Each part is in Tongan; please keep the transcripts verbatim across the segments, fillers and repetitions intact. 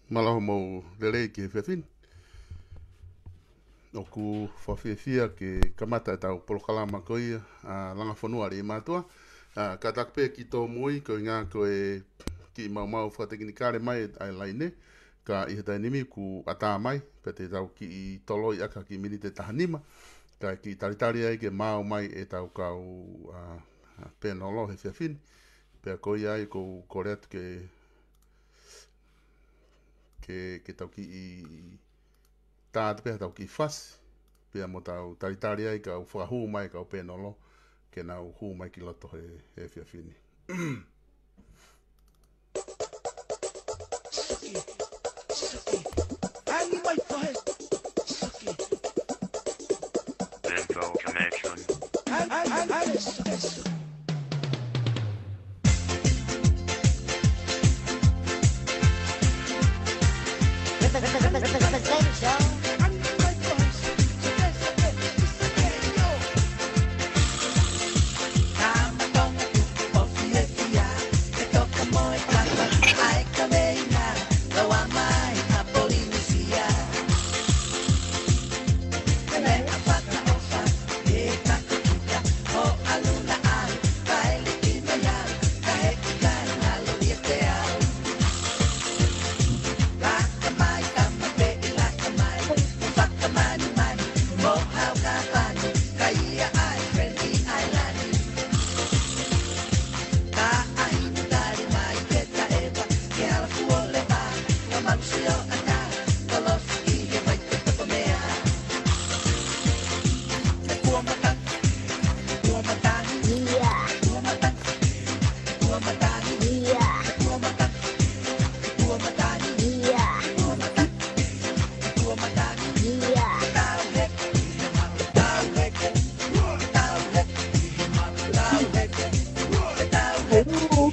Mālō hoʻomou lelei ki he efiafi ni. ʻOku fakafiefia ke kamata ʻetau polokalama ko ia, ʻa Langa Fonua ʻa Leimātuʻa. ʻA, kātaki pē ke tōmui, koeʻuhinga ko e kiʻi maumau fakatekinikale mai ʻa e laine, ka ʻi he taimi ni kuo ʻatā mai, pea te tau kiʻi toloi ʻaki ha kiʻi miniti ʻe taha nima, kae kiʻi talitali ai ke maau mai ʻetau kau, ʻa, ʻa, pēnolo he efiafi ni. Pea ko ia ai ʻoku ou kole atu ke, ke, ke tau kiʻi tā atu pē ha tau kiʻi fasi, pea mo tau talitali ai kau fakahū mai kau pēnolo, ke nau hū mai ki loto he, he efiafi ni. Info connection. Hello,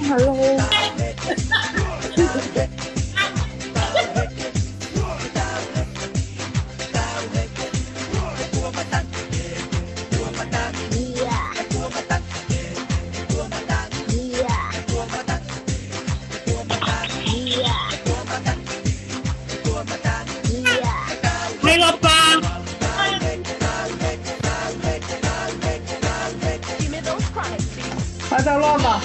hello. Hei, Lopa. Give me those chronic beats. Hei, Lopa.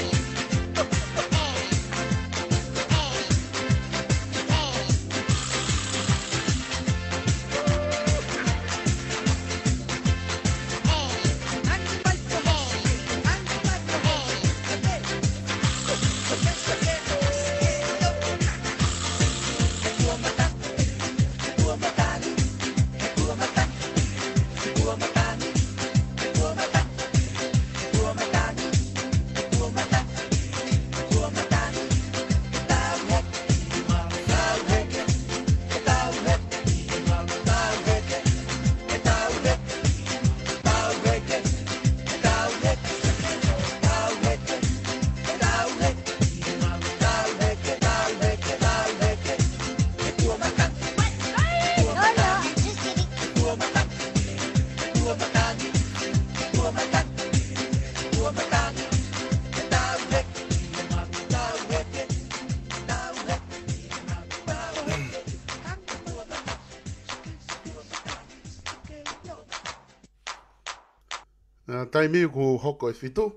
ʻA, taimi kuo hoko e fitu,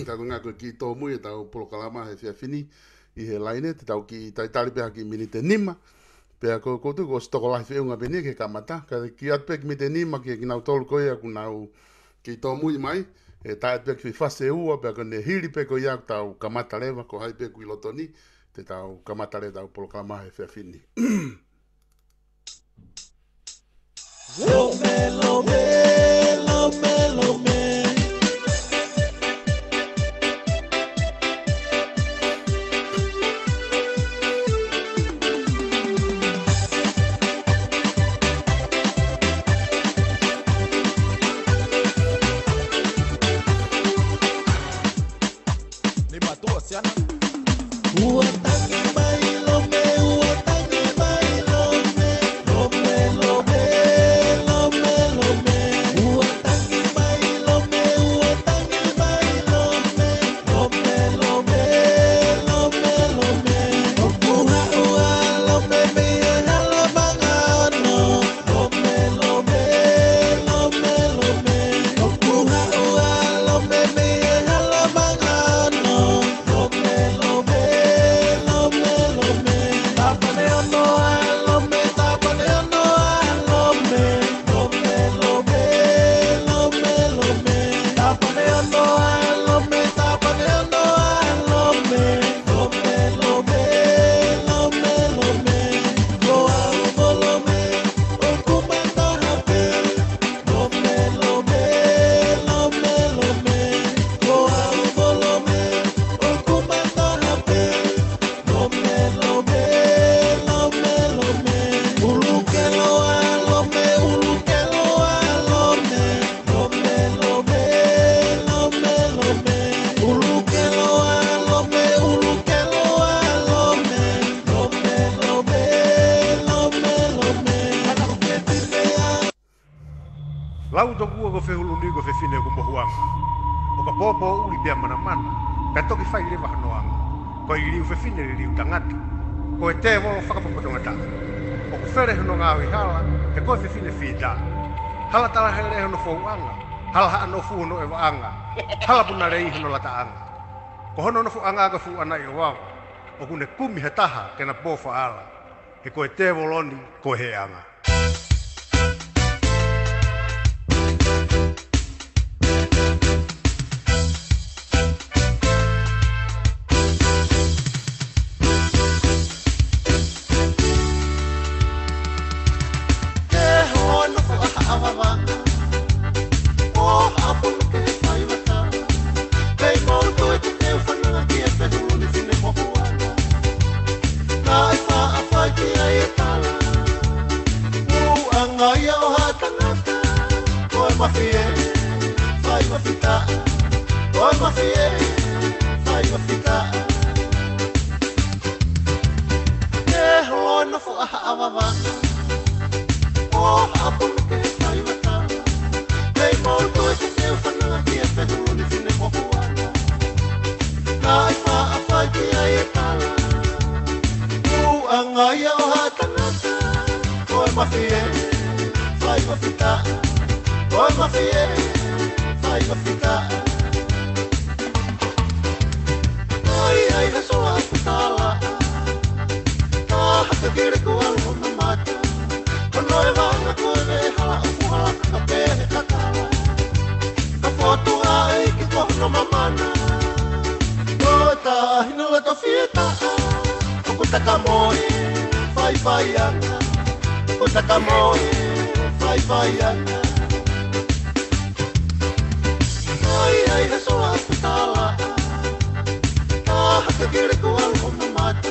ka ko e ʻuhinga ko e kiʻi tōmui ʻetau polokalama he efiafi ni ʻi he laine, te tau kiʻi talitali pē ha kiʻi miniti ʻe nima. Pea ko, ko tu ko e tokolahi feʻunga pē eni ke kamata, ka kiʻi ʻoatu pē kiʻi miniti ʻe nima kia kinautolu ko ia ʻoku nau kiʻi tōmui mai, ʻe tā atu pē kiʻi fasi ʻe ua, pea ko ʻene hili pē ko ia ʻoku tau kamata leva, ko hai pē ʻoku ʻi loto ni, te tau kamata leva ʻetau polokalama he efiafi ni. Lome, lome, lome, lome. Ni patua siana. Ua tangi mai lome, ua tangi mai lome. Lome, lome, lome, lome. Ua tangi mai lome, ua tangi mai lome. Lome, lome, lome, lome. Oku haʻu ʻa lome mei Au tokua ko Fehuluni ko e fefine ʻoku mohuʻanga. ʻOka pōpōʻuli pea manamana, pea toki fai leva hono anga. Ko e liliu fefine liliu tangata. Ko e tēvolo fakapotopotoʻanga. ʻOku fele hono ngaahi hala, he ko e fefine fita. Hala Talahele hono fouʻanga, hala Haʻanofu hono ʻevaʻanga, hala Punalei hono lataʻanga. Ko hono nofoʻanga ko Fuanaʻiʻovava, ʻoku ne kumi ha taha ke na pō faʻala. He ko e tēvolo ni ko e heʻanga. Ke holo nofo ʻa Haʻavavanga, ʻo Haʻapunuke fai vaka. Pei mau toe te teu fananga ki he Fehuluni fine mohuʻanga. Naʻe faʻa fai ki ai e tala, ʻuʻanga ia ʻo haʻa tangata. Ko e mafie, fai mafita. Ko e mafie, fai mafita. Ke holo nofo ʻa Haʻavavanga, ʻo Haʻapunuke fai vaka. Pei mau toe te teu fananga ki he Fehuluni fine mohuʻanga. Naʻe faʻa fai ki ai e tala, ʻuʻanga ia ʻo haʻa tangata. Ko e mafie, fai mafita. Ko e mafie, fai mafita. Ai, ai, ha sola ʻoku tala. Ka hake kele ko alo mamata. Ko hono ʻevaʻanga ko e veʻe hala ʻoku hala ka pehē kakala. Ka fotu ai ki ko hono mamana. Ko e taʻahine loto fietaʻa. ʻOku taka moe, faifaiʻanga. ʻOku taka moe, faifaiʻanga. Ai, ai, ha sola ʻoku tala. Ka hake kele ko alo mamata.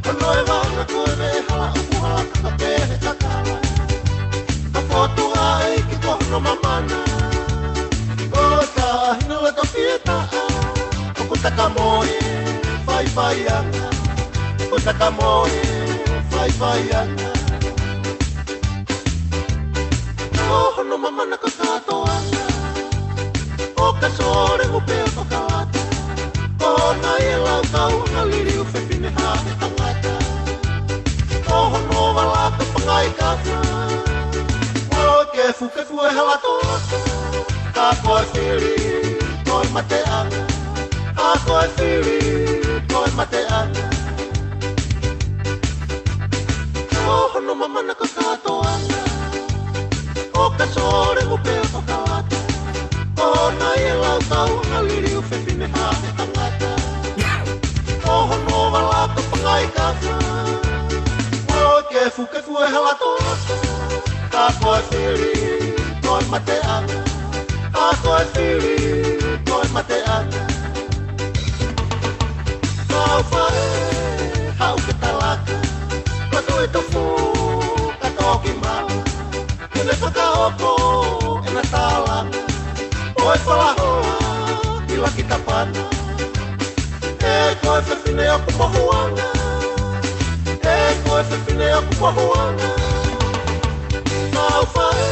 Ko hono ʻevaʻanga ko e veʻe hala ʻoku hala ka pehē kakala. Ka fotu ai ki ko hono mamana. Ko e taʻahine loto fietaʻa. ʻOku taka moe, faifaiʻanga. ʻOku taka moe, faifaiʻanga. Ko hono mamana ko Katoanga. ʻOka sole mo pea ko Kalata. Ko nai e lau kau ʻanga liliu fefine haʻa tangata. Ko hono vala ko Pangai Kafa. ʻO ke fukefu e hala tolaka. Ka ko e fili, ko e mateʻanga. Ka ko e fili, ko e mateʻanga. Ko hono mamana ko Katoanga. ʻOka sole mo pea ko Kalata. Ko nai e lau kau ʻanga liliu fefine haʻa tangata. Ko hono vala ko Pangai Kafa. ʻO ke fukefu e hala tolaka. Ka ko e fili, ko e mateʻanga. Ka ko e fili, ko e mateʻanga. Kau faʻē, haʻu ke talaka. Ko e tuʻi tofu, ka toki malu. Ke ne fakahoko ʻena tālanga. ʻO e falahola, ʻi Lakitapana. ʻE ko e fefine ʻoku mohuʻanga. ʻE ko e fefine ʻoku mohuʻanga. Kau faʻē,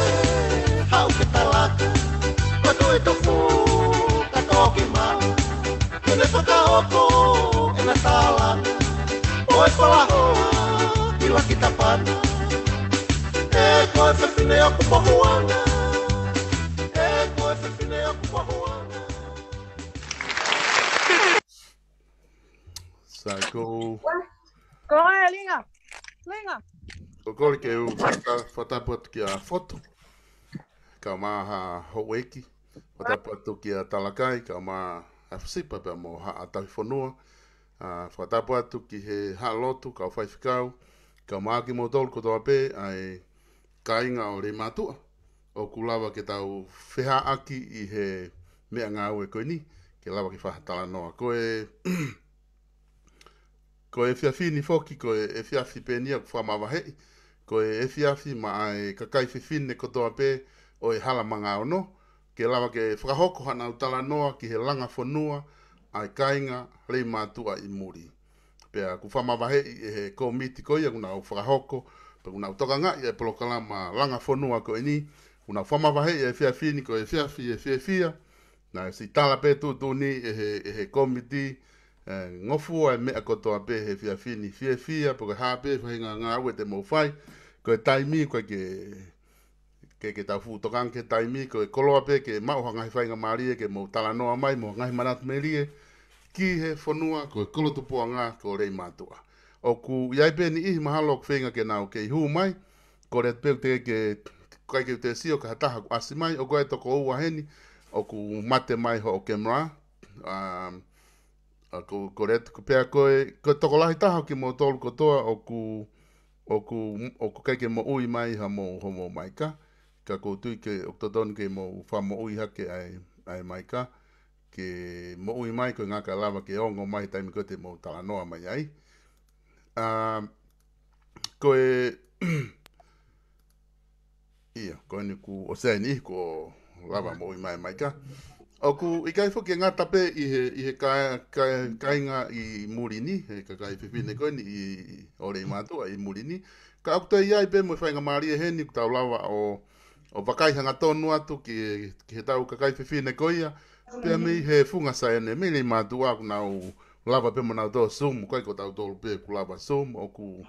haʻu ke talaka. Ko e tuʻi tofu, ka toki malu. Ke ne fakahoko ʻena tālanga. ʻO e falahola ʻi Lakitapana. ʻE ko e fefine ʻoku mohuʻanga. ʻE ko e fefine ʻoku mohuʻanga. Sai, ko. Ko e linga. Linga. Ko e kole ke u fakata-, fakatapu atu kia Fotu. Kae ʻumaʻā Houʻeiki. Fakatapu atu kia Talakai, kae ʻumaʻā Afasipa pea mo Haʻa Tauhi Fonua. ʻA, fakatapu atu ki he Haʻa Lotu, kau faifekau, kae ʻumaʻā kimoutolu kotoa pē, ʻa e kāinga ʻo Leimātuʻa. ʻOku lava ke tau feʻaʻaki ʻi he meʻangāue ko eni, ke lava ke fai ha talanoa. Ko e Ko e efiafi ni foki, ko e efiafi pē eni ʻoku fakamavaheʻi, ko e efiafi maʻa e kakai fefine kotoa pē ʻo e Hala Manga Ono, ke lava ke fakahoko haʻanau talanoa ki he langa fonua ʻa e kāinga Leimātuʻa ʻi muli. Pea kuo fakamavaheʻi ʻe he kōmiti ko ia ʻoku nau fakahoko, pea ʻoku nau tokangaʻi e polokalama langa fonua ko eni, Kuo nau fakamavaheʻi e efiafi ni ko e efiafi ʻo e fiefia. Naʻe siʻi tala pē tuʻutuʻuni ʻe he, ʻe he kōmiti, ʻe, ngofua e meʻa kotoa pē he efiafi ni, fiefia, pe ko e hā pē faʻahinga ngāue te mou fai. Ko e taimi, ko e ke, ke, ke tau fuʻu tokanga ki he taimi, ko e koloa pē ke maʻu ha ngaahi faingamālie ke mou talanoa mai, mo ha ngaahi manatu melie, ki he fonua, ko e kolo tupuʻanga, ko Leimātuʻa. ʻOku ʻi ai pē niʻihi mahalo ʻoku feinga ke nau kei hū mai, kole atu pē ke, ke, ʻikai ke u toe sio ki ha taha kuo ʻasi mai, ʻoku ʻi ai e toko ua heni, ʻoku mate mai hoʻo camera, um, ʻa ko, kole atu, ko pea ko e, ko e tokolahi taha ʻo kimoutolu kotoa ʻoku, ʻoku, ʻoku ʻikai ke moʻui mai ha mo, homou maika, ka ʻoku ou tui ke, ʻoku totonu ke mou fakamoʻui hake ʻa e, ʻa e maika, ke moʻui mai ko e ʻuhinga ka lava ke ongo mai he taimi ko ē te mou talanoa mai ai. Um, ko e, ʻIo, ko eni kuo ʻosi eni kuo lava moʻui mai e maika. ʻOku ʻikai foki ke ngata pē ʻi he, ʻi he ka, ka, kāinga ʻi muli ni, he kakai fefine ko eni ʻi, ʻo Leimātuʻa ʻi muli ni. Ka ʻoku toe ʻi ai pē mo e faingamālie heni ʻoku tau lava ʻo, ʻo vakai hangatonu atu ki, ki he tau kakai fefine ko ia. Pea mei he funga saione, mei Leimātuʻa ʻoku nau lava pē mo nautolu Zoom, ʻikai ko tautolu pē ʻoku lava Zoom, ʻoku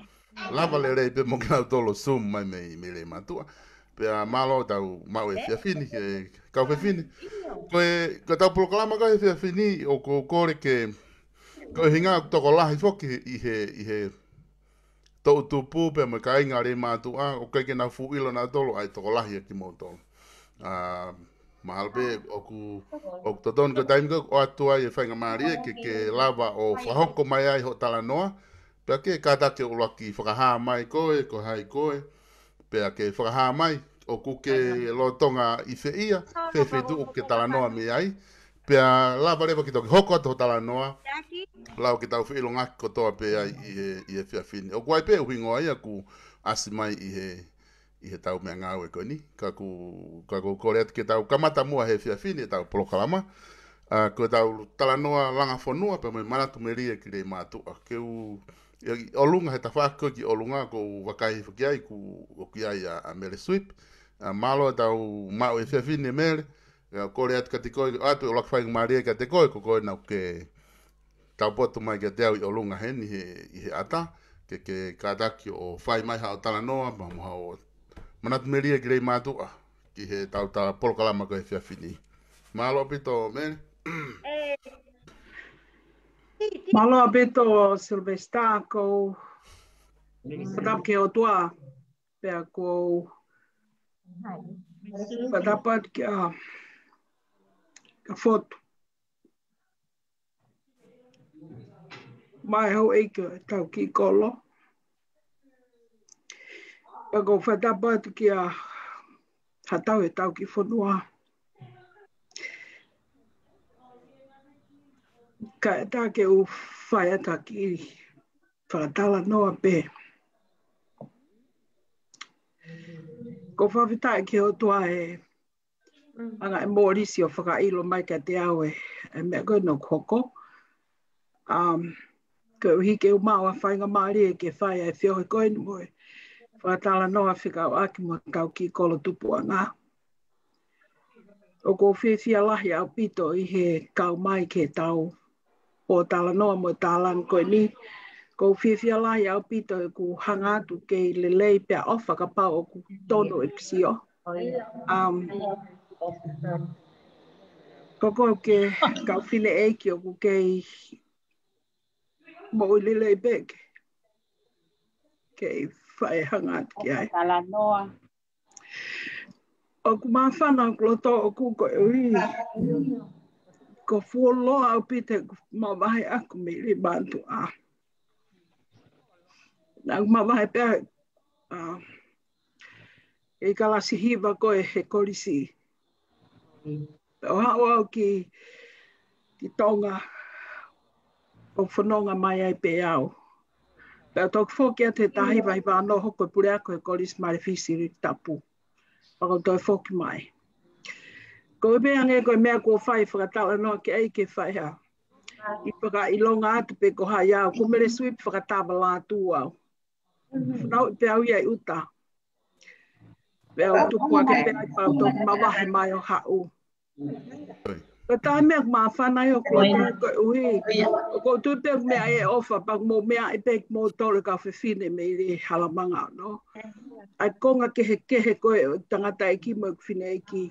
lava lelei pē mo kinautolu Zoom mai mei, mei Leimātuʻa. Pea mālō ʻetau maʻu e efiafi ni, ki he kau fefine. Ko e, ko ʻetau polokalama ko ē he efiafi ni, ʻoku ou kole ke, ko e ʻuhinga ʻoku tokolahi foki ʻi he, ʻi he toʻutupu pea mo e kāinga Leimātuʻa, ʻoku ʻikai ke nau fuʻu ʻilo nautolu ʻa e tokolahi ʻa kimoutolu. ʻA, mahalo pē ʻoku, ʻoku totonu ko e taimi ko ē ʻoku ʻoatu ai e faingamālie ke, ke lava ʻo fakahoko mai ai hoʻo talanoa, pea ke kātaki ʻo ʻuluaki fakahā mai koe, ko hai koe, pea ke fakahā mai, ʻoku ke lolotonga ʻi fē ia, fē feituʻu ʻoku ke talanoa mei ai, pea lava leva ke toki hoko atu hoʻo talanoa, lau ke tau feʻilongaki kotoa pē ai ʻi he, ʻi he efiafi ni. ʻOku ʻi ai pē ʻuhinga ia ʻoku ʻasi mai ʻi he, ʻi he tau meʻangāue ko eni. Ka ʻoku, ka ʻoku ou kole atu ke tau kamata muʻa he efiafi ni ʻetau polokalama. ʻA, ko ʻetau talanoa langa fonua pea mo e manatu melie ki Leimātuʻa. Ke u, ʻi ʻolunga he tafaʻaki ko ē ki ʻolunga ʻoku ou vakai hifo ki ai ʻoku, ʻoku ʻi ai ʻa, ʻa Mele Sweep. ʻA, mālō ʻetau maʻu e efiafi ni Mele. ʻIo, kole atu kiate koe, ʻoatu e ʻuluaki faingamālie kiate koe, ko koe naʻa ke taupotu mai kiate au ʻi ʻolunga heni he, ʻi he ʻata, ke, ke kātaki ʻo fai mai haʻo talanoa, pea mo haʻo manatu melie ki Leimātuʻa, ki he tau ta polokalama ko e efiafi ni. Mālō ʻaupito, Mele. Mālō ʻaupito, Sylvester, ʻoku ou fakatapu ki he ʻOtua, pea ʻoku ou fakatapu atu kia, kia Fotu. Mai hau e ke tau ki kolo. Pea ʻoku ou fakatapu atu kia Hatau he tau ki fonua. Kae ʻatā ke u fai atu ha kiʻi fakatalanoa pē. ʻOku ou fakafetaʻi ki he ʻOtua he ʻanga e mōlisi ʻo fakaʻilo mai kiate au e, e meʻa ko eni ʻoku hoko. Um, koeʻuhi ke u maʻu ʻa e faingamālie ke fai ʻa e feohi ko eni mo e fakatalanoa fekauʻaki mo e tau ki kolo tupuʻanga. ʻOku ou fiefia lahi ʻaupito ʻi he kau mai ki he tau ʻo talanoa mo e tālanga ko eni. ʻOku ou fiefia lahi ʻaupito ʻeku hanga atu kei lelei pea ʻofa kapau ʻoku tonu e pisio. Um, ko ko ke kau fineʻeiki ʻoku kei moʻui lelei pē ke, kei fai hanga atu ki ai. Talanoa. ʻOku māfana ʻoku loto ʻoku koeʻuhi ko e fuoloa ʻaupito ʻeku mavahe ʻaku mei Leimātuʻa. Naʻa ku mavahe pē, ʻa, ʻi he kalasi hiva ko ē he kolisi. ʻO haʻu au ki, ki Tonga, ʻo fononga mai ai pē au. Pea toki foki atu he taha hiva hiva ono hoko e puleako he Kolisi Male Fisi Tapu. Pea ko e toe foki mai. Ko e meʻa ange ko e meʻa kuo fai fakatalanoa ki ai ke fai ha. ʻI fakaʻilonga atu pē ko hai au, ko Mele Sweep fakatava lātū au. Fanauʻi pē au ia ʻi ʻuta. Pea u tupu hake pē ai pea u toki mavahe mai ʻo haʻu. Ko e taha meʻa ʻoku māfana ai ʻoku ou tui koeʻuhi, ʻoku ou tui pē ʻoku meʻa ʻi he ʻofa, pea ʻoku mou meʻa ʻi pē kimoutolu e kau fefine mei he hala manga ono. ʻA e konga kehekehe ko ē ʻo e tangataʻeiki mo e fineʻeiki.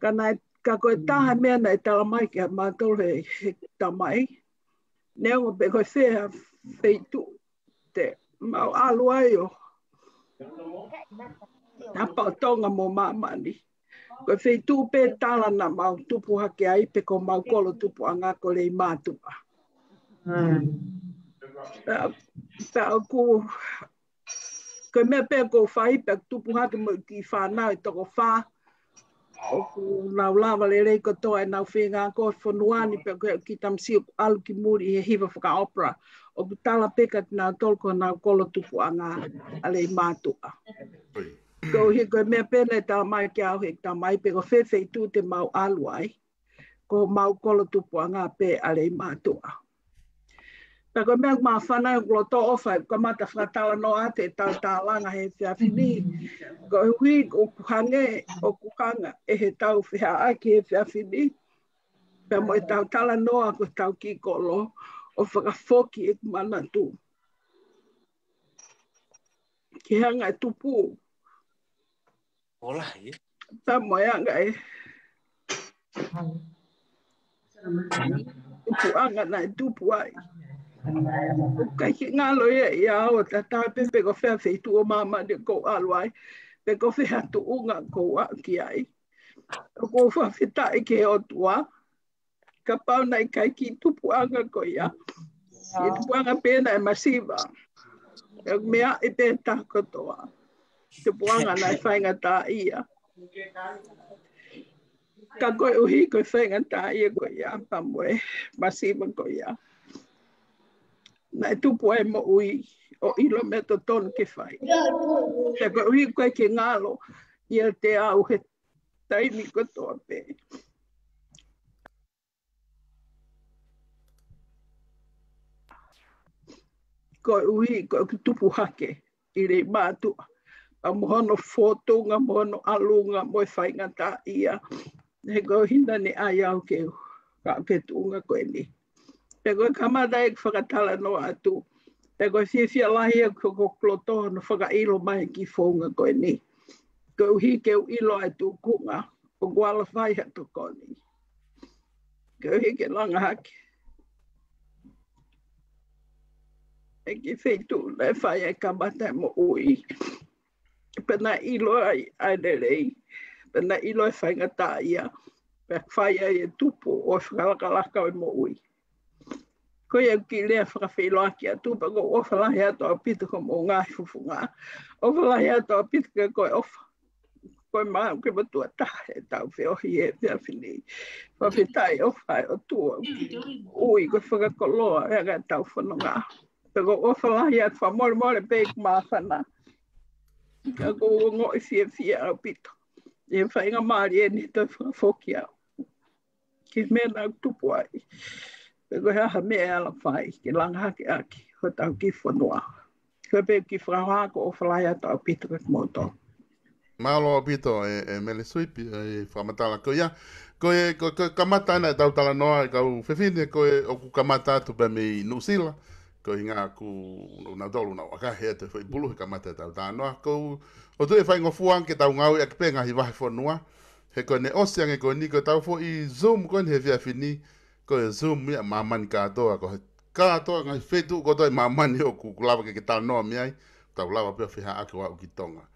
Ka naʻe, ka ko e taha meʻa naʻe tala mai kia mautolu he, he tamai. Neongo pē ko e fē ha feituʻu te mau ʻalu ai ʻo hapa ʻo Tonga mo māmani. Ko e feituʻu pē tala naʻa mau tupu hake ai pe ko mau kolo tupuʻanga ko Leimātuʻa. Pea, pea ʻoku, ko e meʻa pē ʻoku ou fai pea tupu hake mo e kiʻi fānau ʻe toko fā. ʻOku nau lava lelei kotoa ʻenau feinga ko e fonua ni pea ko e kiʻi tamasiʻi ʻoku ʻalu ki muli ʻi he hiva fakaʻopera. ʻOku tala pē kia kinautolu ko honau kolo tupuʻanga ʻa Leimātuʻa. Koeʻuhi ko e meʻa pē naʻe tala mai kia au he tamai pe ko fē feituʻu te mau ʻalu ai. Ko mau kolo tupuʻanga pē ʻa Leimātuʻa. Pea ko e meʻa ʻoku māfana ai ʻoku loto ʻofa ʻeku kamata fakatalanoa atu ʻetau tālanga he efiafi ni. Koeʻuhi ʻoku hangē, ʻoku hanga ʻe heʻetau fehaʻaki he efiafi ni. Pea mo ʻetau talanoa ko ʻetau kiʻi kolo ʻo fakafoki ʻeku manatu. Ke hanga ʻe tupu. Ola, ia. Pea mo e anga e tupuʻanga naʻe tupu ai. ʻOku ʻikai ke ngalo ia ʻia au ʻo tatau pē pe ko fē ha feituʻu ʻo māmani ʻoku ou ʻalu ai, pe ko fē ha tuʻunga ʻoku ou aʻu ki ai. ʻOku ou fakafetaʻi ki he ʻOtua, kapau naʻe ʻikai ke tupuʻanga ko ia. Ke tupuʻanga pē naʻe masiva. ʻE meʻa ʻi pē taha kotoa. Tupuʻanga naʻe faingataʻaʻia. Ka koeʻuhi ko e faingataʻaʻia ko ia, pea mo e masiva ko ia. Naʻe tupu ai moʻui ʻo ʻilo meʻa totonu ke fai. Pea koeʻuhi ʻoku ʻikai ke ngalo ia ʻiate au he taimi kotoa pē. Koeʻuhi, ko ʻeku tupu hake ʻi Leimātuʻa. Pea mo hono fōtunga, mo hono ʻalunga, mo e faingataʻaʻia. He ko e ʻuhinga naʻe ʻai au ke, ka ke tuʻunga ko eni. Pea ko e kamata ʻeku fakatalanoa atu. Pea ko e fiefia lahi ʻeku ko loto hono fakaʻilo mai ki he founga ko eni. Koeʻuhi ke u ʻilo ai tukunga, ʻoku ala fai ha tokoni. Koeʻuhi ke langa hake. ʻE ki he feituʻu naʻe fai ai kamata e moʻui. Pea naʻe ʻilo ai ʻa e lelei. Pea naʻe ʻilo e faingataʻaʻia. Pea fai ai e tupu ʻo e fakalakalaka ʻo e moʻui. Ko ia ʻeku kiʻi lea fakafeʻiloaki atu, pea ʻoku ou ʻofa lahi atu ʻaupito ki hoʻomou ngaahi fofonga. ʻOfa lahi atu ʻaupito ki he ko e ʻofa. Ko e mau ke matua taha ʻetau feohi he efiafi ni. Fakafetaʻi ʻofa ʻa e ʻOtua. ʻUi ko e fakakoloa e anga ʻetau fononga. Pea ʻoku ou ʻofa lahi atu fakamolemole pē ʻeku māfana. Ka ʻoku ou ongoʻi fiefia ʻaupito. ʻI he faingamālie ni ʻe toe fakafoki au ki he meʻa naʻa ku tupu ai. Pe ko e hā ha meʻa ʻe ala fai, ke langa hake ʻaki hotau kiʻi fonua. Ko e pē kiʻi fakahoha, ʻoku ou ʻofa lahi atu ʻaupito kiate kimoutolu. Mālō ʻaupito e, e Mele Suipi, e fakamatala ko ia. Ko e, ko, ko e kamata ena ʻetau talanoa e kau fefine, ko e ʻoku kamata atu pē mei Nuʻusila. Ko e ʻuhinga ʻoku nautolu naʻa nau ʻakahi atu e foʻi pulu he kamata ʻetau talanoa. Ko u, ʻoku ou tui ʻe faingofua ange ke tau ngāueʻaki pē ngaahi vahefonua. He ko ʻene ʻosi ange ko eni ko ʻetau foʻi Zoom ko eni he efiafi ni, ko e Zoom ia ʻa māmani kātoa, ko e kātoa ngaahi feituʻu kotoa ʻi māmani ʻoku, ʻoku lava ke, ke talanoa mei ai, tau lava pē ʻo fehaʻaki ʻo aʻu ki Tonga.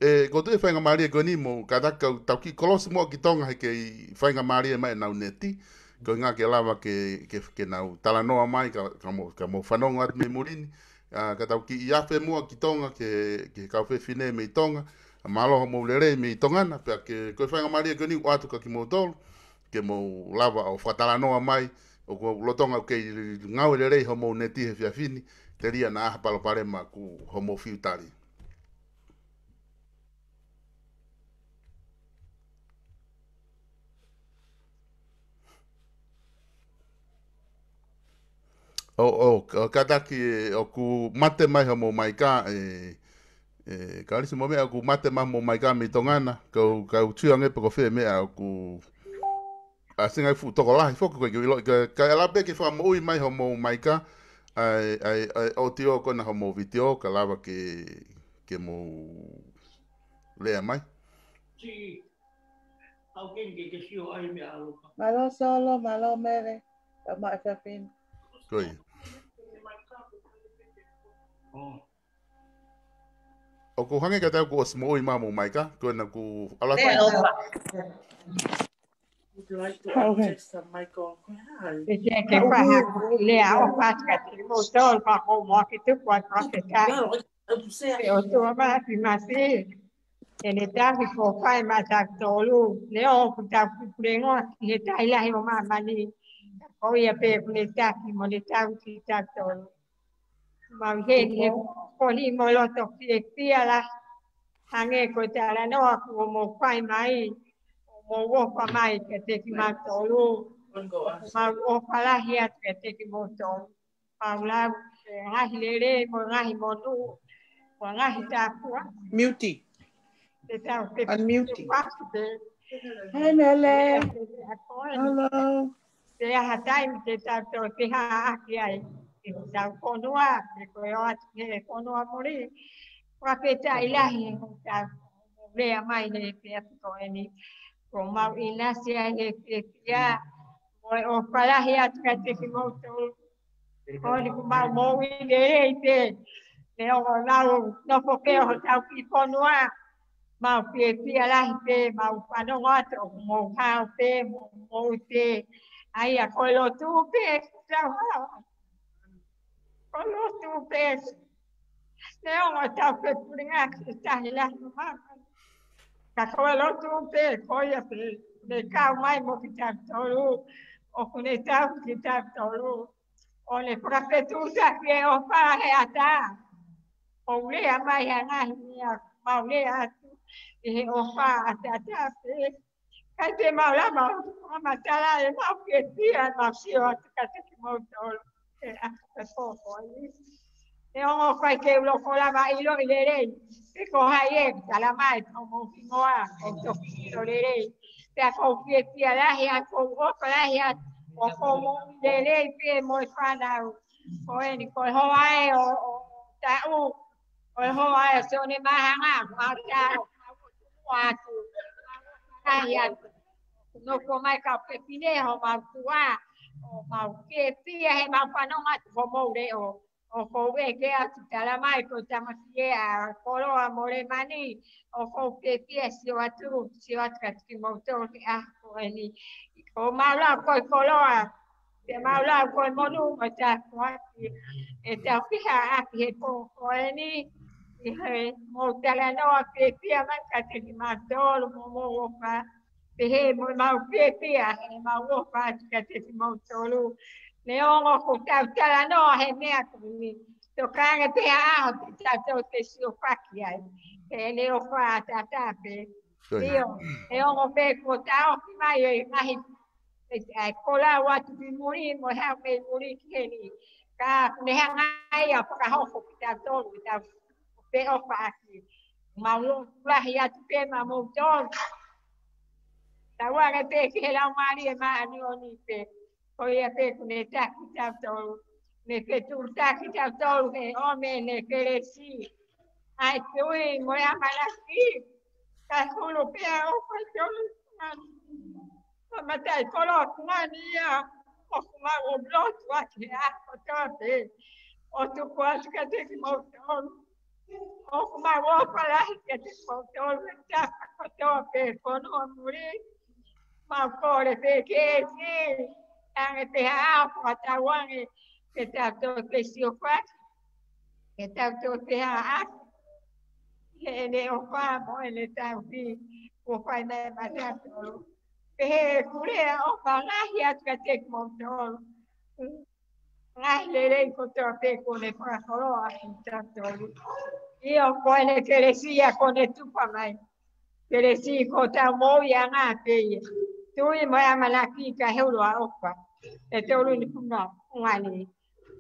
ʻE, ʻoku ou tui ʻe faingamālie ko eni mo kātaki ke tau kiʻi kolosi muʻa ki Tonga he kei faingamālie mai ʻenau neti, ko e ʻuhinga ke lava ke, ke, ke nau talanoa mai, ka, ka mou, ka mou fanongo atu mei muli ni, ʻa, ka tau kiʻi afe muʻa ki Tonga, ke, ke kau fefine mei Tonga, ʻa, mālō hoʻomou lelei mei Tonga na, pea ke, ko e faingamālie ko eni ʻoatu kia kimoutolu, ke mou lava ʻo fakatalanoa mai, ʻoku ou lolotonga ʻoku kei ngāue lelei hoʻomou neti he efiafi ni, telia naʻa ʻi ai ha palopalema ʻoku hoʻomou fiu tali. ʻO, ʻo, ka, kātaki ʻoku mate mai hoʻomou maika, e, ʻE, Kalisi, mo e meʻa ʻoku mate mai homou maika mei Tonga na, kau, kau sio ange pe ko fē meʻa ʻoku ʻasi ngai fuʻu tokolahi foki ko e ʻilo, ka, ka ʻe lava pē ke fakamoʻui mai homou maika, ʻa e, ʻa e, ʻa e ʻōtiō ko ena homou vitiō, ka lava ke, ke mou lea mai. Mālō Solo, mālō Mele, ka ma e fafin. Ko ia. ʻOku hangē kiate au kuo ʻosi moʻui mai homou maika, ko ena kuo ala fai. Would like to address the Michael. Ko e hā? Ke ke faha lea ʻo pātika te mo tol pa ko mo ke tu kua kua te ka. Pe ʻOtua Māfimafi. ʻEne tauhi ko fai mai tautolu. Leo ʻoku tau kukulengoa ki he Tailahi ʻo Māmani. Ko ia pē ʻoku ne taki mo ne tauhi tautolu. Mau heni he koni mo loto fiefia lahi. Hangē ko e talanoa kuo mou fai mai, ʻo mou ʻofa mai kiate kimautolu. Mau ʻofa lahi atu kiate kimoutolu. Mau lau, e ngaahi lelei, mo e ngaahi monū, mo e ngaahi tāpuaki. Mute. Te tau te Unmute. Pasi te. Hei, Mele. Hello. Te aha taimi te tau tō te hā ake ai. Te tau konua, te koe o atu he konua mori. Fakafetaʻi lahi he tau lea mai he te atu ko eni. Ko mau ʻinasi ai he te tia. Mo e ʻofa lahi atu kiate kimoutolu. Ko eni kuo mau moʻui lelei pē. Neongo mau nofo pē ʻo tau ki fonua. Mau fiefia lahi pē, mau fanongo atu ʻoku mou hao pē, mou moʻui pē. ʻA ia ko e lotu pē, tau hao. Ko e lotu pē. Neongo tau fepulinga ki he tahi lahi ʻo Māmani. Ka ko e lotu pē, ko ia pē, ne kau mai mo kitautolu, ʻoku ne tauhi kitautolu. ʻO ne fakafetuʻutaki e ʻofa he ata. ʻO lea mai he ngaahi meʻa, mau lea atu, ʻi he ʻofa ʻataʻatā pē. Kai te mau lava ʻo fakamatala e mau fiefia, mau sio atu kiate kimoutolu. E ʻaho ko eni. Neongo ʻikai ke u loko lava ʻiloʻi lelei pe ko hai ē, tala mai ko homou hingoa, ʻoku toki ʻilo lelei. Pea ʻoku ou fiefia lahi atu, ʻoku ou ʻofa lahi atu, ʻoku mou moʻui lelei pē mo e fānau. Ko eni, ko e hoa ē ʻo, ʻo taʻu, ko e hoa ē ʻo Sione Mahanga, mau tau, mau ʻotu atu. Lahi atu. Nofo mai kau fefine homau tuʻa, ʻo mau fiefia he mau fanongo atu homou leʻo. ʻOku ou ʻeke atu, tala mai ko e tamasiʻi ʻa e koloa mo Lemani, ʻoku ou fiefia sio atu, sio atu kiate kimoutolu he ʻaho ko eni. Ko mau lau ko e koloa, ke mau lau ko e monū mo e tāpuaki, ʻetau fiha ʻaki he pō ko eni, ʻi he mou talanoa fiefia mai kiate kimautolu mo mou ʻofa. Pehē mo mau fiefia, he mau ʻofa atu kiate kimoutolu. Neongo ko ʻetau talanoa he meʻa ko eni. Tokanga pē ha ʻaho te tau toe fesiofaki ai. He ʻene ʻofa ʻataʻatā pē. Ko ia. ʻIo, neongo pē kuo tau ʻosi mai e ngaahi, e, e kola atu ki muli, mo e hau mei muli ki heni. Ka ʻoku ne hanga ia ʻo fakahoko kitautolu, kitautolu pē ʻofa ʻaki. Mau lotu lahi atu pē maʻamoutolu. Tauange pē ki he Laumālie Māʻoniʻoni pē. Ko ia pē kuo ne taki kitautolu. Ne fetuʻutaki kitautolu he ʻomi ʻene kelesi. ʻA e tui mo e ʻamanaki. Kae hulu pē ʻa e ʻofa ʻi he ʻOtua. Ko e mataʻikoloa ko eni ia ʻoku mau ʻomi lotu ʻaki he ʻaho kotoa pē. ʻO tuku atu kiate kimoutolu. ʻOku mau ʻofa lahi kiate kimoutolu he taha kotoa pē fonua muli. Mau kole pē ke ʻEiki, hangē pē ha ʻaho fakatauange ke tau toe fesiofaki, ke tau toe feʻaʻaki. He ʻene ʻofa mo ʻene tauhi, kuo fai mai maʻatautolu. Pehē ʻeku lea ʻofa lahi atu kiate kimoutolu. Ngaahi lelei kotoa pē kuo ne fakakoloa ʻaki kitautolu. ʻIo, ko ʻene kelesi ia kuo ne tufa mai. Kelesi ko hotau moʻui ʻanga pē ia. Tui mo e ʻamanaki kae hulu ʻa e ʻofa. ʻE tolu ni puna ʻuani.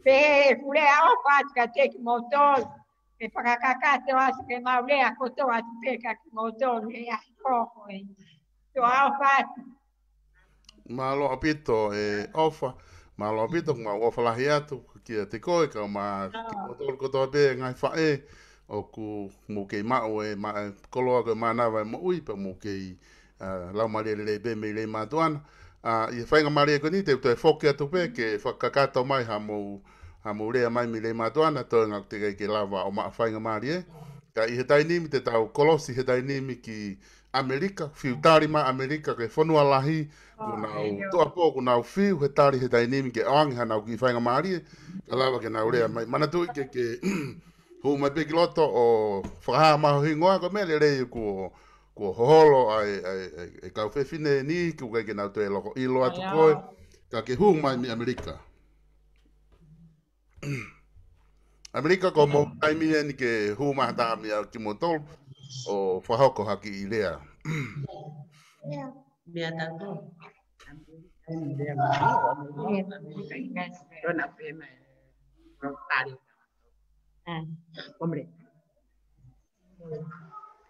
Pehē ʻeku lea ʻofa atu kiate kimoutolu. ke fakakakato atu ke mau lea kotoa atu pē kia kimoutolu he ʻaho ko eni. Tau ʻofa atu. Mālō ʻaupito e ʻofa, mālō ʻaupito, mau ʻofa lahi atu kiate koe, kae ʻumaʻā kimoutolu kotoa pē ngaahi faʻē ʻoku mou kei maʻu e ma-, e koloa ko e mānava e moʻui, pea mou kei, ā, laumālie lelei pē mei Leimātuʻa na. Ā, ʻi he faingamālie ko eni, te u toe foki atu pē ke fakakakato mai haʻamou, haʻamou lea mai mei Leimātuʻa na, toe ngā te kai ke lava ʻo maʻu faingamālie. Ka ʻi he taimi ni, te tau kolosi he taimi ni ki ʻAmelika, fiu tali mai ʻAmelika, ko e fonua lahi, kuo nau tuʻuapō, kuo nau fiu he tali he taimi ni ke ʻoange haʻanau kiʻi faingamālie, kae lava ke nau lea mai. Manatuʻi ke, ke hū mai pē ki loto ʻo fakahā mai ho hingoa, ko e meʻa lelei kuo, kuo hoholo ʻa e, ʻa e, ʻa e, ʻa e kau fefine ni, kuo ʻikai ke nau toe loko ʻilo atu koe, ka ke hū mai mei ʻAmelika. ʻAmelika, ko hoʻomou taimi eni ke hū mai ha taha meia kimoutolu ʻo fakahoko ha kiʻi lea. Meia tautolu.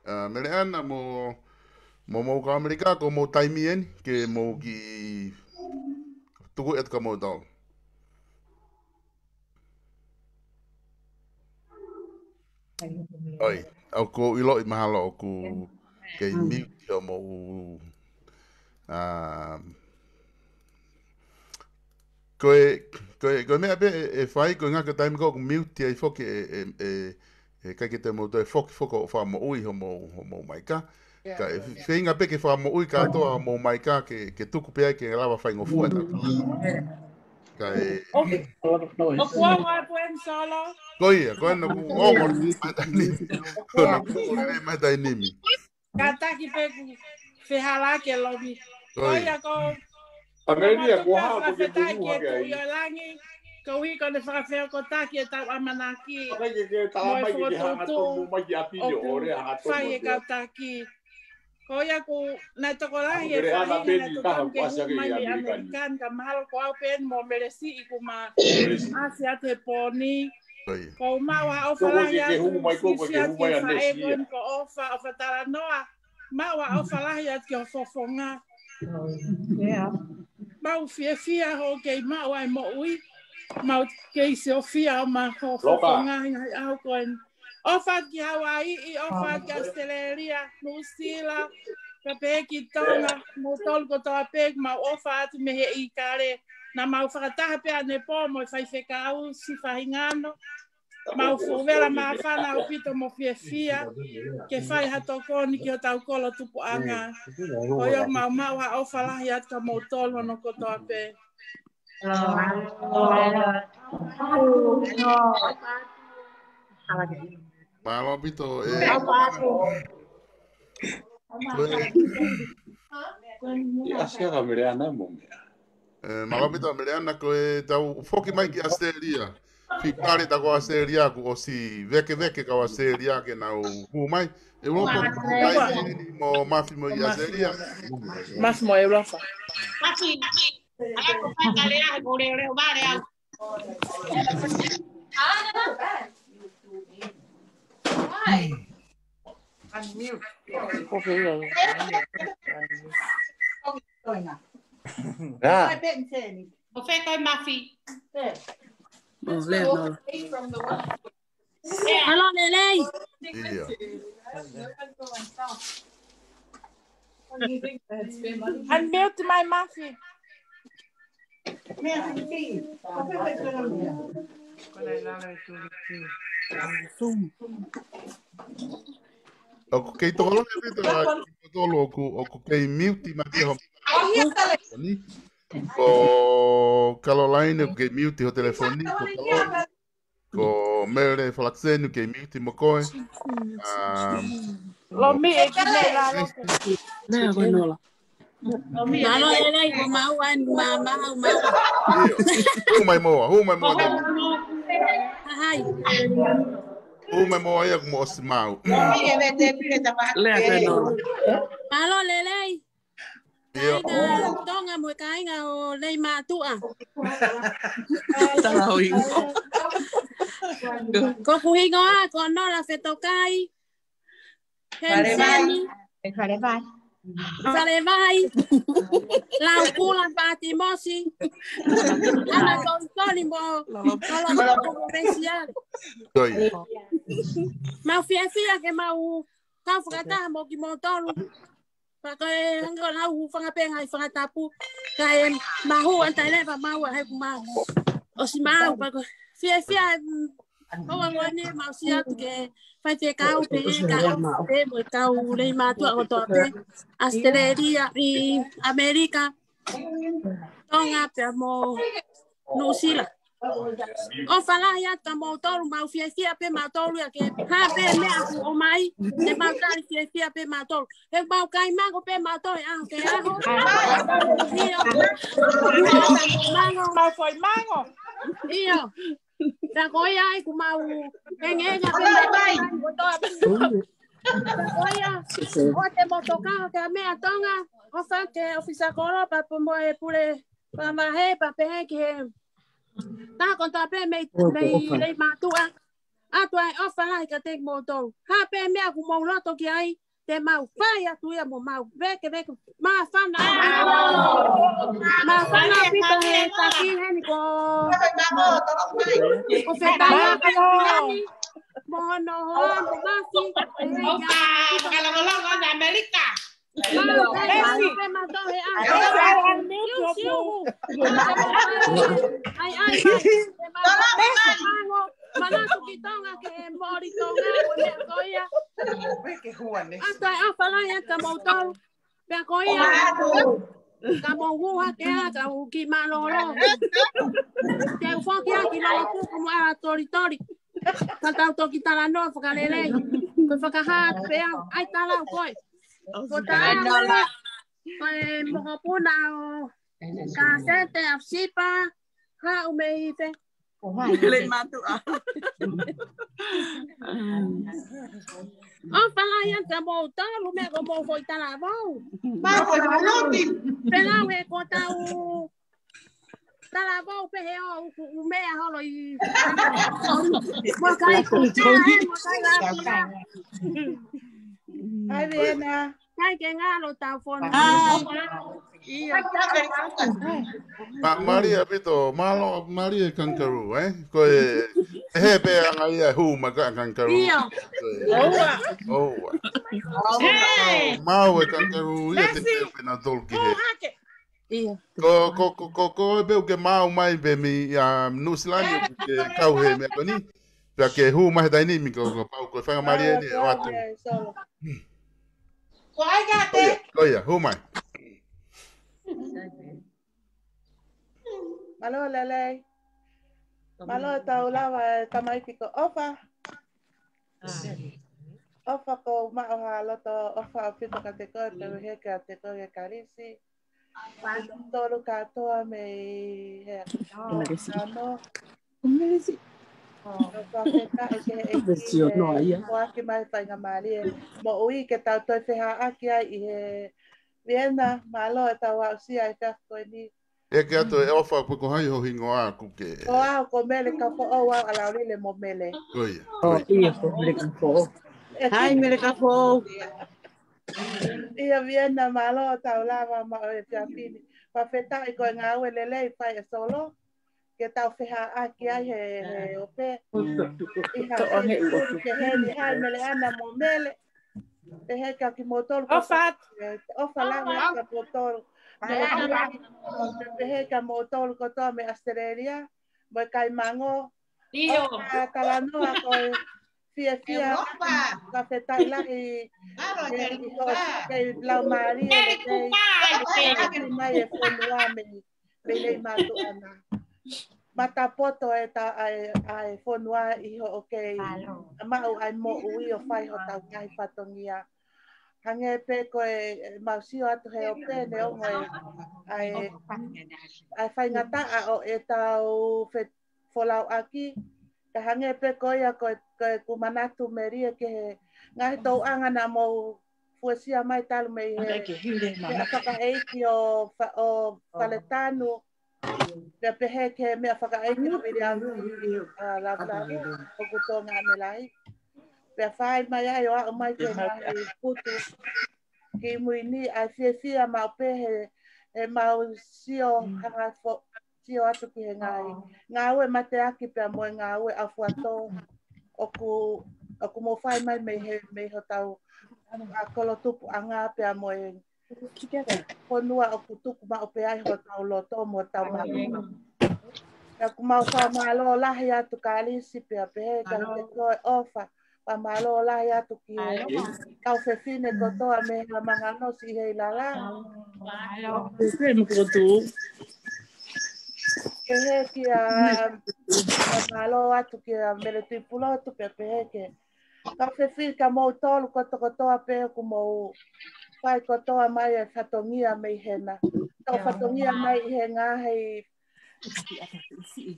Ā, Mele Ana mo, mo mou kau ʻAmelika, ko hoʻomou taimi eni ke mou kiʻi tuku atu kia moutolu. ʻOi, ʻoku ou ʻiloʻi mahalo ʻoku kei mute hoʻomou, ā, ko e, ko e, ko e meʻa pē ʻe, ʻe fai, ko e ngaahi taimi ko ē ʻoku mute ai foki ʻe, ʻe, ʻe, ʻe ʻikai ke te mou toe foki foki ʻo fakamoʻui hoʻomou, hoʻomou maika. Ka ʻe feinga pē ke fakamoʻui kātoa hoʻomou maika ke, ke tuku pē ai ke lava faingofua atu. Ka ʻe ʻOku, ʻoku ongo atu eni Solo. Ko ia, ko ena ʻoku ongo mai taimi ni. Ko ena ʻoku ongo mai taimi ni. Kātaki pē ku fehālaaki e lovi. Ko ia ko ʻAmelika, ko e hā ko e fakafetaʻi ki he Tuʻi ʻo e langi, koeʻuhi ko ʻene fakafehokotaki ʻetau ʻamanaki mo e fokotuʻutuʻu ʻoku fai ʻe he kau taki. Ko ia ko ʻena tokolahi e faʻahinga naʻe totonu ke hū mai mei ʻAmelika ni, ka mahalo ko au pē eni mo Melesiʻi kuo ma ʻasi atu he pō ni. Ko ia. Ko u maʻu ha ʻofa lahi atu, fiefia ki he faʻē ko eni ko ʻOfa, ʻOfa Talanoa. Maʻu ha ʻofa lahi atu ki ho fofonga. Mau fiefia hoʻo kei maʻu ʻa e moʻui. Mau kei siofia ʻo maʻu ho fofonga ʻi he ngaahi ʻaho ko eni. ʻOfa atu ki Hauaiʻi, ʻofa atu ki ʻAositelēlia, Nuʻusila, pea pehē ki Tonga, moutolu kotoa pē, mau ʻofa atu mei he ʻIkale. Naʻa mau fakataha pē ʻanepō mo e faifekau, Sifa Hingano. Mau fuʻu vela māfana ʻaupito mo fiefia ke fai ha tokoni ki hotau kolo tupuʻanga. Ko ia mau maʻu ha ʻofa lahi atu kia moutolu hono kotoa pē. Mālō ʻaupito e. ʻI ʻAsia ka Mele Ana mo meʻa. E, mālō ʻaupito Mele Ana, ko e tau foki mai ki ʻAositelēlia. Fika lelei ʻetau kau ʻAositelēlia kuo ʻosi vēkeveke kau ʻAositelēlia ke nau hū mai. ʻEulopa, mai mo Mafi mo ʻAositelēlia. Mafi mo ʻEulopa. Mafi. Ala ko fai ka lea he ko leoleo vale au. Why? Unmute. Ā. Ko fē koe Mafi? Ō, lea nō. Mālō lelei. ʻIo. Unmute mai Mafi. ʻOku kei tokolahi ʻaupito ʻa kimoutolu ʻoku, ʻoku kei mute mai pē ho telefoni. Ko Kalolaine ʻoku kei mute ho telefoni, ko Kalolaine. Ko Mele Falakiseni ʻoku kei mute mo koe. Um, Lomi e ki nei la loke. Nea ko Nola. Mālō lelei, ko mau ʻa e ma, ma, ma. ʻIo. Hū mai moa, hū mai moa. Hai. Hū mai moa ia kuo mou ʻosi maʻu. Lea ko Nola. Mālō lelei. ʻIo. Kāinga Tonga mo e kāinga ʻo Leimātuʻa. Tala ʻo ingo. Ko hoku hingoa ko Nola Fetokai. Henseni. Falevai. Falevai. Laukula Patimosi. Ana Tolitoli mo Lolo Mesiale. Mau fiefia ke mau kau fakataha mo kimoutolu. Pea ko e hangē ko ʻeku hūfanga pē he ngaahi fakatapu. Kae mahuʻinga taha leva maua he kuo mau ʻosi maʻu. Pea ko e fiefia, mm, ʻoua ko eni mau sio atu ke faifekau pē he kau pē mo e kau lei mātuʻa kotoa pē. ʻAositelēlia, ʻi ʻAmelika, Tonga pea mo Nuʻusila. ʻOfa lahi atu kia moutolu, mau fiefia pē mautolu ia ke hā pē meʻa kuo ʻomai, te mau tali fiefia pē mautolu. He mau kai mango pē mautolu he ʻaho ke ʻaho. ʻIo. Mango. Mau foʻi mango. ʻIo. Pea ko ia ai kuo mau hengehenga pē mautolu. Pea ko ia, ʻoua te mou toka ke meʻa Tonga, ʻofa ki he ʻōfisa kolo pea pehē mo e pule fakavahe pea pehē ki he taha kotoa pē mei, mei lei mātuʻa. ʻOatu ʻa e ʻofa lahi kiate kimoutolu. Hā pē meʻa kuo mou loto ki ai, te mau fai atu ia mo mau vekeveke. Māfana. Māfana ʻaupito he taki heni ko, ko Fetaia Filipiani. Mo hono hoa mo Masi. Opa, fakalongolongo ʻa ʻAmelika. Esi. Ai, ai, ai. Manatu ki Tonga ke moli Tonga, ko e meʻa ko ia. Ke hua ne. ʻOatu ʻa e ʻofa lahi kia moutolu. Pea ko ia. Ka mou hū hake ā, ka u kiʻi mālōlō. Te u foki ā ki Lolotuku mo ʻAla Tolitoli. Ka tau toki talanoa fakalelei. Ko e fakahā pē au, ʻai talau koe. Ko talau, ko e mokopuna ʻo Kasete ʻa Sipa, haʻu mei fē. Lei mātuʻa. ʻOfa lahi atu kia moutolu, meʻa ko homou foʻi talavou. Mau ko e maluti. Pea lau he ko ʻetau talavou pē he ʻoku, ʻoku meʻa holo ʻi. Mo kai ko, mo kai la. Ai, Viena. Kai ke ngalo tau fonu. Ai. ʻIo. Ma-, mālie ʻaupito, mālō, mālie kangaroo, ē? Ko e, ʻe hē pē ʻa e ngaahi ʻaho ʻe hū mai ʻa e kangaroo. ʻIo. ʻOua. ʻOua. Mau e kangaroo, ia te pehē pē nautolu ki hē. ʻIo. Ko, ko, ko, ko, ko e pehē ke mau mai pē mei, ʻa, Nuʻusila ni ʻoku ke kau he meʻa ko eni. Pea ke hū mai he taimi ni, ko, ko pau, ko e faingamālie eni, ʻoatu. Ko ai ka te? Ko ia, ko ia, hū mai. Mālō lelei. Mālō e tau lava e tamaiki ko ʻOfa. ʻOfa ko maʻu ha loto ʻofa ʻaupito kiate koe, pea ʻuhi kiate koe Kalisi. Tolu kātoa mei he ano. Fakafetaʻi ki he ʻEiki ʻi he foaki mai faingamālie moʻui ke tau toe fehaʻaki ai ʻi he Viena, mālō e tau aʻusia e efiafi ko eni. ʻEke atu e ʻOfa pe ko hai ho hingoa ʻoku ke. Ko au ko Mele Kafoʻou, au ʻa Laulile mo Mele. Ko ia. ʻIo, ko Mele Kafoʻou. Hai, Mele Kafoʻou. ʻIo Viena, mālō tau lava maʻu e efiafi ni. Fakafetaʻi ko e ngāue lelei fai ʻe Solo. Ke tau fehaʻaki ai he, he ope. ʻI ha feituʻu ke heni hai Mele ʻana mo Mele. Pehē kia kimoutolu. ʻOfa. ʻOfa lahi kia kimoutolu. Pehē kia moutolu kotoa mei ʻAositelēlia. Mo e kai mango. ʻIo. ʻOfa talanoa ko e fiefia. Fakafetaʻi lahi. Kei lau mālie. Kei mai e fonua mei mei lei mātuʻa na. Matapoto e ta, ʻa e, ʻa e fonua ʻi hoʻo kei maʻu ʻa e moʻui ʻo fai hotau ngaahi fatongia. Hangē pē ko e, ʻemau sio atu he ope neongo e, ʻa e, ʻa e faingataʻa ʻo ʻetau fe-, folauʻaki. Ka hangē pē ko ia ko e, ko e ʻeku manatu melie ki he ngaahi tōʻonga naʻa mou fuesia mai talu mei he, he fakaʻeiki ʻo Fa-, ʻo Faletanu. Pea pehē ki he meʻa fakaʻeiki ʻa Viliami, ʻa Lavulavu, ʻoku Tonga Amelai. Pea fai mai ai ʻo aʻu mai ki he ngaahi putu ki mui ni, ʻa e fiefia maʻu pē he, he mau sio hanga fo, sio atu ki he ngaahi ngāue mateaki pea mo e ngāue ʻafuatō ʻoku, ʻoku mou fai mai mei he, mei hotau, ʻa, kolo tupuʻanga pea mo e fonua ʻoku tuku maʻu pē ai hotau loto mo hotau māʻoniʻoni. Pea ʻoku mau fakamālō lahi atu Kalisi pea pehē ka te koe ʻofa. Fakamālō lahi atu ki he kau fefine kotoa mei he Lamanganosi ʻi he ʻIlala. Pehē kia, fakamālō atu kia Mele Tuipulotu pea pehē ke kau fefine kia moutolu kotokotoa pē ʻoku mou fai kotoa mai e fatongia mei hena. Tau fatongia mai ʻi he ngaahi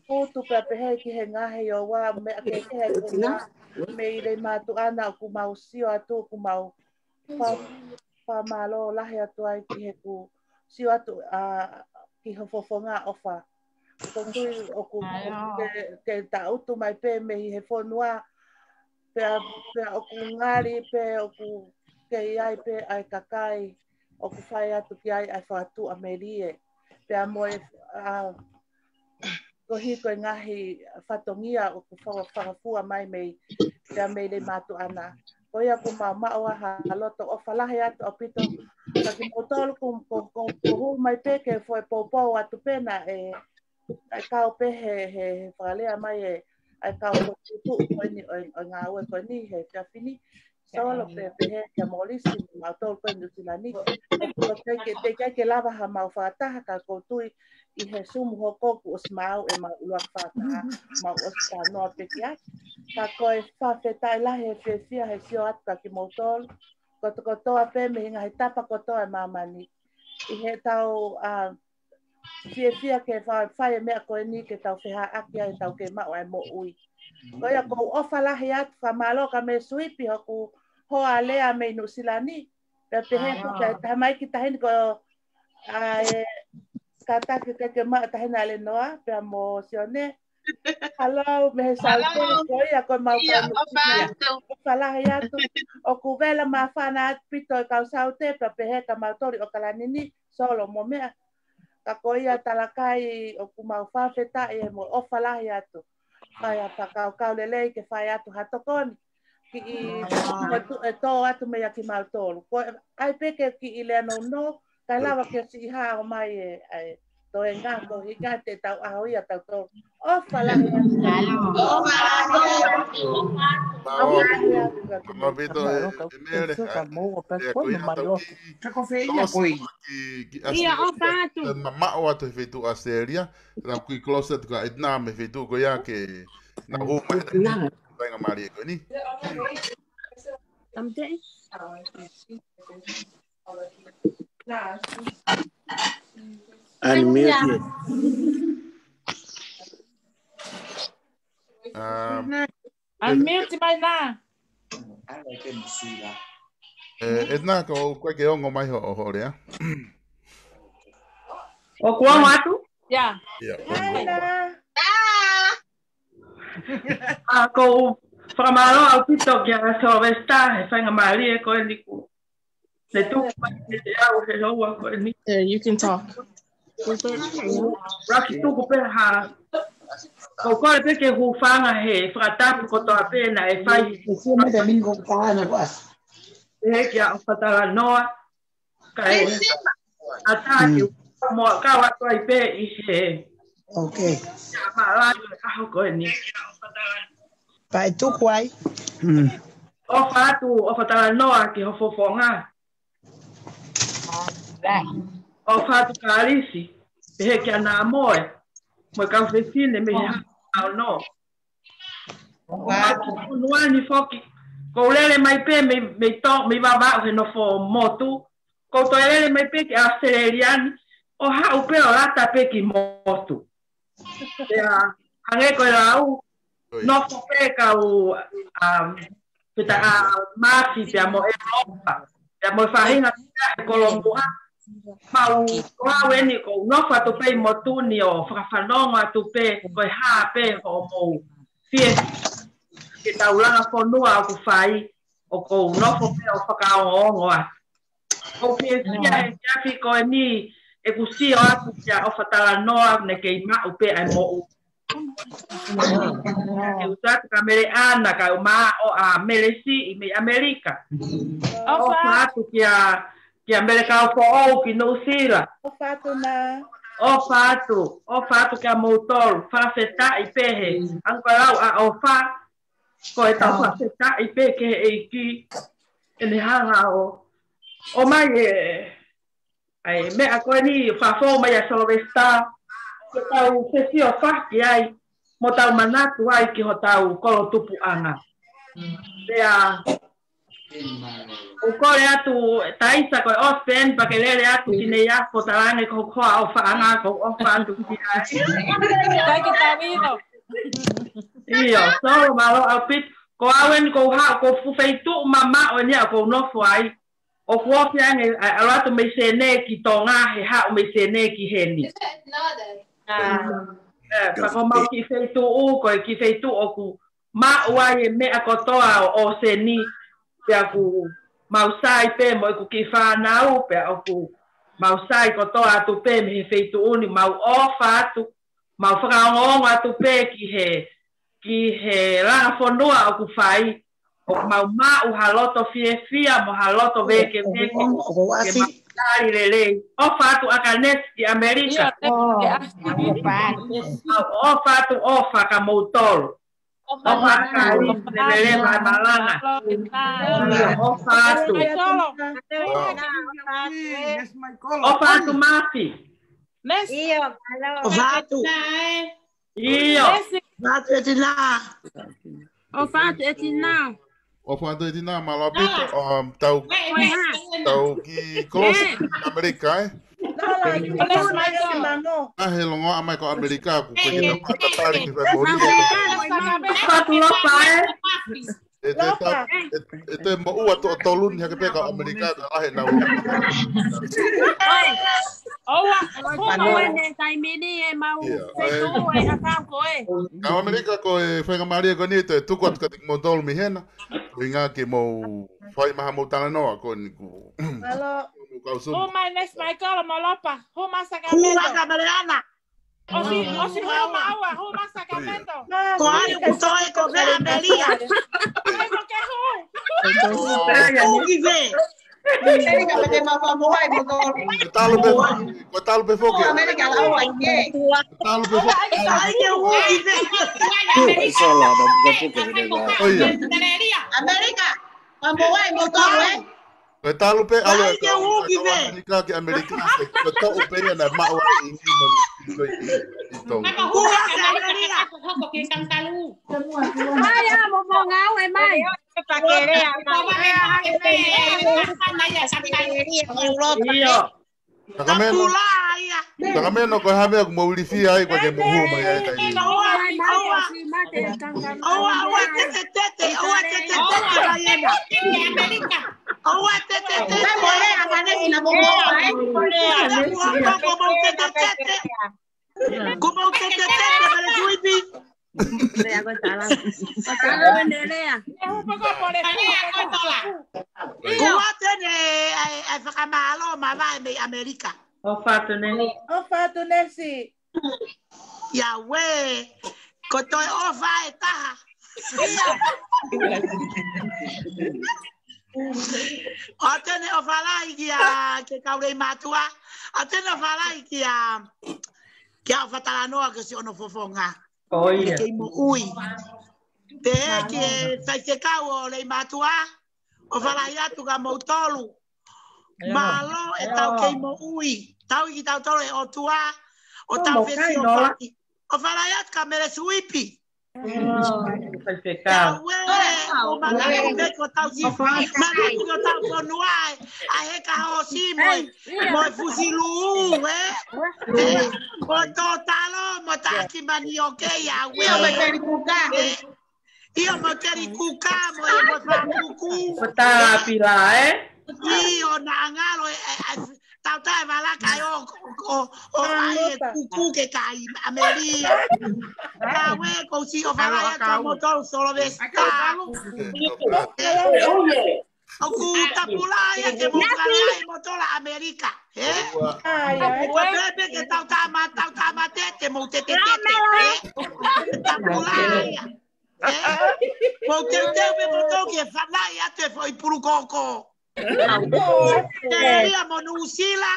putu pea pehē ki he ngaahi ʻoua meʻa kehekehe ʻoku mou mei Leimātuʻana ʻoku mau sio atu ʻoku mau fa, fakamālō lahi atu ai ki heʻeku sio atu ʻa ki ho fofonga ʻofa. Ko tui ʻoku ke, ke taʻutu mai pē mei he fonua pea, pea ʻoku ngali pē ʻoku kei ai pē ʻa e kakai ʻoku fai atu ki ai ʻa e fakatuʻamelie. Pea mo e, ʻa, ko hiko e ngaahi fatongia ʻoku fa, fakafua mai mei, pea mei Leimātuʻana. Ko ia ʻoku mau maʻu ai ha loto ʻofa lahi atu ʻaupito. Ka kimoutolu ko, ko, ko, ko hū mai pē ke foʻi poupou atu pē naʻe, ʻa e kau pē he, he, he fakalea mai e, ʻa e kau ko tutuʻu ko eni ʻo, ʻo ngāue ko eni he efiafi ni. Solo pea pehē kia Molisi mo mautolu ko eni Nuʻusila ni. Ko te ke, te ke, ke lava ha mau fakataha ka ʻoku ou tui ʻi he sumu hoko kuo ʻosi maʻu e mau ʻuluaki fakataha, mau ʻosi talanoa pē ki ai. Ka ko e fakafetaʻi lahi he fiefia he sio atu kia kimoutolu kotokotoa pē mei he ngaahi tapa kotoa e māmani. ʻI heʻetau, ʻa, fiefia ke fa, fai e meʻa ko eni ke tau fehaʻaki ai ʻetau kei maʻu ʻa e moʻui. Ko ia ʻoku ou ʻofa lahi atu fakamālō kia Mele Suipi hoku hoa lea mei Nuʻusila ni. Pea pehē ko e taha mai ki tahi ni ko, ʻa e kātaki ke, ke maʻu tahi na Lenoa, pea mo Sione. Hello, mei he Saute, ko ia ko mau kau Nuʻusila ni. ʻOfa lahi atu. ʻOku vela māfana atu pito e kau Saute, pea pehē kia mautolu ʻi ʻOkalani ni, Solo mo meʻa. Ka ko ia talakai ʻoku mau fakafetaʻi mo ʻofa lahi atu. Fai ha fakakaukau lelei ke fai atu ha tokoni. Kiʻi ʻe tō atu meia kimautolu. Ko e ʻai pē ke kiʻi lea nounou, kae lava ke siʻi hao mai e, ʻa e toenga ko hinga te tau ʻaho ia tautolu. ʻOfa lahi atu. Mau, mau pito e, e Mele, ʻa, e ko ia tau ki, ki, ki ʻAsi-, ʻofa atu. Mamaʻo atu he feituʻu ʻAositelēlia, tau ki close atu ka ʻEtena mei he feituʻu ko ia ke na hū mai he faingamālie ko eni. Unmute. Um, Unmute mai na. E, ʻEtena, ko koe ke ongo mai ho, ho lea. ʻOku ongo atu? Yeah. Yeah, ongo. ʻA, ʻoku ou fakamālō ʻaupito kia Sylvester he faingamālie ko eni kuo ne tuku mai kiate au he houa ko eni. Yeah, you can talk. Laki tuku pē ha. ʻOku ou kole pē ke hūfanga he fakatapu kotoa pē naʻe fai. He kia ʻOfatalanoa. Kae ʻatā ke mo kau atu ai pē ʻi he. Okay. Kia Malani ʻaho ko eni. Pae tuku ai. Mm. ʻOfa atu, ʻOfatalanoa ki ho fofonga. ʻOfa atu Kalisi, pehē kia Namoe, mo e kau fefine mei he Haʻa Ono. ʻOfa atu Nuani foki, ʻoku ou lele mai pē mei, mei tō, mei Vavaʻu he nofo motu. ʻOku ou toe lele mai pē ki ʻAositelēlia ni, ʻo haʻu pē ʻo lata pē ki motu. Pea, hangē ko e lau, nofo pē kau, um, pita a Mafi pea mo ʻEulopa. Pea mo e faʻahinga pea he Kolomuʻa. Mau, ko au eni ʻoku ou nofo atu pē ʻi motu ni ʻo fakafanongo atu pē, ko e hā pē hoʻomou fie, ke tau langa fonua ʻoku fai, ʻoku ou nofo pē ʻo fakaongoongo atu. ʻOku ou fiefia he efiafi ko eni, ʻeku sio atu kia ʻOfa Talanoa, ne kei maʻu pē ʻa e moʻui. ʻE uta atu ka Mele ʻAna, ka u mā ʻo ʻa Mele Siʻi mei ʻAmelika. ʻOfa atu kia, kia Mele Kaufoʻou ki Nuʻusila. ʻOfa atu na. ʻOfa atu, ʻofa atu kia moutolu, fakafetaʻi pē he. Anko lau ʻa ʻOfa, ko e tau fakafetaʻi pē ki he ʻEiki, ʻene hanga ʻo, ʻomai e, ʻa e meʻa ko eni fakafou mai ʻa Sylvester, ke tau fesiofaki ai, mo tau manatu ai ki hotau kolo tupuʻanga. Pea, ʻoku ou kole atu, Taisa ko e ʻosi pē eni pea ke lele atu ki nei ʻa ko talange ko hoku hoa ʻofaʻanga ʻoku ou ʻofa atu ki ai. Thank you, Tawino. ʻIo, so, mālō ʻaupito, ko au eni ʻoku ou haʻu, ko e fuʻu feituʻu mamaʻo eni ʻoku ou nofo ai. ʻOku ofi ange, ʻa, ʻalu atu mei Senē ki Tonga, he haʻu mei Senē ki heni. ʻE, pea ko homau kiʻi feituʻu, ko e kiʻi feituʻu ʻoku maʻu ai e meʻa kotoa ʻo, ʻo ʻōseni, pea ʻoku mau sai pē mo ʻeku kiʻi fānau, pea ʻoku mau sai kotoa atu pē mei he feituʻu ni, mau ʻofa atu, mau fakaongoongo atu pē ki he, ki he langa fonua ʻoku fai, ʻoku mau maʻu ha loto fiefia mo ha loto vēkeveke, ke mau tali lelei. ʻOfa atu ʻa Kanesi ki ʻAmelika. ʻOfa atu ʻOfa kia moutolu. ʻOfa atu ʻa Kali, lelei mai malanga. ʻOfa atu. ʻOfa atu Mafi. ʻOfa atu. ʻIo. ʻOfa atu ʻEtina. ʻOfa atu ʻEtina. ʻOfa atu ʻEtina, mālō ʻaupito, um, tau, tau kiʻi kolosi ʻAmelika, ē? ʻA he longoaʻa mai ko ʻAmelika, ʻoku ʻikai ke tau kātaki ki fai moʻoni. ʻOfa atu Lopa, ē? ʻE te tau, ʻe, ʻe te moʻua toʻo tolu ni hake pē ka ʻAmelika ka lahi ʻenau. ʻOua, ʻoua ʻene taimi ni ʻe mau feituʻu ʻe ʻakau ko ē. Ka ʻAmelika ko e faingamālie ko eni ʻe te tuku atu kiate kimoutolu mei hena. Ko e ʻuhinga ke mou fai mai haʻamou talanoa ko eni ku. Mālō. Mou kau sumu. Hū mai Nesi Maikolo mo Lopa. Hū mai Sacramento. Hū mai Sacramento. ʻOsi, ʻosi hū mai ʻoua, hū mai Sacramento. Ko ai ʻoku toe ko fē ʻAmelika. Ai, ko ke hū. Hū ki fē. Ko e talu pē, ko e talu pē foki. ʻAmelika lau ai ke. Ko e talu pē foki. Ai ke hū ki fē. ʻOi, ʻia. ʻAmelika. Ko e talu pē ʻalu ʻa ʻAmelika ki ʻAmelika, ko e toʻu pē ia naʻe maʻu ai ʻi ni mo ʻi Tonga. ʻAi ā mo mo ngāue mai. ʻIo. Sacramento. Sacramento, ko e hā e meʻa ʻoku mou ilifia ai, ko e ke mou hū mai ai, tai. ʻOua, ʻoua, ʻoua tete tete, ʻoua tete tete, ʻoua tete tete. Ko mou tete tete, Mele Suipi. Lea ko tala. Ko tala wene lea. Ko ʻoua tene ʻa e, ʻa e fakamālō mavahe mei ʻAmelika. ʻOfa atu Nesi. ʻOfa atu Nesi. ʻIa uē, ko toe ʻofa ʻe taha. ʻOua tene ʻofa lahi kia, ke kau lei mātuʻa. ʻOua tene ʻofa lahi kia, kia ʻOfa Talanoa ke si ono fofonga. ʻOi. Kei moʻui. Pehē ki he faifekau ʻo lei mātuʻa, ʻofa lahi atu kia moutolu. Mālō ʻetau kei moʻui. Tauhi kitautolu ʻe he ʻOtua, ʻo tau fesiofaki. ʻOfa lahi atu kia Mele Suipi. Faifekau. Tau ē, ʻo manatu pē ko tau si. Manatu ko tau fonua ē. ʻA e heka hoosi mo e, mo e fusilu ē. Ē, ko Tōtalo mo Taki Manioke ia uē. ʻIo mo Teli Kuka. ʻIo mo Teli Kuka mo e mo Fakuku. Ko tā pila ē. ʻIo naʻa ngalo e, e, e, Tau taʻe vala kai ʻo, ʻo, ʻo, ʻai e kuku ke kai ʻAmelika. Ka ue ko si o vala ia ka mo tau solo vesta. ʻOku tapula ia ke mo kale ai mo tola ʻAmelika. He? Ko pepe ke tau tama, tau tama tete mo tete tete. He? Tapula ia. He? Mo teuteu pe mo tau ke fanai atu e foʻi pulu koko. Australia mo Nuʻusila,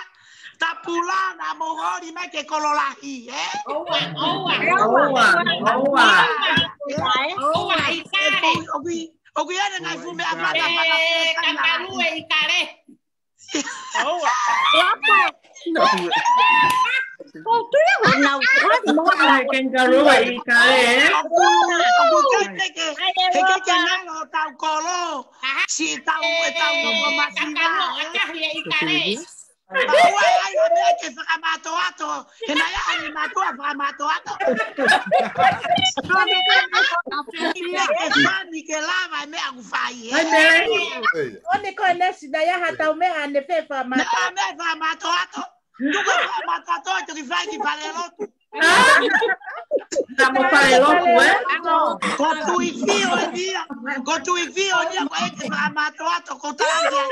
tapula na mo holi mai ke kolo lahi, ē? ʻOua, ʻoua, ʻoua, ʻoua. ʻOku, ʻoku ʻi ai e ngaahi fuʻu meʻa mata, mata, kangaroo ʻi kale. ʻOua. Ko tu ia wana ua. Kangaroo ʻi kale, ē? ʻOku, ʻoku ʻikai ke, he ke ke ngalo tau kolo. Si tau e tau no masiva. Kangaroo ʻakahi ʻi kale. Ka ʻoua ʻe ʻai ha meʻa ke fakamātoato. He naʻe ʻai mātuʻa fakamātoato. Ke fani ke lava e meʻa ʻoku fai, ē? ʻOni ko e nesi naʻe ʻai ha tau meʻa ne fe fakamātoato. Naʻe meʻa fakamātoato. Tuku e fakamātoato ʻe toki fai ki fale lotu. Na mo fale lotu, ē? Ko Tuʻifio ʻe ia. Ko Tuʻifio ʻe ia ko e ke fakamātoato ko tāngia.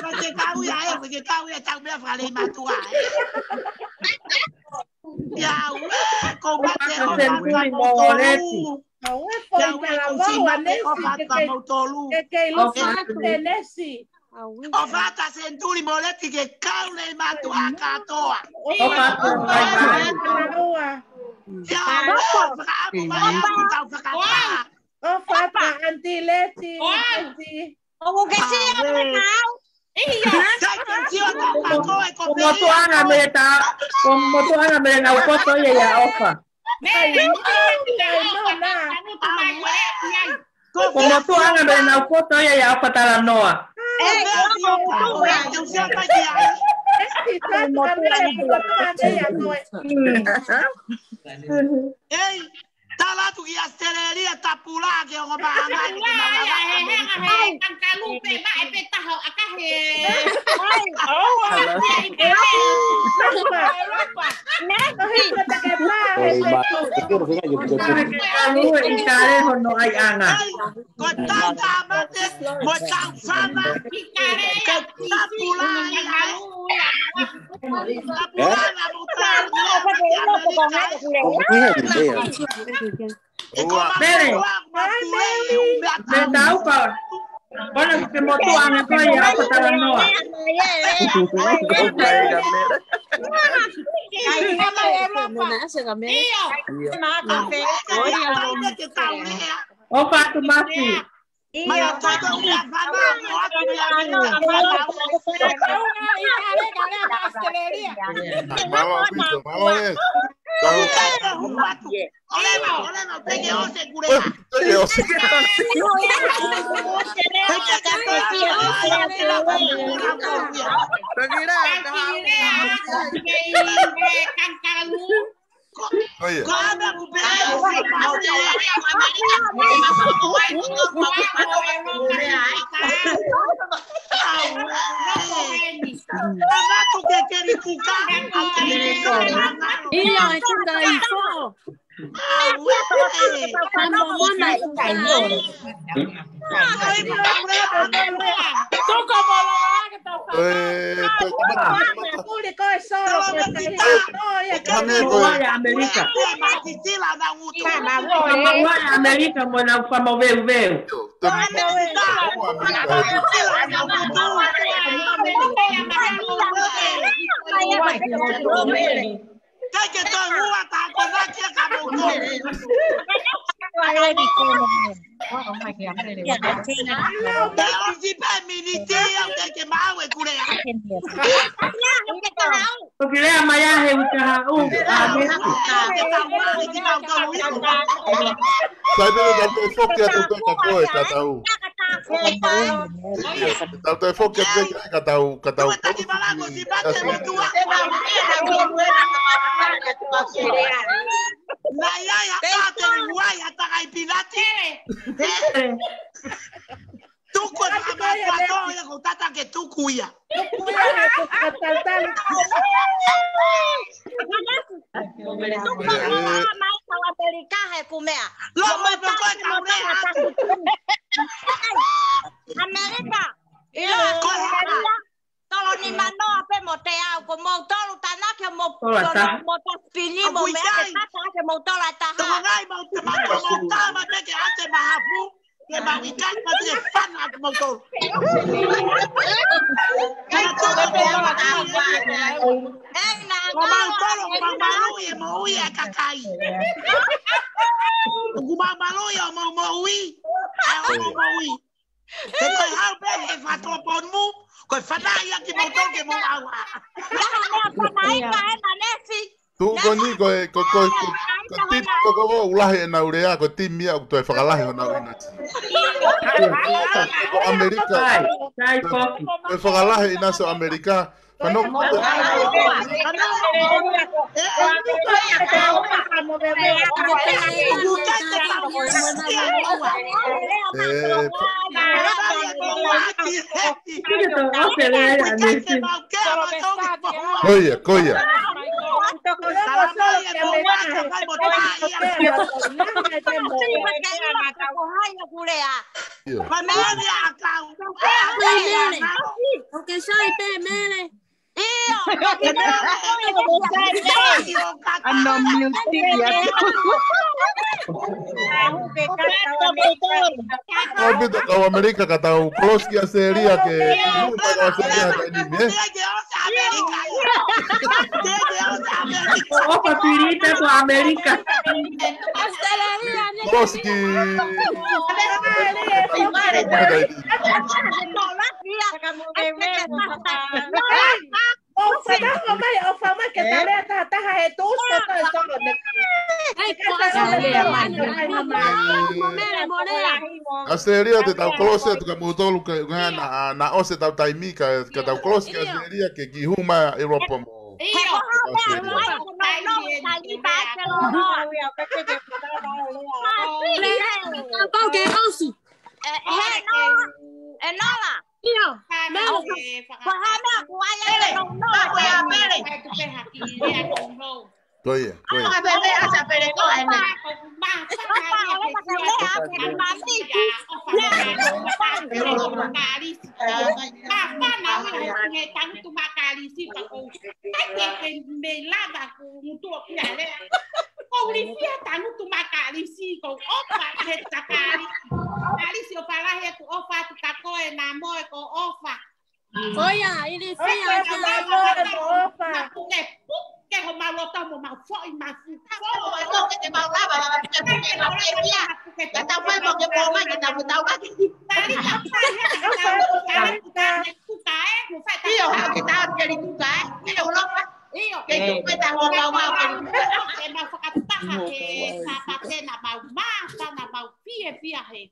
Ko ke kau ia ē, ko ke kau ia tau meʻa fale mātuʻa, ē? Ia ue, ko mate o fata mo tolu. Ia ue, ko si mate o fata mo tolu. Ke kei lofa atu e nesi. ʻO fata sentuli mo leti ke kau nei mātuʻa kātoa. ʻO fata mai mai. Ia, ʻo fata mai au ki tau fakataha. ʻO fata anti leti, anti. ʻOku ke sio mai kau. Sai ke sio na kātoa e ko motuʻanga mele ta, ko motuʻanga mele na upoto ia ia ʻofa. Ko motuʻanga mele na upoto ia ia ʻofa talanoa. Ei, tala atu ki Australia, tapula ke ongo mahanga. Tapula ia, he, he, he, kangaroo pe, ma, e pe taho, ʻakahi. Ko e tau tāmate, mo e tau fana, ko e tapula ia. Tapula na mo tau. Pele. Pele tau ka. Ona ke motuʻanga ko ia ʻofa talanoa. ʻOfa atu masi. Mālō, mālō, mālō. ʻIo, e kuka ifo. Kamau ʻa ʻAmelika. Kamau ʻa ʻAmelika mo nau fama veuveu. Take it to who I talk about here, Kamau. Te ʻosi pē miniti au te ke maʻu e kulea. Ko ke lea mai ā he uta haʻu. Sai pē ka te foki atu ka ka koe ka tau. Tau te foki atu ka tau, ka tau. Nai ai a ka te uai a takai pilati. Tuku e whakamātoato ia ko tata ke tuku ia. Tuku ia, tuku ia, tau, tau. Tuku ia, mai South America he kumea. Lo mo mo ko ka le. America. Io, ko e hā? Tolo ni manoa pe mo te au, ko moutolu tanaki mo tolo mo ta pini mo me ake tata ake moutolu ʻa taha. Toko ngai mau te mau tama te ke ate mahafu. Ke mau ʻikai ma te fana atu moutolu. Kana toko te ala kai. Ei, na, ko mau tolo, ko mau malu e mo ui e kakai. Ko mau malu e o mau mo ui. Ai o mau mo ui. He ko e hau pe he fatoa ponu, ko e fana ia ki moutolu ke mou au a. Ia ha mea fana ia ka e na nesi. Tuʻu ko eni ko e, ko, ko, ko, ko timi ko ko ko ʻoku lahi ʻenau lea, ko timi ia ʻoku toe fakalahi honau ʻinasi. Ko ʻAmelika, ko e fakalahi ʻinasi ʻo ʻAmelika, Fano. Ko ia, ko ia. Io. ʻIo. Ano miuti ia. ʻAupito kau ʻAmelika ka tau close kia Selia ke. ʻOfa pili pe ko ʻAmelika. Close ki. ʻOfa mai, ʻofa mai ke tau lea taha taha he tuʻu sio ko e solo ne. ʻAositelēlia te tau close atu ka moutolu ka, ka na, na ʻosi ʻetau taimi ka, ka tau close ki ʻAositelēlia ke ki huma ʻi Europa mo. ʻIo. Pau ke ʻosi. ʻE, ʻe Nola. ʻIo. Mele. Ko e hā meʻa ʻoku ai ai e no no. Ko ia, ko ia. Ko ulifia tangutu ma Kalisi, ko ʻofa he ta Kalisi. Kalisi ʻofa lahi atu ʻofa atu ka ko e na mo e ko ʻofa. Ko ia, ilifia ʻofa atu na mo e ko ʻofa. Na puke puke ho mau loto mo mau foʻi mau fu. Foʻi mau loto ke te mau lava, lava ke puke mau leva. Ka tau fai mo ke pō mai, ka tau mo tau laki. Tali ka puke he ka tau laki. Tuka e, mo fai ta. ʻIo, ha ke tau ke li tuka e. Ke Europa. ʻIo. Ke tuka e tau mau mau. E mau fakataha he Sāpate na mau mata na mau fiefia he.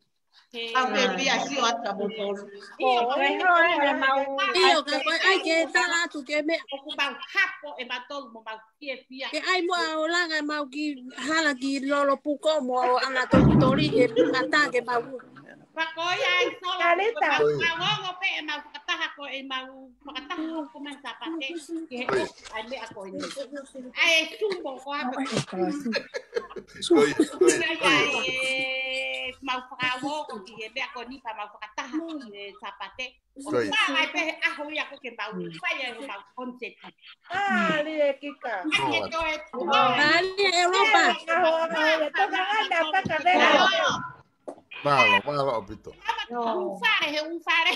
He. Mau fiefia sio atu ka moutolu. ʻIo, ko e hā e mau. ʻIo, ka ko e ʻai ke tala atu ke meʻa. ʻOku mau hapo e mautolu mo mau fiefia. Ke ʻai mo ʻa ʻolunga mau ki hala ki lolo puko mo ʻo ʻana tolitoli ke mata ke mau. Pea ko ia ai solo, Kalita. Ko e mau, mau ongo pē e mau fakataha ko e mau fakataha ko mai Sāpate, ki he ʻai meʻa ko eni. ʻAi e sumo ko ʻape. Ko ia, ko ia, ko ia. Ai, e, mau fakaongo ki he meʻa ko eni pea mau fakataha ki he Sāpate. Ko ia. ʻO mai pē he ʻaho ia ko ke mau fai e mau concert. ʻAli e kika. ʻAli e toe. ʻAli e Europa. ʻAho, ʻaho, ʻaho, ʻaho, ʻaho, ʻaho, ʻaho. Mālō, mālō ʻaupito. Ufale, he ufale.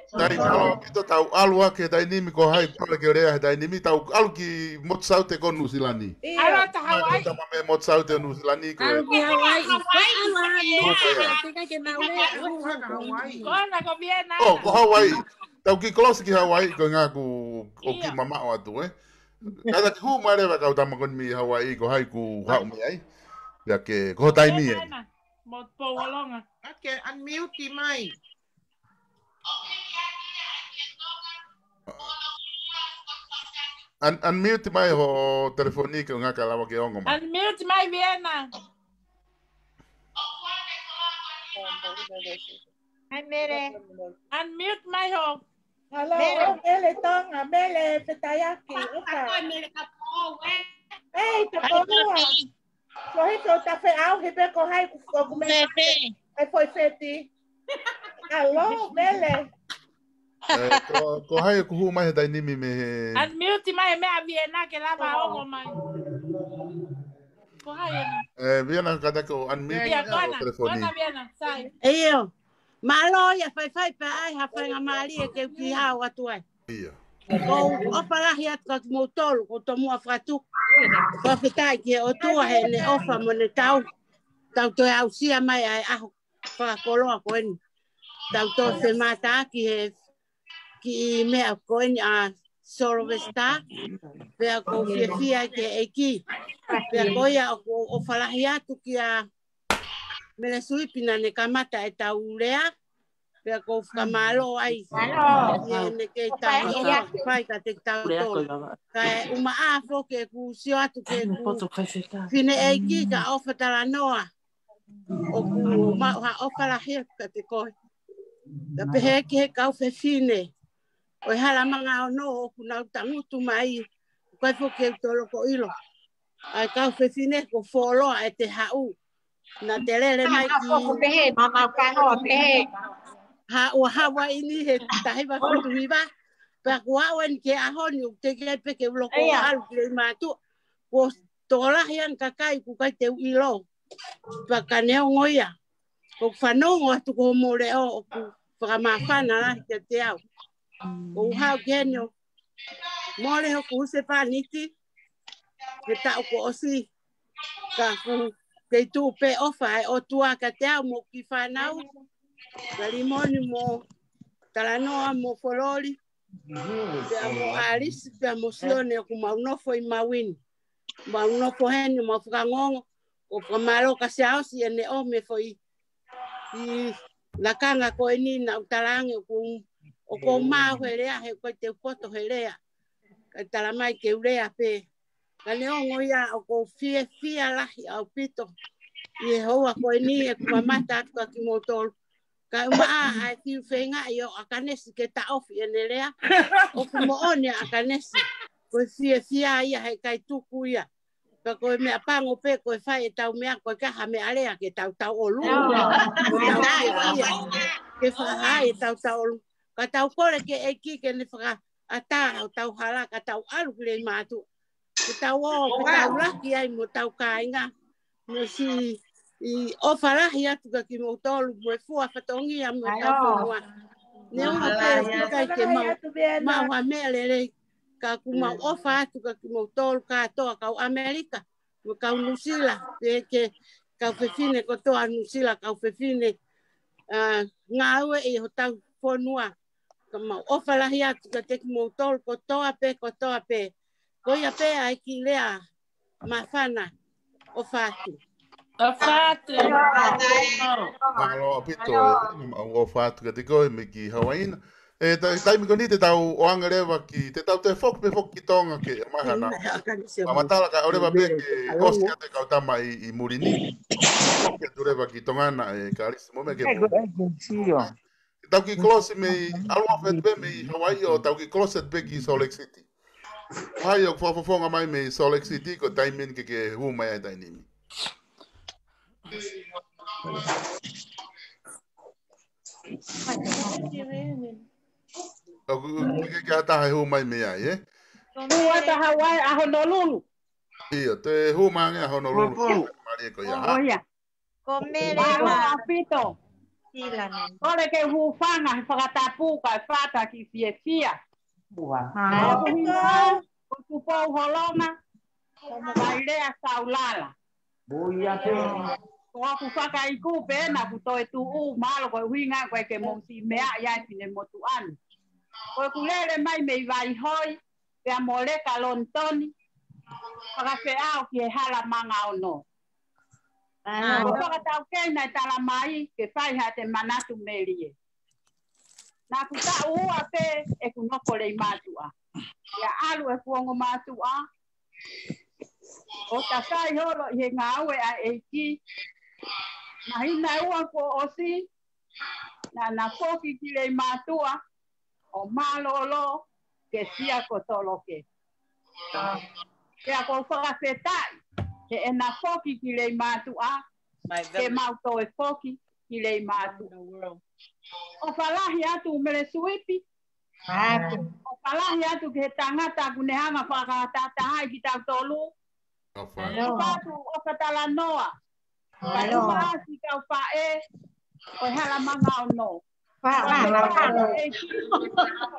Tau mālō ʻaupito tau ʻalu ake taimi ni ko hai pole ke lea he taimi ni tau ʻalu ki Motu Saute ko Nuʻu Sila ni. ʻAlu atu Hawaiʻi. Tama me Motu Saute Nuʻu Sila ni ko. ʻAlu ki Hawaiʻi. Hawaiʻi. ʻAlu, ʻalu. Teka ke nau lea. Kona ko Viena. ʻO, ko Hawaiʻi. Tau ki close ki Hawaiʻi ko ngā ku o ki mamaʻo atu, ē. Kātaki hū mai leva kau tama ko eni mei Hawaiʻi ko hai ku haʻu mei ai. Ia ke, ko ho taimi ē. Mo Pouolonga. Okay, unmute mai. Un-, unmute mai ho telefoni ke ngaka lava ke ongo mai. Unmute mai Viena. Hai Mele. Unmute mai ho. Hello, Mele. Oh, Mele Tonga, Mele Fetaiaki. Oka. Mele Kapau, eh. Hey, Kapau. Ko hiki o tafe au he pe ko hai ku ku me. Fefe. Ai foi feti. Hello, Mele. Ko hai ku hū mai he taimi ni mei he. Unmute mai he meʻa Viena ke lava ongo mai. Ko hai ena. Eh, Viena ka ta ko unmute. Ia kona, kona Viena, sai. Eio. Mālō ia faifai pea ai ha faingamālie ke u kiʻi hao atu ai. Ia. Ko u ʻofa lahi atu kia kimoutolu, ko u tomuʻa fakatuku. Fakafetaʻi ki he ʻOtua heʻene ʻofa mo ʻene tau. Tau toe aʻusia mai ʻa e ʻaho fakakoloa ko eni. Tau toe femātaaki he kiʻi meʻa ko eni ʻa Solovesitā. Pea ko u fiefia ai ki he ʻEiki. Pea ko ia ʻoku ou ʻofa lahi atu kia Mele Suipi naʻa ne kamata ʻetau lea, pea ko u fakamālō ai. Mālō. Ia ne kei tau ia fai ka te tau tō. Ka e uma ʻā foki ʻeku sio atu ke ku fine ʻEiki ka ʻofa talanoa. ʻOku ou maʻu ha ʻofa lahi atu ka te koe. Ka pehē ki he kau fefine. ʻO e hala manga ono ʻoku nau tangutu mai. Kai foki e toloko ʻilo. ʻA e kau fefine ko foloa e te haʻu. Na te lele mai ki. Ko pehē, mama kaho, pehē. Ha, ua Hawaiʻi ni he tahi wa fitu hiva. Pea kua uen ke aho ni u te ke pe ke uloko alu ki le mātu. Ko tōlahi an kakai ku kai te u ʻilo. Pea ka neongo ia. Ko fanongo atu ko mole o ku fakamafana la ke te au. Ko u hau ke ne o mole hoku husepāniti. He taʻu ko ʻosi. Ka ku kei tuʻu pē ʻofa e ʻOtua ka te au mo ki fanau. Ka limoni mo talanoa mo fololi. Pea mo Alisi, pea mo Sione ʻoku mau nofo ʻi Mauini. Mau nofo heni, mau fakangongo. ʻO fakamālō ka se aosi ʻene ʻo me foʻi ʻi lakanga ko eni na u talange ʻoku ʻoku mau he lea he ko te poto he lea. Ka tala mai ke u lea pē. Ka neongo ia ʻoku ou fiefia lahi ʻaupito. ʻI he houa ko eni ʻeku mamata atu kia kimoutolu. Ka uma ʻā ʻa e fiu feinga ʻi ʻo ʻAkanesi ke taʻofi ʻene lea. ʻOku moʻoni ʻa ʻAkanesi. Ko e fiefia ia he kai tuku ia. Ka ko e meʻa pango pē ko e fai e tau meʻa ko e kaha meʻa lea ke tau tau ʻolu. Ko e tau fiefia. Ke fakahai e tau tau ʻolu. Ka tau kole ke ʻEiki ke ne fakaʻatā ʻo tau hala ka tau ʻalu ki le mātu. Ke tau ō, ke tau laki ai mo tau kāinga. Mo si ʻofa lahi atu kia kimoutolu, mo e fua fatongia, mo e tau fonua. Ne ua pē ʻoku kai ke mau, mau ha meʻa lelei, ka ʻoku mau ʻofa atu kia kimoutolu, kātoa kau ʻAmelika, mo kau Nuʻusila, pē ke kau fefine kotoa Nuʻusila, kau fefine ngāue ʻi hotau fonua. Ka mau ʻofa lahi atu kiate kimoutolu, kotoa pē, kotoa pē. Ko ia pē ʻa e kiʻi lea māfana ʻofa atu. ʻOfa atu. Mālō ʻaupito, ʻofa atu kiate koe mei ki Hawaiʻi na. ʻE, taimi ko eni te tau ʻoange leva ki, te tau toe foki pē foki ki Tonga ke mahana. Ka matala ka ʻoleva pē ke ʻosi kiate kau tama ʻi muli ni. Foki atu leva ki Tonga na ʻe Kalisi mo me ke mo. Tau kiʻi kolosi mei, ʻalu ʻofa atu pē mei Hawaiʻi ʻo tau kiʻi kolosi atu pē ki Salt Lake City. Hai ʻoku fakafofonga mai mei Salt Lake City ko taimi eni ke ke hū mai ai taimi ni. ʻOku ke ke ata hai hū mai mei ai, ē? Hū ata Hawaiʻi ʻa Honolulu. Ia, te hū mai ange ʻa Honolulu. Mālie ko ia. Ko Mele ma. Pito. Kole ke hūfanga he fakatapu ka fata ki fiefia. Ko Tupou Holonga, ko Mailea Saulala. Ko aku fakaiku pē na ku toe tuʻu mālō ko e uhinga ko e ke mou si meʻa ia ki ne motuʻa ni. Ko e ku lele mai mei Vaihoi, pea mo Leka Lonitoni, fakafeʻao ki he hala manga ono. Ko fakataukei na e tala mai ke fai ha te manatu melie. Na ku taʻu ua pē ʻeku nofo lei mātuʻa. Ia ʻalu ʻeku ongo mātuʻa. ʻO ta sai holo ʻi he ngāue ʻa e ʻEiki. Mahina ua kuo ʻosi. naʻa na foki ki Leimātuʻa ʻo mālōlō ke sia ko Toloke. Pea ʻoku ou fakafetaʻi he ʻena foki ki Leimātuʻa, ke mau toe foki ki Leimātuʻa. ʻOfa lahi atu Mele Suipi. ʻOfa lahi atu ki he tangata ʻoku ne hanga ʻo fakatahatahaʻi kitautolu. ʻOfa atu ʻOfa Talanoa. Kae ʻumaʻā siʻi kau faʻē ʻo e Hala Manga Ono.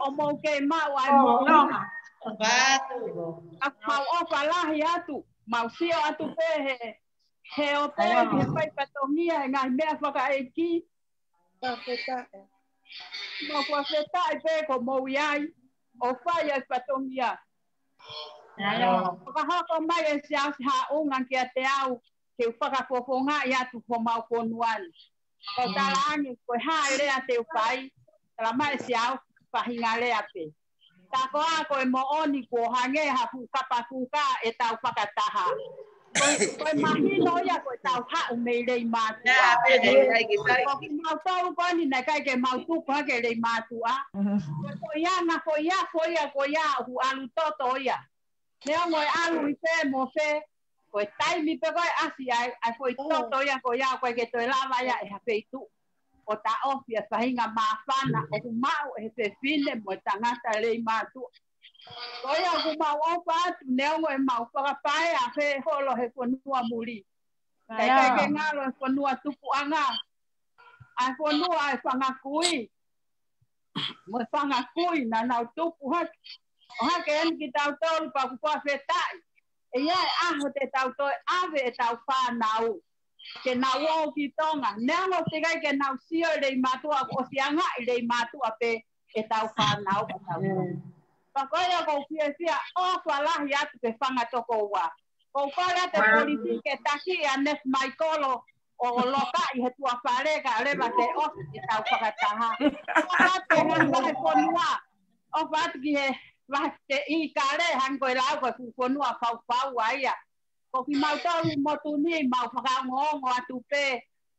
ʻOku mou kei maʻu ai mo. ʻOku mau ʻofa lahi atu. Mau sio atu pē he, he ʻofa ki he fai fatongia he ngaahi meʻa fakaʻeiki. Mau fakafetaʻi pē kuo mou ʻi ai ʻo fai ʻa e fatongia. Fakahoko mai ʻe Siaosi Haʻunga kiate au ke u fakafofongaʻi atu homau fonua ni. Ko e talaange ko e hā e lea te u fai, tala mai ʻe Siaosi faʻahinga lea pē. Tā ko ā ko e moʻoni kuo hangē ha fuʻu kapakuka ʻetau fakataha. Ko e, ko e mahino ia ko ʻetau haʻu mei Leimātuʻa. Ko kimautolu ko eni naʻe ʻikai ke mau tupu hake Leimātuʻa. Ko e foʻi anga, ko ia, ko ia, ko ia, ʻoku ʻalu toto ia. Neongo e ʻalu ʻi fē mo fē, ko e taimi pē ko ē ʻasi ai, ʻa e foʻi toto ia ko ia, ʻoku ʻikai ke toe lava ia ʻe ha feituʻu ʻo taʻofi ʻa e faʻahinga māfana ʻoku maʻu ʻe he fefine mo e tangata Leimātuʻa. Ko ia ʻoku mau ʻofa atu, neongo ʻemau fakapaea he holo he fonua muli. Kae ʻikai ke ngalo e fonua tupuʻanga. ʻA e fonua ʻa e fanga kui. Mo e fanga kui naʻa nau tupu hake. ʻO hake eni kitautolu pea ʻoku fakafetaʻi. ʻE ʻi ai e ʻaho te tau toe ʻave ʻetau fānau ke nau ō ki Tonga. Neongo ʻoku teʻeki ai ke nau sio ʻi Leimātuʻa, kuo ʻosi anga ʻi Leimātuʻa pē ʻetau fānau ʻa tautolu. Pea ko ia ʻoku ou fiefia ʻofa lahi atu ki he fanga tokoua. ʻOku ou kole atu e polisi ke taki ʻa Nesi Maikolo ʻo lokaʻi he tuʻa fale kae ʻoua leva ke ʻosi ʻetau fakataha. ʻOfa atu ki he ngaahi vahefonua. ʻOfa atu ki he vahe ʻIkale, hangē ko e lau ko e fuʻu fonua faufaua ia. Ko kimautolu motu ni mau fakaongoongo atu pē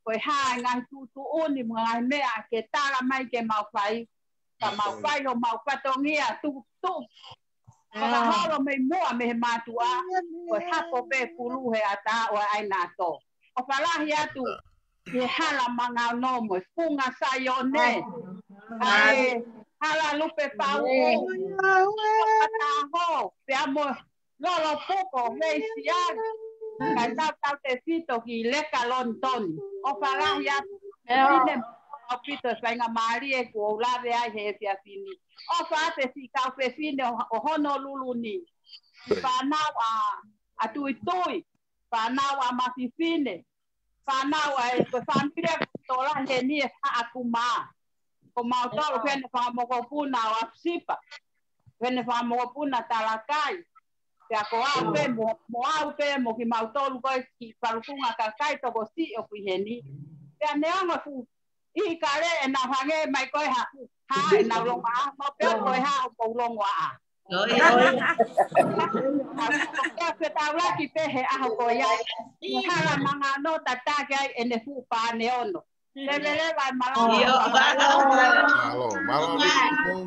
ko e hā e ngaahi tuʻutuʻuni mo e ngaahi meʻa ke tala mai ke mau fai. Ka mau fai homau fatongia tuʻu, tuʻu fakaholo mei muʻa mei he mātuʻa, ko e hapo pē pulu he ʻatā ʻo e ʻaina ʻatō. ʻOfa lahi atu ki he Hala Manga Ono mo e Funga Saione. ʻA e Hala Lupe Pau. ʻOfa taho, pea mo Lolo Puko, Veisiana. Kae tautautefito ki Leka Lonitoni. ʻOfa lahi atu. Fefine ʻaupito e faingamālie kuo u lave ai he efiafi ni. ʻOfa atu siʻi kau fefine ʻo, ʻo Honolulu ni. Siʻi fānau ʻa, ʻa Tuitui. Fānau ʻa Mafifine. Fānau ʻa e, ko e fāmili ʻa Tola heni ʻe Haʻakumā. Ko mautolu pē ʻene fanga mokopuna ʻo ʻAfisipa. Pē ʻene fanga mokopuna Talakai. Pea ko au pē mo, mo au pē mo kimautolu ko e kiʻi falukunga kakai tokosiʻi ʻoku ʻi heni. Pea neongo fuʻu ʻIkale ʻenau hangē mai ko e hā, hā ʻenau longoaʻa, mo pea ko e hā ʻoku ou longoaʻa. Pea fetaulaki pē he ʻaho ko ia, he Hala Manga Ono tataki ai ʻene fuʻu pane ono. Leveleva e malanga. Mālō, mālō, mālō, Pou.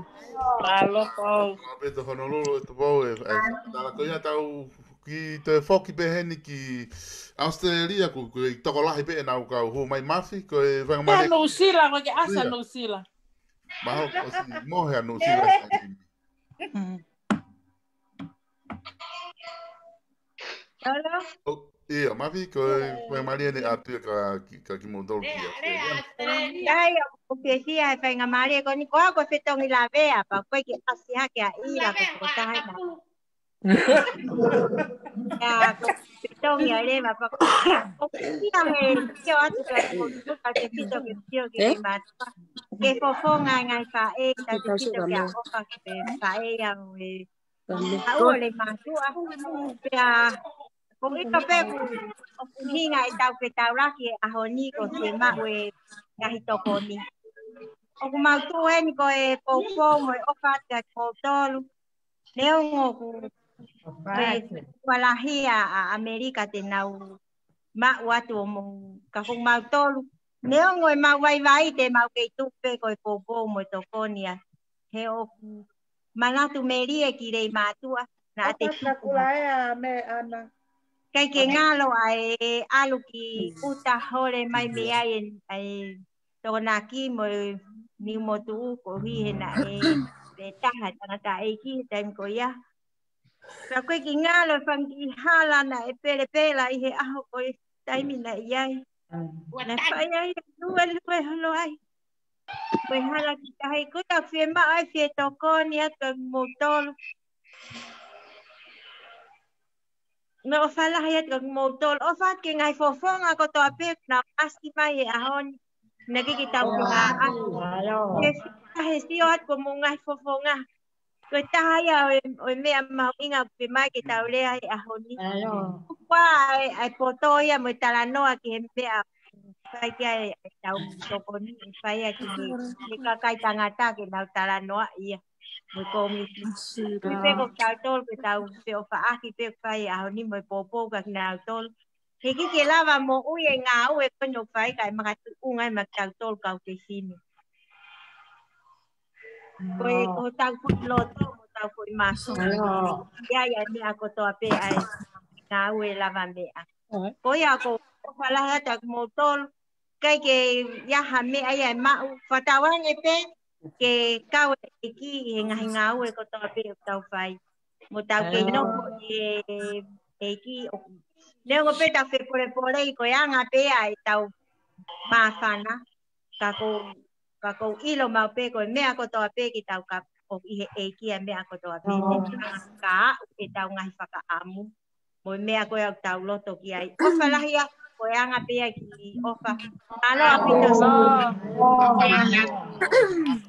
Mālō, Pou. Mālō, Pou, Honolulu, ʻe Tupou, ʻe, ʻe, tala ko ia tau ki toe foki pē heni ki ʻAositelēlia, ko, ko e tokolahi pē ʻenau kau hū mai Mafi, ko e fanga Pea mane. Nuʻusila, ko e ke ʻasa Nuʻusila. Nuʻusila. Mahalo, ʻosi mohe ʻa Nuʻusila. Mm. Hello? ʻO, ia, Mafi, ko e fanga mane ʻeni atu ia ka, ki, ka kimoutolu ki ʻAositelēlia. Ia, ia, ʻoku ke fia he fanga mane ko eni ko au ko e fetongi lavea, pea ko e ke ʻasi hake ʻa ʻIla, ko e ko tahe na. Ia, ko e fetongi ʻa leva, pea ko e fia he sio atu ka ko e ka te pito ke sio ki he mātuʻa. Ke fofonga e ngaahi faʻē, ka te pito ke ʻofa ki he faʻē ia ʻo e Haʻu ʻo Leimātuʻa. Pea, ko e ʻikai pē ʻoku, ʻoku hinga ʻetau fetaulaki he ʻaho ni ko e maʻu e ngaahi tokoni. ʻOku mau tuʻu heni ko e poupou mo e ʻofa atu kiate kimoutolu. Neongo ʻoku, ʻoku ʻi ai e fua lahi ʻa, ʻa ʻAmelika te nau maʻu atu ʻo mou, ka ko mautolu. Neongo ʻemau vaivai te mau kei tuʻu pē ko e poupou mo e tokoni ia. He ʻoku manatu melie ki lei mātuʻa, naʻa te tuʻu. Kula ea me ana. Kai ke ngalo ʻa e ʻalu ki ʻuta hole mai mei ai e, ʻa e Tokonaki mo e Niumotuʻu koeʻuhi he naʻe pe taha tangataʻeiki he taimi ko ia. Ka ko e kiʻi ngalo e fanga kiʻi hala naʻe pelepela ʻi he ʻaho ko e taimi naʻe ʻi ai. Naʻe fai ai e luelue holo ai. Ko e hala ki tahi, ko e tau fiemaʻu ai fie tokoni atu kimoutolu. Mo e ʻofa lahi atu kimoutolu. ʻOfa atu ki he ngaahi fofonga kotoa pē naʻa nau ʻasi mai he ʻaho ni. Naʻe ʻikai ke tau ke ʻasi. Ke fita he sio atu ko mo e ngaahi fofonga. Ko e taha ia ʻo e, ʻo e meʻa mahuʻinga ʻoku fiemaʻu ke tau lea he ʻaho ni. Kuo ʻai, ʻai poto ia mo e talanoa ki he meʻa fai ki ai ʻetau tokoni, fai ia ki he, he kakai tangata ke nau talanoa ia. Mo e kōmiti. Kui pē ko tautolu ke tau feʻofaʻaki pē fai ʻaho ni mo e poupou kia kinautolu. He ʻikai ke lava moʻui e ngāue ko eni ʻoku fai kae makatuʻunga ai maʻa tautolu kau fefine. Ko e, ko hotau foʻi loto, mo hotau foʻi māsuna. ʻI ai ʻa e meʻa kotoa pē ʻa e ngāue lavameʻa. Ko ia ʻoku ou ʻofa lahi atu kimoutolu, ʻikai ke ʻi ai ha meʻa ia ʻe maʻu, fakatauange pē ke kau e ʻEiki ʻi he ngaahi ngāue kotoa pē ʻoku tau fai. Mo tau kei nofo ʻi he ʻEiki ʻoku. Neongo pē tau fepolepole ʻi ko e anga pē ʻa ʻetau māfana, ka ʻoku, ka ʻoku ou ʻilo maʻu pē ko e meʻa kotoa pē ke tau ka, ʻoku ʻi he ʻEiki ʻa e meʻa kotoa pē. Ka aʻu ʻetau ngaahi fakaʻamu. Mo e meʻa ko ia ʻoku tau loto ki ai. ʻOfa lahi atu, ko e anga pē ia kiʻi ʻofa. Mālō ʻaupito.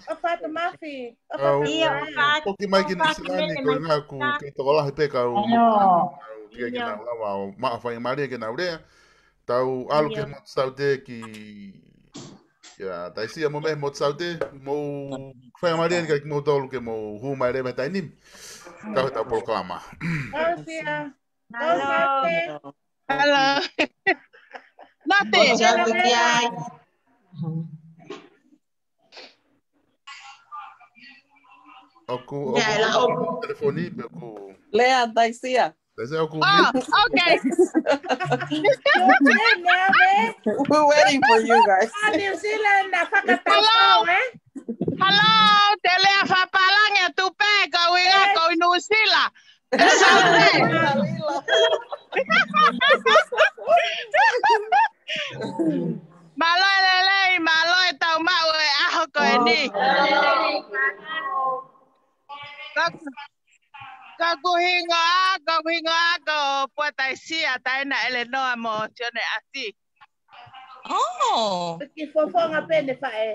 ʻOfa atu Mafi. ʻOfa atu. ʻIo, ʻofa atu. Toki mai ki Nuʻu Sila ni, ko e ngaahi ʻoku kei tokolahi pē kau. Kia ke nau lava ʻo maʻu faingamālie ke nau lea. Tau ʻalu ki he motu saute ki, kia Taisia mo mei he motu saute, mou faingamālie ni kia kimoutolu ke mou hū mai leva he taimi ni. Kau he tau polokalama. Taisia. Hello. Hello. Note. Motu saute ki ai. ʻOku, ʻoku telefoni, pe ʻoku. Lea, Taisia. Taisia ʻoku. Oh, okay. We're waiting for you guys. New Zealand, na fakatau. Hello. Hello, te lea fakapālangi atu pē, ko e ʻuhinga ko Nuʻu Sila. Mālō e lelei, mālō e tau maʻu e ʻaho ko eni. Ka, ka ʻoku hingoa, ka ʻoku hingoa ko Pua Taisia, Taina ʻElenoa mo Sione ʻAsi. Oh. Ki fofonga pē ne faʻē.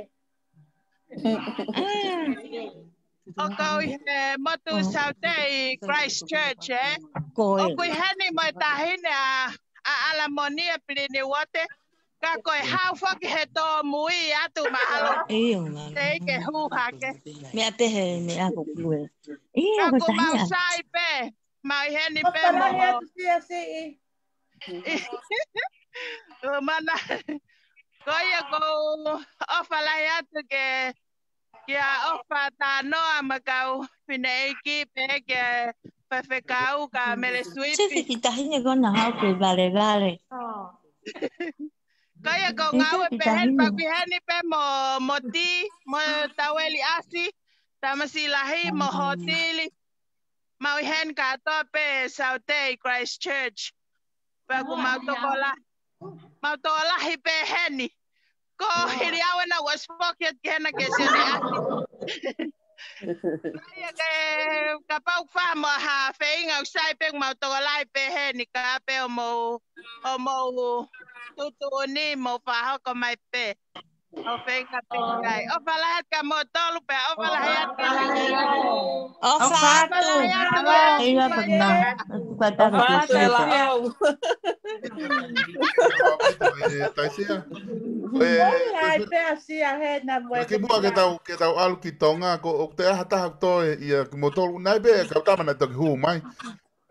ʻOku ou ʻi he motu saute ʻi Christchurch, ē? ʻOku ʻi heni mo e taʻahine ʻa, ʻa ʻAlamoni ʻa Pilini Uote. Ka ko e hau foki he tōmui atu mahalo. ʻIo, mālō. Teʻeki ke hū hake. Meʻa pē he meʻa ko kulue. ʻIo, ka ko ʻoku mau taʻahine ʻa. Sai pē. Mau ʻi heni pē mo. Atu sia siʻi. ʻO mana. Ko ia ʻoku ou ʻofa lahi atu ke, kia ʻofa tānoa mo e kau fineʻeiki pē kia Faifekau ka Mele Suipi. Sisi ki taʻahine ko na hau ke valevale. Ko ia ʻoku ou ngāue pē heni, pea ʻoku ʻi heni pē mo, mo Ti, mo Taueli ʻAsi, Tamasiʻi Lahi, mo Hotili. Mau ʻi heni kātoa pē saute ʻi Christchurch. Pea ʻoku mau tokolahi, mau tokolahi pē heni. Ko hili au ena ua spoke atu ki hena ke Sione ʻAsi. Ia ke kapau ʻoku faʻa mo ha feinga ʻoku sai pē ʻoku mau tokolahi pē heni ka pē ʻo mou, ʻo mou tuʻutuʻuni mo fakahoko mai pē. ʻO feinga pē ai. ʻOfa lahi atu kia moutolu pea ʻofa lahi atu. ʻOfa atu. Hei, ʻofa atu. ʻOfa atu. Taisia. ʻOfa atu. Kimuʻa ke tau, ke tau ʻalu ki Tonga, ko, ʻoku toe ʻi ai ha taha toe ia kimoutolu, naʻe pē, kau tama naʻe toki hū mai.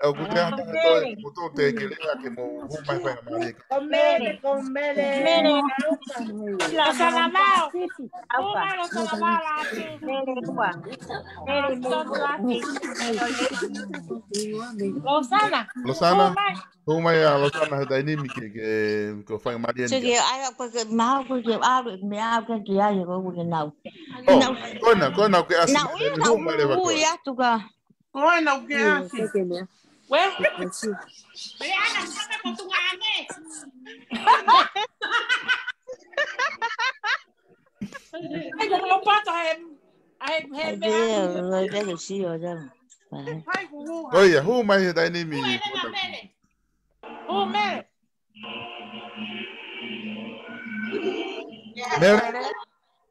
ʻOku te ʻamanaki ʻe kimoutolu te ke lea ke mou hū mai faingamālie. Ko Mele, ko Mele. Mele. Losana Vao. Hū mai Losana Vao la atu. Mele ua. Mele ua. Losana. Losana. Hū mai. Hū mai ʻa Losana he taimi ni ke, ke, ko faingamālie. Seke, ai, ko ke, maha ko ke, ʻalu, meʻa ko ke, ai, ko ke nau. ʻO, ko ena, ko ena, ke ʻasi. Nau, ui, hū mai leva ko ē. Ui atu ka. Ko ena, ke ʻasi. Ue? Mele ana, kata ko tunga ane. Ai, ko no pata he, ai, he meʻa. Ai, ai, ai, ai, ai. Ko ia, hū mai he taimi ni. Hū mai leva Mele. Hū Mele. Mele,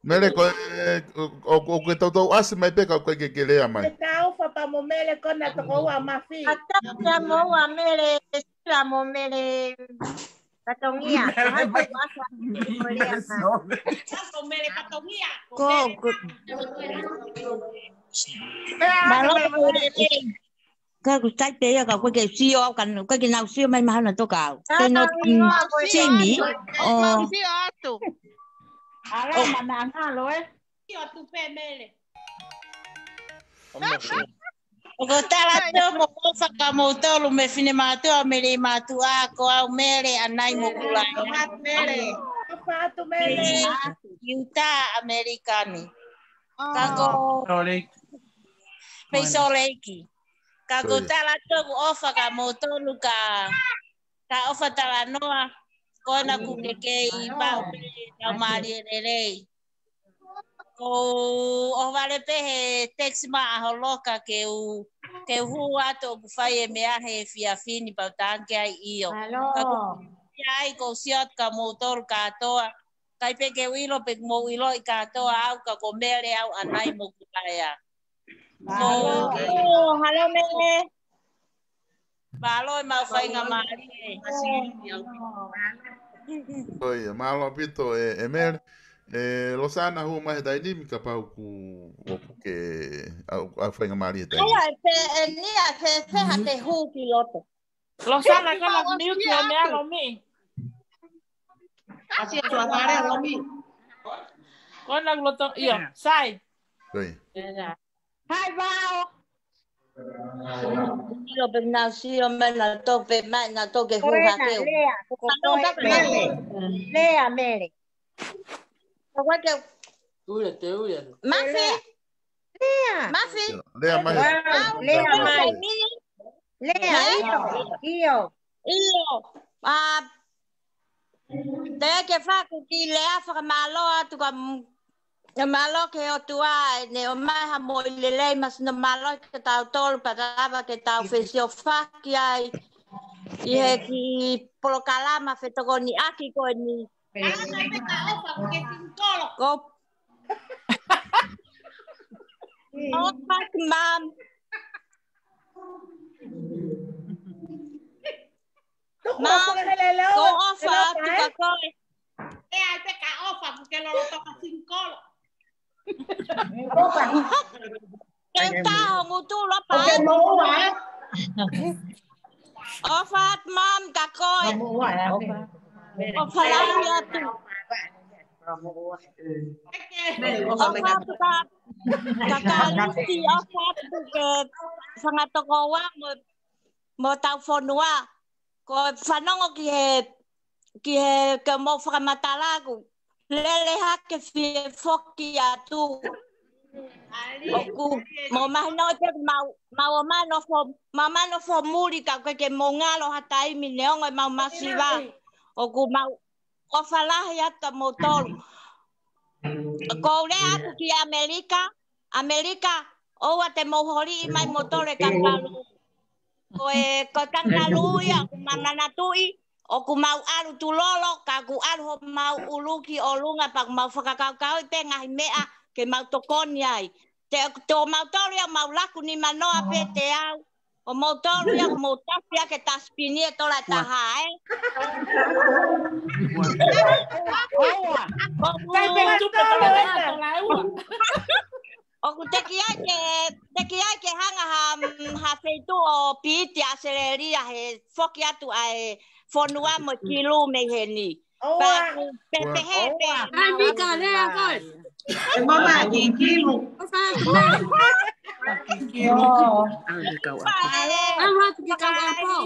Mele ko e, ʻo, ʻo, ʻoku ke toutou ʻasi mai pē ka ʻoku ke, ke lea mai. Ke tau fapa mo Mele ko na toko ua Mafi. Ka tau kia mo ua Mele, sila mo Mele Katongia. Hai ko asa ko lea mai. Ko Mele Katongia. Ko, ko. Mālō Mele. Ka ʻoku sai pē ia ka ʻoku ke sio au ka ʻoku ke nau sio mai mahana toka au. Ke no, mm, simi. ʻO. Sio atu. Ala mana ngalo, ē. Sio atu pē Mele. ʻOku ou tala atu mo ʻofa kia moutolu mei Finemātuʻa, Mele Mātuʻa, ko au Mele ʻanai mo Kulai. Mele. ʻOfa atu Mele. Utah, ʻAmelika ni. Ka ko Salt Lake. Mei Salt Lake. Ka ʻoku ou tala atu ʻoku ou ʻofa kia moutolu ka, ka ʻofa talanoa, ko ena ʻoku ke kei vaʻu pē tau mālie lelei. Ko u ʻohovale pē he text mai ʻa Holoka ke u, ke u hū atu ʻoku fai e meʻa he efiafi ni pea u tangi ai ʻio. Ka ʻoku ou sio atu kia moutolu kātoa, ʻikai pē ke u ʻilo pe mou ʻiloʻi kātoa au ka ko Mele au ʻanai mo Kulai. Mālō. Mālō, Mele. Mālō e mau faingamālie. ʻIo, mālō ʻaupito e, e Mele. E Losana hū mai he taimi ni kapau ʻoku, ʻoku ke, ʻa, ʻa faingamālie taimi. ʻAia, e pe, e nia, fe, fe ha te hū ki loto. Losana, ko na mute ʻo meʻa Lomi. ʻAsi e tuʻa vale Lomi. Ko na loto, ʻio, sai. Sai. Hai, Vao. ʻIlo pe na sio mai na tope mai na toke hū hake. Lea, ko ko e Mele. Lea, Mele. Ko ko e te. Ui, te ui. Mafi. Lea. Mafi. Lea mai. Vao, lea mai. Lea, ʻio, ʻio. ʻIo. ʻA, te ke faku ki lea fakamālō atu ka m-, e mālō ke ʻOtua ʻene ʻomai ha moʻui lelei mo sino mālō ke tau tolu pea lava ke tau fesiofaki ai ʻi he kiʻi polokalama fetokoniʻaki ko eni. Ko ʻOfa atu Mum. Mum, ko ʻOfa atu kia koe. ʻE ai pē ka ʻOfa ʻoku ke lolotonga singkolo. Ke u taho ngutu lopa. ʻOfa atu Mum kia koe. ʻOfa lahi atu. ʻOfa atu kia, kia Kalisi, ʻofa atu kia Fangatokoua mo, mo Taufonua. Ko e fanongo ki he, ki he, ke mou fakamatala ʻoku lele hake fie foki atu. ʻOku, mou mahino te mau, mau ō mai ʻo nofo, mau ō mai ʻo nofo muli ka ʻoku ʻikai ke mou ngalo ha taimi neongo ʻemau masiva. ʻOku mau ʻofa lahi atu kia moutolu. Ko u lea atu ki ʻAmelika, ʻAmelika, ʻoua te mou holiʻi mai moutolu e kangalū. Ko e, ko e kangalū ia, ʻoku mau manatuʻi, ʻoku mau ʻalu tulolo, ka ʻoku ʻalu homau ʻulu ki ʻolunga, pea ʻoku mau fakakaukauʻi pē ngaahi meʻa ke mau tokoni ai. Te, te ʻo mautolu ia, mau laku nimanoa pē te au. ʻO moutolu ia, ʻoku mou tasi ia ke tasipini e tola ʻe taha, ē? ʻOku, ʻoku teʻeki ai ke, teʻeki ai ke hanga ha, ha feituʻu ʻo piti ʻa se Australia he foki atu ʻa e fonua mo e kilu mei heni. ʻOua. Pea, pe-, pehē, pē. ʻAi, Mika, lea koe. E mama ki kilu. ʻO fai atu mai. Ki kilu. ʻAi, Mika, ʻo fai. ʻAi, atu ki kau ʻapo.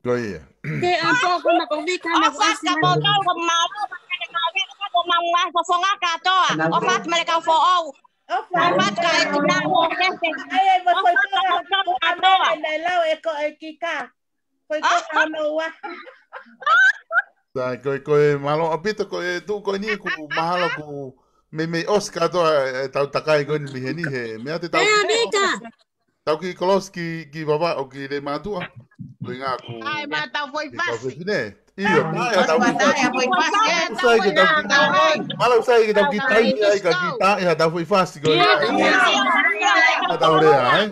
Ko ia. Ke ʻapo ko na ko Mika na ko ʻofa atu ʻasi ka mai. Moutolu ko mālō, ko mālō, ko mālō, ko fonga kātoa. ʻOfa atu mai kau foʻou. ʻOfa atu ka e kina mo kese. ʻAi, ʻai, mo ʻofa atu ka moutolu kātoa. Naʻe lau e ko e kika. Ko e ko ka mo ua. Sai, ko e, ko e mālō ʻaupito, ko e tuʻu ko eni ʻoku mahalo ʻoku meimei ʻosi kātoa e tau takai ko eni mei heni he meʻa te tau. Ea, Mika. Tau kiʻi kolosi ki, ki Vavaʻu ki Leimātuʻa. Ko e ngā ku ʻAi, ma tau foʻi ki kau fasi. Fefine. ʻIo, ʻai ha tau foʻi fasi. Sai ke tau kiʻi, mālō sai ke tau kiʻi taimi ai ka kiʻi tā ʻi ha tau foʻi fasi ko ia. Ka tau lea, ē?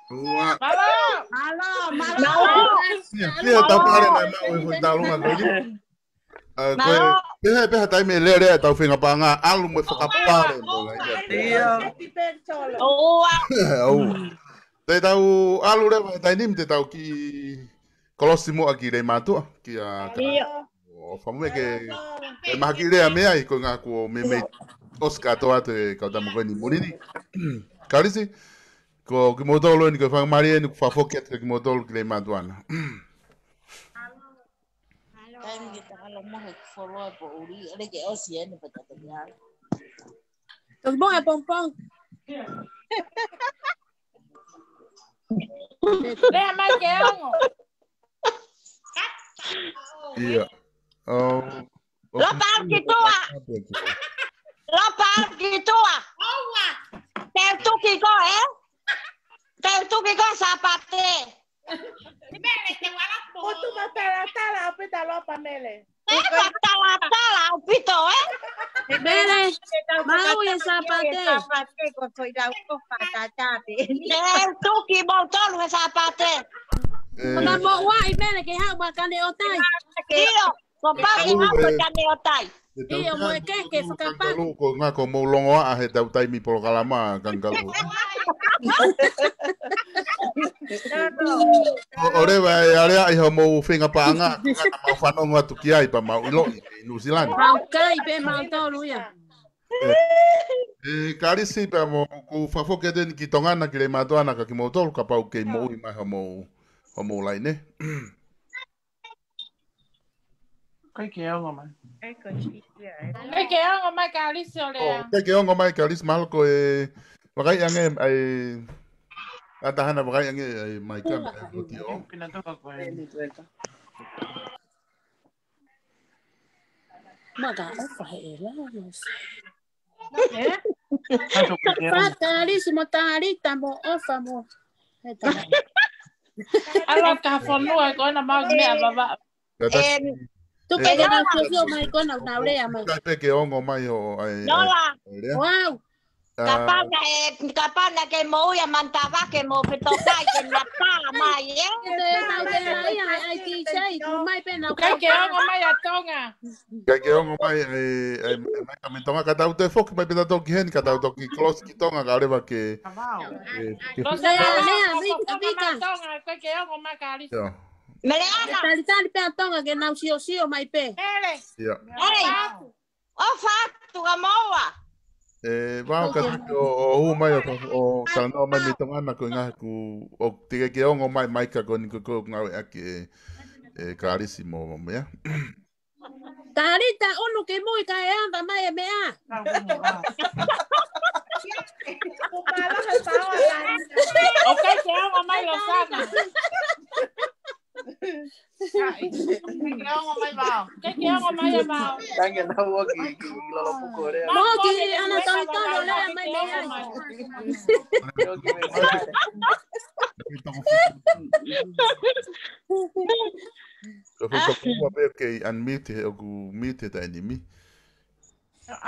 Ua. Mālō. Mālō, mālō. Mālō. Ia, ia, tau pale mai mau e foʻi talunga ko eni. ʻA, ko e, mālō. Pehē, pehē taimi e lele ʻa e tau fenga panga, ʻalu mo e fakapale mo la ia. Ia. ʻOua. ʻOua. Te tau ʻalu leva he taimi ni, te tau kiʻi kolosi muʻa ki Leimātuʻa, kia Ia. ʻO fakamoʻoni ke, ke mahaki lea mei ai, ko e ngā kuo meimei ʻosi kātoa atu e kau tama ko eni muli ni. Kalisi, ko kimoutolu eni, ko e faingamālie eni, ʻoku fakafoki atu kia kimoutolu ki Leimātuʻa na. Kai ni ke taka lo mo he foloa po uri, ʻale ke ʻosi eni pe tata kia. Toki mo e pongpong. Lea mai ke ongo. Ia. Um, Lopa ʻalu ki tuʻa. Lopa ʻalu ki tuʻa. Te u tuki koe, ē? Te u tuki koe Sāpate. Mele te wala po. ʻOtu matalatala ʻaupito Lopa Mele. Te matalatala ʻaupito, ē? Mele, mau e Sāpate. Sāpate ko ko i lau ko fakatate. Te u tuki moutolu he Sāpate. Ē. Kona mo ua i Mele ke haʻu ma kane o tai. ʻIo. Ko pau ke haʻu ko e kane o tai. ʻIo, mo e keke fakapaku. Kangalū, ko e ʻuhinga ko hoʻomou longoaʻa he ʻetau taimi polokalama, Kangalū. ʻO, ʻo leva ʻe aleaʻi hoʻomou feinga paʻanga, ka naʻa mau fanongo atu ki ai pea mau ʻiloʻi ʻi Nuʻu Sila ni. Mau kai pē mautolu ia. ʻE, ʻe, Kalisi pea mo ʻoku fakafoki atu eni ki Tonga na ki Leimātuʻa na kia kimoutolu kapau ʻoku kei moʻui mai hoʻomou, hoʻomou laine. ʻIkai ke ongo mai. ʻIkai ke ongo mai Kalisi ʻo lea. ʻIkai ke ongo mai Kalisi, mahalo ko e vakai ange ai, ʻa Tahana vakai ange ai mai ka mai oti o. Maka ʻofa he ʻe la, no. ʻE? Fa Kalisi mo Talita mo ʻofa mo. He tā. ʻAlu ka fonua ko ena mau meʻa vava. Em, tuku ke nau sio mai ko ena nau lea mai. Kai pē ke ongo mai o ai. Nola. Wow. Kapau naʻe, kapau naʻe kei moʻui ʻa Mantava ke mo fetokai ke na tā mai, ē? Te nau te ai, ai, ai, ki sai, ku mai pē nau. ʻIkai ke ongo mai ʻa Tonga. ʻIkai ke ongo mai, ai, ai, ai, mai ka me Tonga, ka tau toe foki mai pē tautolu ki heni, ka tau toki close ki Tonga, ka leva ke, ke, ke Lea, lea, Vika, Vika. Tonga, ʻikai ke ongo mai Kalisi. Ia. Meleana. Talitali pē ʻa Tonga ke nau siosio mai pē. Mele. Ia. Mele. ʻOfa atu ka moua. ʻE, vao ka tiki ʻo, ʻo hū mai ʻo, ʻo talanoa mai mei Tonga na ko e ʻuhinga ʻoku, ʻoku teʻeki ke ongo mai mai ka ko eni ko, ko ngāueʻaki ʻe, ʻe Kalisi mo, mo meʻa. Talita unu ki mui ka e anga mai e meʻa. ʻOku ʻikai ke ongo mai Losana. ʻIkai ke ongo mai vao. ʻIkai ke ongo mai ʻa vao. Tangi na ua ki, ki, ki lolo puko lea. Mo ki ana talitali o lea mai nei ai. Ko e fai toko ua pē ke unmute he ʻoku mute he taimi ni.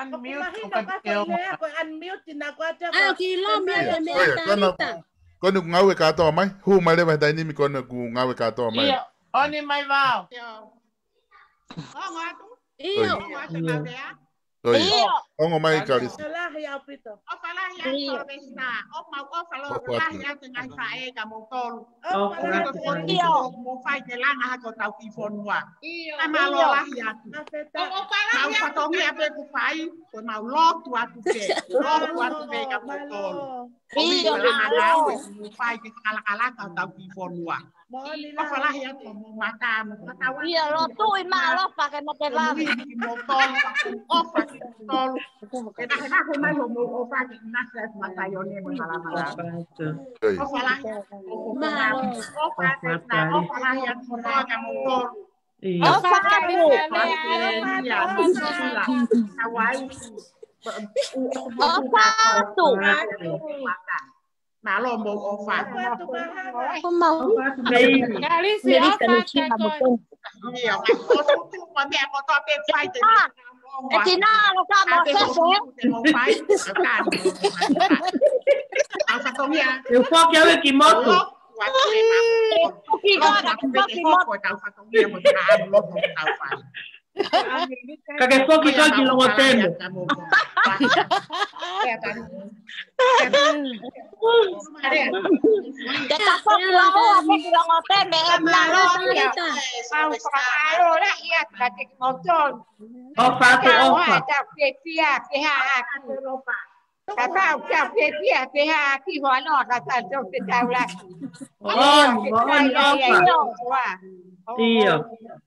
Unmute, ʻoku mahino ʻoku ʻikai ke ongo. Ko e unmute na ko ate. ʻAi, ʻoku ʻilo mai ʻa e meʻa Talita. Ko ena ʻoku ngāue kātoa mai, hū mai leva he taimi ni ko ena ʻoku ngāue kātoa mai. ʻIo, ʻoni mai vao. ʻIo. Ongo atu. ʻIo. Ongo atu na pea. ʻIo. Ongo mai Kalisi. ʻOfa lahi ʻaupito. ʻOfa lahi atu Sylvester. ʻOfa, ʻofa lahi atu ngaahi faʻē kia moutolu. ʻOfa lahi atu. Mou fai ke langa hake hotau kiʻi fonua. ʻIo. Ka mālō lahi atu. Mau fatongia pē ʻoku fai, ko mau lotu atu pē. Lotu atu pē kia moutolu. ʻIo. Ko e langa ngāue ʻoku mou fai ke fakalakalaka hotau kiʻi fonua. ʻOfa lahi atu mo mata mo mata wa. ʻIo, lotu ʻi mālofa ke mate vave. Ko e moʻui ki moutolu, ʻofa ki moutolu. Ke nahe nahe mai hoʻomou ʻofa ke nasi atu matai o ne mo malamalama. ʻOfa lahi atu. ʻOfa atu. ʻOfa lahi atu mo moutolu. ʻOfa atu. ʻOfa atu. Mālō mo ʻofa. Kalisi, ʻofa atu koe. ʻIo, mai ko tutu, ko meʻa ko toa pē fai te ʻE tina, lo ka mo sese. Te mo fai, ka ni. Au fatongia. ʻE foki au e ki motu. Lo, wa te ma. ʻE foki ko na, foki motu. Ko tau fatongia mo te na anu lo ko tau fai. Ka ke foki ko ki Longoteme. Te ka foki ua hoa pe ki Longoteme, e mna lo ia. Au fakamālō lahi atu kiate kimoutolu. ʻOfa atu, ʻofa. Tau fiefia, ke hā ʻaki. Ka tau, tau fiefia, ke hā ʻaki, hoa noa, ka tau tau te tau laki. ʻOni, ʻoni, ʻofa. ʻIo.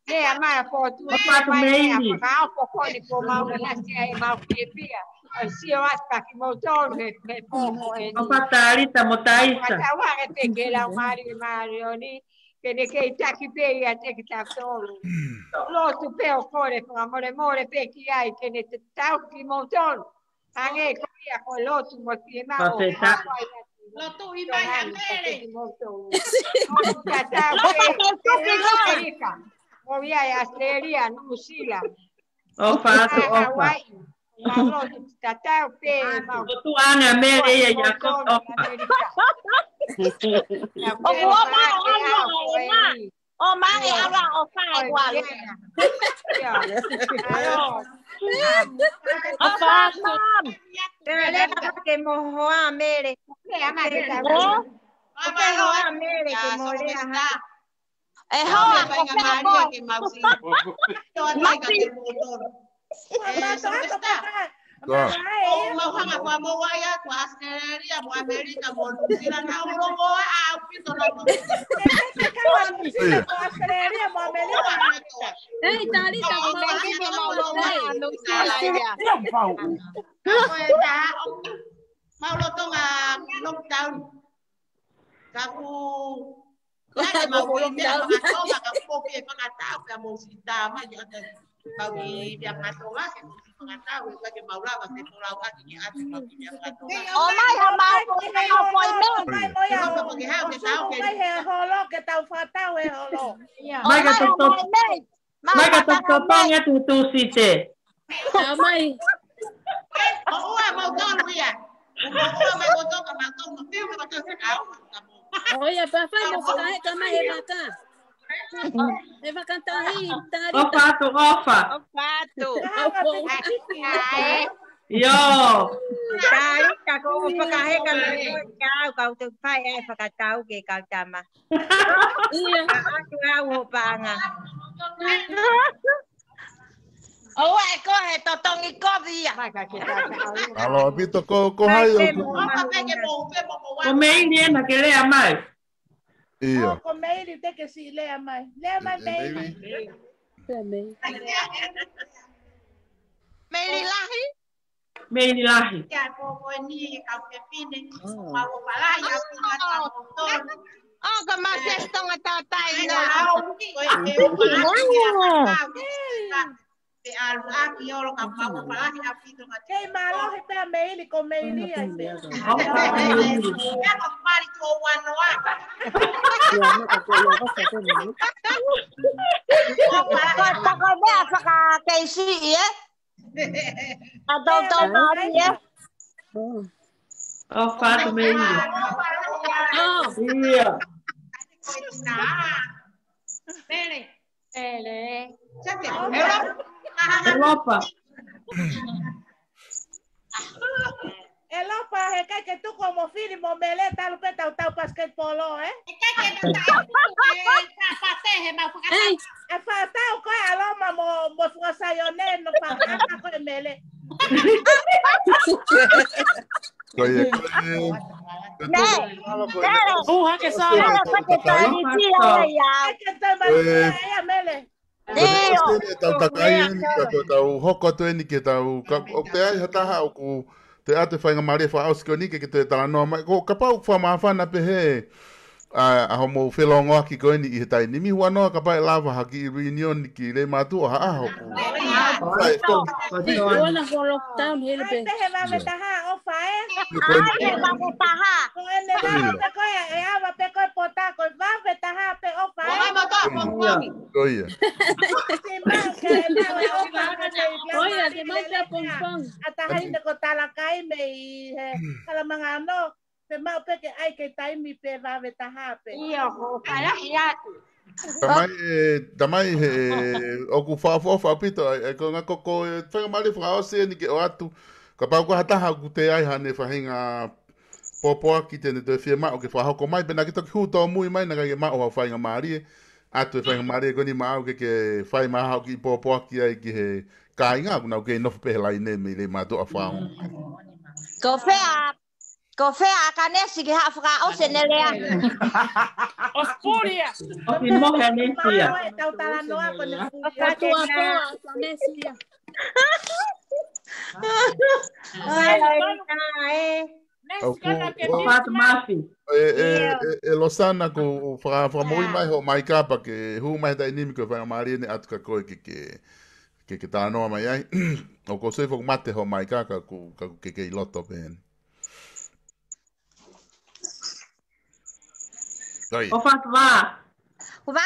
Ke a mai a pō tu. ʻOfa atu mai Meili. Ka o pō ko ni pō mau na lasi ai mau fiefia. ʻA sio atu ka kimoutolu he, he pō ko eni. ʻOfa Talita mo Taisa. Ka tau hake pē ke lau mali, mali o ni. Ke ne kei taki pē ia te ki tautolu. Lotu pē ʻo kole fakamolemole pē ki ai ke ne te tau kimoutolu. Hangē ko ia ko e lotu mo fiemaʻu. Fakafetaʻi. Lotu ʻi mai a Mele. Lotu tatau pē. Amerika. Mo ia ʻi Australia, New Zealand. ʻOfa atu, ʻofa. Hawaii. Mau lotu tatau pē, mau. Lotu ʻa Mele ia ia ko Amerika. ʻO kua mai, ʻo mai, ʻo mai, ʻo mai, ʻo fai, ʻo fai. ʻIo. ʻIo. ʻOfa atu. Mele, ke mo hoa, Mele. Ke hoa, Mele, ke mo lea. ʻE hoa, ko fē koe? Mati. ʻE, Sylvester. Ko. ʻOku mau hanga ko ʻemau ʻai atu ʻa ʻAositelēlia mo ʻAmelika mo Nuʻu Sila, naʻa nau longoaʻa ʻaupito nautolu. ʻIo. ʻAositelēlia mo ʻAmelika. Hei, Talita, ko mau ʻai atu ʻemau longoaʻa Nuʻu Sila ia. Ko e taha ʻoku mau lolotonga lockdown. Ka ʻoku Ko e mau lockdown. Tonga ka ʻoku pē fakatau pē ʻa mau si tā mai ʻa te mau ki pia Tonga ke mau si fakatau, ʻe ke mau lava ke mau lava ki ʻa te mau ki pia Tonga. ʻOmai ha mau ko e mau ko e mau. Ke mau pē ko ke hau ke tau ke. Mai he holo, ke tau fakatau he holo. ʻOmai ha mau mei. Mai ka tau tau pāngia tu tu si te. Ka mai. ʻOua mau tonu ia. ʻOua mau tonu ka mau tonu. Piu ka mau tonu ka au. ʻOia, pea fai mo fakaheka mai he vaka. He vaka tahi, tari. ʻOfa atu, ʻofa. ʻOfa atu. ʻOfa. ʻIo. Tari, ka ko fakaheka mai ko e kau, kau te fai e fakatau ke kau tama. ʻIo. Ka atu au ho paʻanga. ʻOua ʻe ko he totongi kovi ia. Alo, ʻaupito ko, ko hai ʻoku. Ko Meili ena ke lea mai. ʻIo. Ko Meili te ke si lea mai. Lea mai Meili. Meili. Meili lahi. Meili lahi. Ia, ko, ko eni e kau fefine. Oh. Mau o palai, au ki mata o tonu. Oh, ka mau ke stonga tau tai na. Ai, au, ko e, e, o palai, e, a, a, a, pe alu aki olo ka mau o palai, au ki tonga. Kei mālohi pea Meili, ko Meili ai pea. Ia, ko pali ko wano a. Ko, ko, ko mea faka K C, ē? ʻA tau tau maori, ē? ʻOfa atu Meili. ʻIo. Pele. Pele. ʻElopa. ʻElopa, he ʻikai ke tuku hoʻomo fili mo Mele talu pē tau tau basketball, ē? ʻIkai ke tau tau, ē, ka pate he mau fakatau. Ei. ʻE fakatau ko e ʻAloma mo, mo Fuasaione, no fakatau ko e Mele. Ko ia, ko ia. Nē. Alo, ko ia. Nē. Ū hake sa. Nē, ko te tali si o ia. ʻIkai ke te mai ia Mele. Ko e ʻOsitelēlia tau takai eni, ka ko tau hoko atu eni ke tau, ka, ʻoku ʻi ai ha taha ʻoku toe ʻoatu e faingamālie fakaʻosi ko eni ke, ke toe talanoa mai. Ko, kapau ʻoku fakamāfana pē he, ʻa, ʻa hoʻomou felōngoaki ko eni ʻi he taimi ni, huanoa kapau ʻe lava ha kiʻi reunion ki Leimātuʻa ha ʻaho ko. Fai, ko. Huanoa ko lockdown he le pe. Ai, pē he vave taha, ʻofa ē. Ai, he vave taha. Ko ʻene vave pē ko ē, ʻe ava pē ko e pota, ko e vave taha pē ʻofa ē. Ko ia. Ko ia. Ko ia, ke mau pē pongipongi. ʻA taha ine ko Talakai mei he Kalamangano, pe mau pē ke ʻai ke taimi pē vave taha pē. ʻIo, ko falahi atu. Tamai, ē, tamai he, ʻoku fakaʻofoʻofa ʻaupito, ʻa e, ko e ngaahi ko, ko e faingamālie fakaʻosi eni ke ʻoatu. Kapau ko ha taha ʻoku toe ʻi ai haʻane faʻahinga pōpoaki te ne toe fiemaʻu ke fakahoko mai, pe naʻa ke toki hū tōmui mai, naʻa ke maʻu ha faingamālie, ʻoatu e faingamālie ko eni maʻau ke ke fai mai haʻo kiʻi pōpoaki ai ki he kāinga, ʻoku nau kei nofo pē he laine mei Leimātuʻa fao. Ko fē ʻa, ko fē ʻa Kanesi ke haʻu fakaʻosi ʻene lea. ʻOsi puli ia. ʻOsi mohe Kanesi ia. Tau talanoa ko ʻene puli. Ka tuʻa pō ʻa Kanesi ia. Ai, ai, ai. ʻOku, ʻo, ʻe, ʻe, ʻe, ʻe Losana, ko e faka-, fakamoʻui mai hoʻo maika pea ke hū mai he taimi ni ko e faingamālie eni ʻoatu kia koe ke, ke, ke, ke talanoa mai ai. ʻOku ou sio foki mate hoʻo maika ka ʻoku, ka ʻoku ke kei loto pē eni. ʻOfa atu vā. Vā,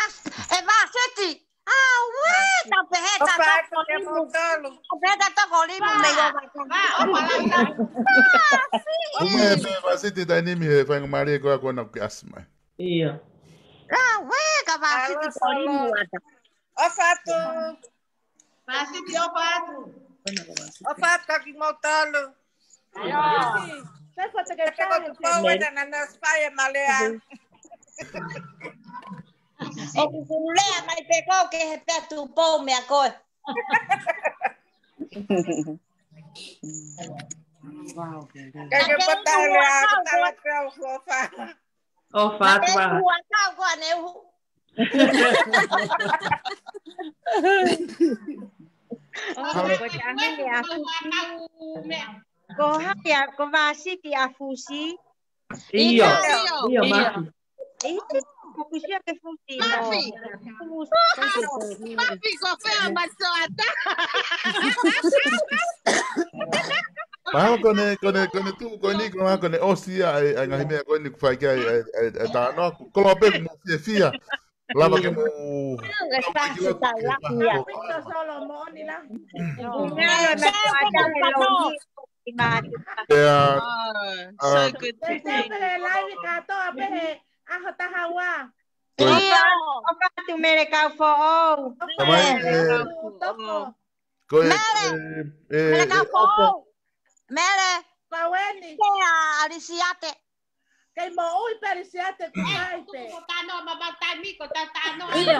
ʻe Vāsiti. Auē, tau pehē ta toko limu. Tau pehē ta toko limu mei o vaka. Vā, ʻofa lahi lahi. Vāsiti. Auē, pē Vāsiti taimi ni he faingamālie ko ē kuo nau ke ʻasi mai. ʻIo. Auē, ka Vāsiti toko limu ata. ʻOfa atu. Vāsiti ʻofa atu. ʻOfa atu kimoutolu. Sai fata ke Te ko tahi tu pau ena na na spy e malea. ʻOku lea mai pē ko ke he pea tu pau mea koe. Ke ke pata lea, ke tala kau ʻofa. ʻOfa atu. Huakau ko ane uhu. Oh, ko Tahini a Fusi. Ko hai a, ko Vasiti a Fusi. ʻIo, ʻio, Mafi. ʻIo, ko Fusi a ke Fusi. Mafi. Fusi. Mafi ko fea masoata. Mahalo ko ne, ko ne, ko ne tuʻu ko eni, ko ne, ko ne ʻosi ia, ʻa e, ʻa e ngaahi meʻa ko eni kuo fai ki ai, ʻa e, ʻa e, ʻa e tānoa, ko Lope mo fiefia. Lava ke mo. Pito Solomoni la. Yeah. So good to see you. Pele laivi kātoa pē he ʻaho taha ua. ʻIo, ʻofa atu Mele kau foʻou. Tamai, ʻofa atu, toko. Ko e, Mele. E, e, Mele kau foʻou. Mele. Paweni. Kea Alisiate. Kei moʻui pē Alisiate ku kai pē. Ko tano ma ba taimi ko ta tano. ʻIo.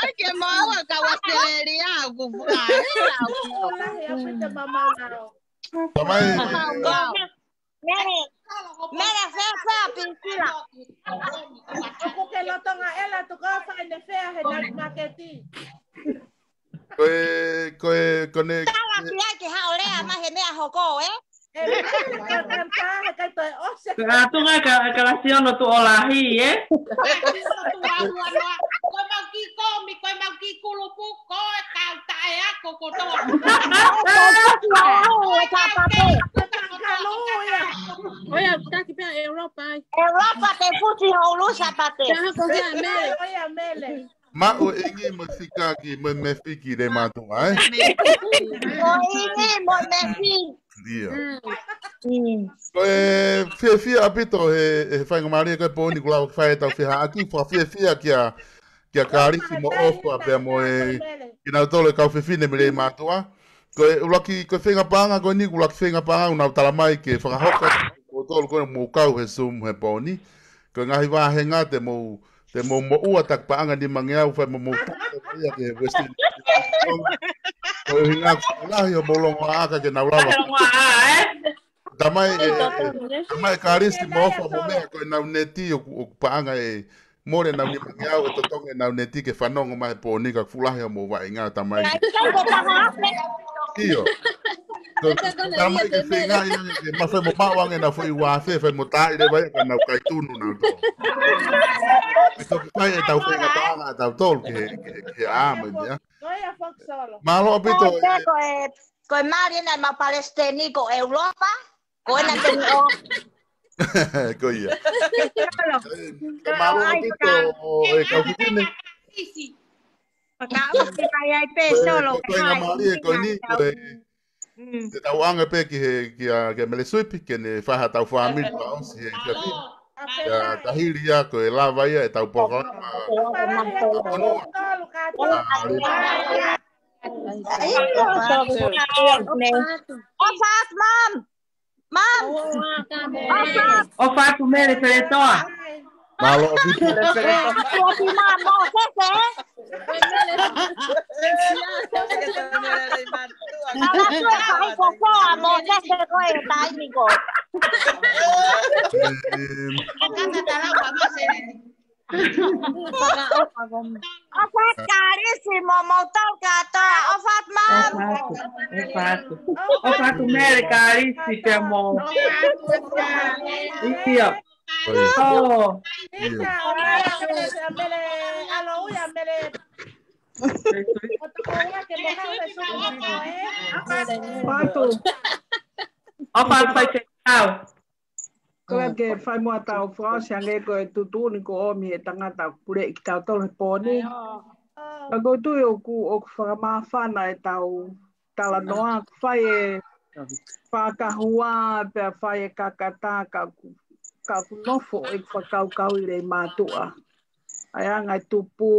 Ai ke mau a ka Australia ku fua. Ula he a pita mamau nao. Tamai. Mele, Mele, fea, fea, Pilisila. ʻOku ke loto nga ela tu ko fai ne fea he nai maketi. Ko e, ko e, ko ne. Tala ki ai ke haʻolea ma he meʻa hoko, ē? E, ko e kanta he kai toe ʻose. Ko e atu ngai ka, ka la si ono tu o lahi, ē? Ko e mau ki komi, ko e mau ki kulupu, ko e kau taʻe ako kotoa. ʻOia, taki pea Europa ai. Europa te futi ho ulu Sapate. Pea hako hea Mele. ʻOia, Mele. Maʻu e ingi mo e fika ki, mo e mefi ki Leimātuʻa, ē? Ko e ingi mo e mefi. ʻIo. Mm. Ko e fiefia ʻaupito he, he faingamālie ko e pō ni kuo lava ke fai ʻetau fehaʻaki, fakafiefia kia, kia Kalisi mo ʻOfa pea mo e, kinautolu e kau fefine mei Leimātuʻa. Ko e ʻuluaki, ko e feinga paʻanga ko eni, ʻuluaki feinga paʻanga, ʻoku nau tala mai ke fakahoko atu kimoutolu ko ē ʻoku mou kau he Zoom he pō ni. Ko e ngaahi vāhenga te mou, te mou moʻua taki paʻanga nimangeau fai mo mou tuku ia ke Western. Ko e hinga ʻoku lahi hoʻomou longoaʻa ka ke nau lava. Longoaʻa, ē? Tamai e, e, tamai Kalisi mo ʻOfa mo meʻa ko ʻenau neti ʻoku, ʻoku paʻanga e mole ʻenau nimangeau ʻe totongi ʻenau neti ke fanongo mai he pō ni ka ʻoku fuʻu lahi hoʻomou vaʻinga tamai. ʻIo. Ko, tamai ke feinga ia ke mafai mo maʻu ange ʻenau foʻi uafe, fai mo taaʻi leva ia ka nau kai tunu nau tō. ʻE toki fai ʻetau feinga paʻanga ʻatautolu ke, ke, ke ʻā mai ia. Mālō ʻaupito. Ko e, ko e mali ena ʻemau palesiteni ko Europa. Ko ena te ni o. Ko ia. Ko mālō ʻaupito e kau fefine. Fakaʻosi mai ai pē Solo. Ko e ngaahi mali e ko eni, ko e te tau anga pē ki he, ki a, ki a Mele Suipi, ke ne fai haʻatau fāmili fakaʻosi he kia ki. Ia tahili ia, ko e lava ia ʻetau polokalama. ʻOfa atu, Mom. Mom. ʻOfa atu Mele Feletoa. Mālō ʻaupito. Tuati mā Mōsese. Mālō ʻaupito e fai kokoa Mōsese ko e taimi ko. ʻOfa atu Kalisi mo moutolu kātoa. ʻOfa atu Mom. ʻOfa atu. ʻOfa atu. ʻOfa atu Mele Kalisi pea mo. ʻIo. ʻOfa atu. ʻOfa atu. ʻOfa atu. ʻOfa atu. Ko e ke fai muʻa ʻetau fakaʻosi ange ko e tuʻutuʻuni kuo ʻomi ʻe he tangata ʻoku puleʻi kitautolu he pō ni. Ka ʻoku ou tui ʻoku, ʻoku fakamāfana ʻetau talanoa, ʻoku fai e fakahua pea fai e kakata ka ʻoku, ka ʻoku nofo ʻeku fakakaukau ʻi Leimātuʻa. ʻA e anga e tupu,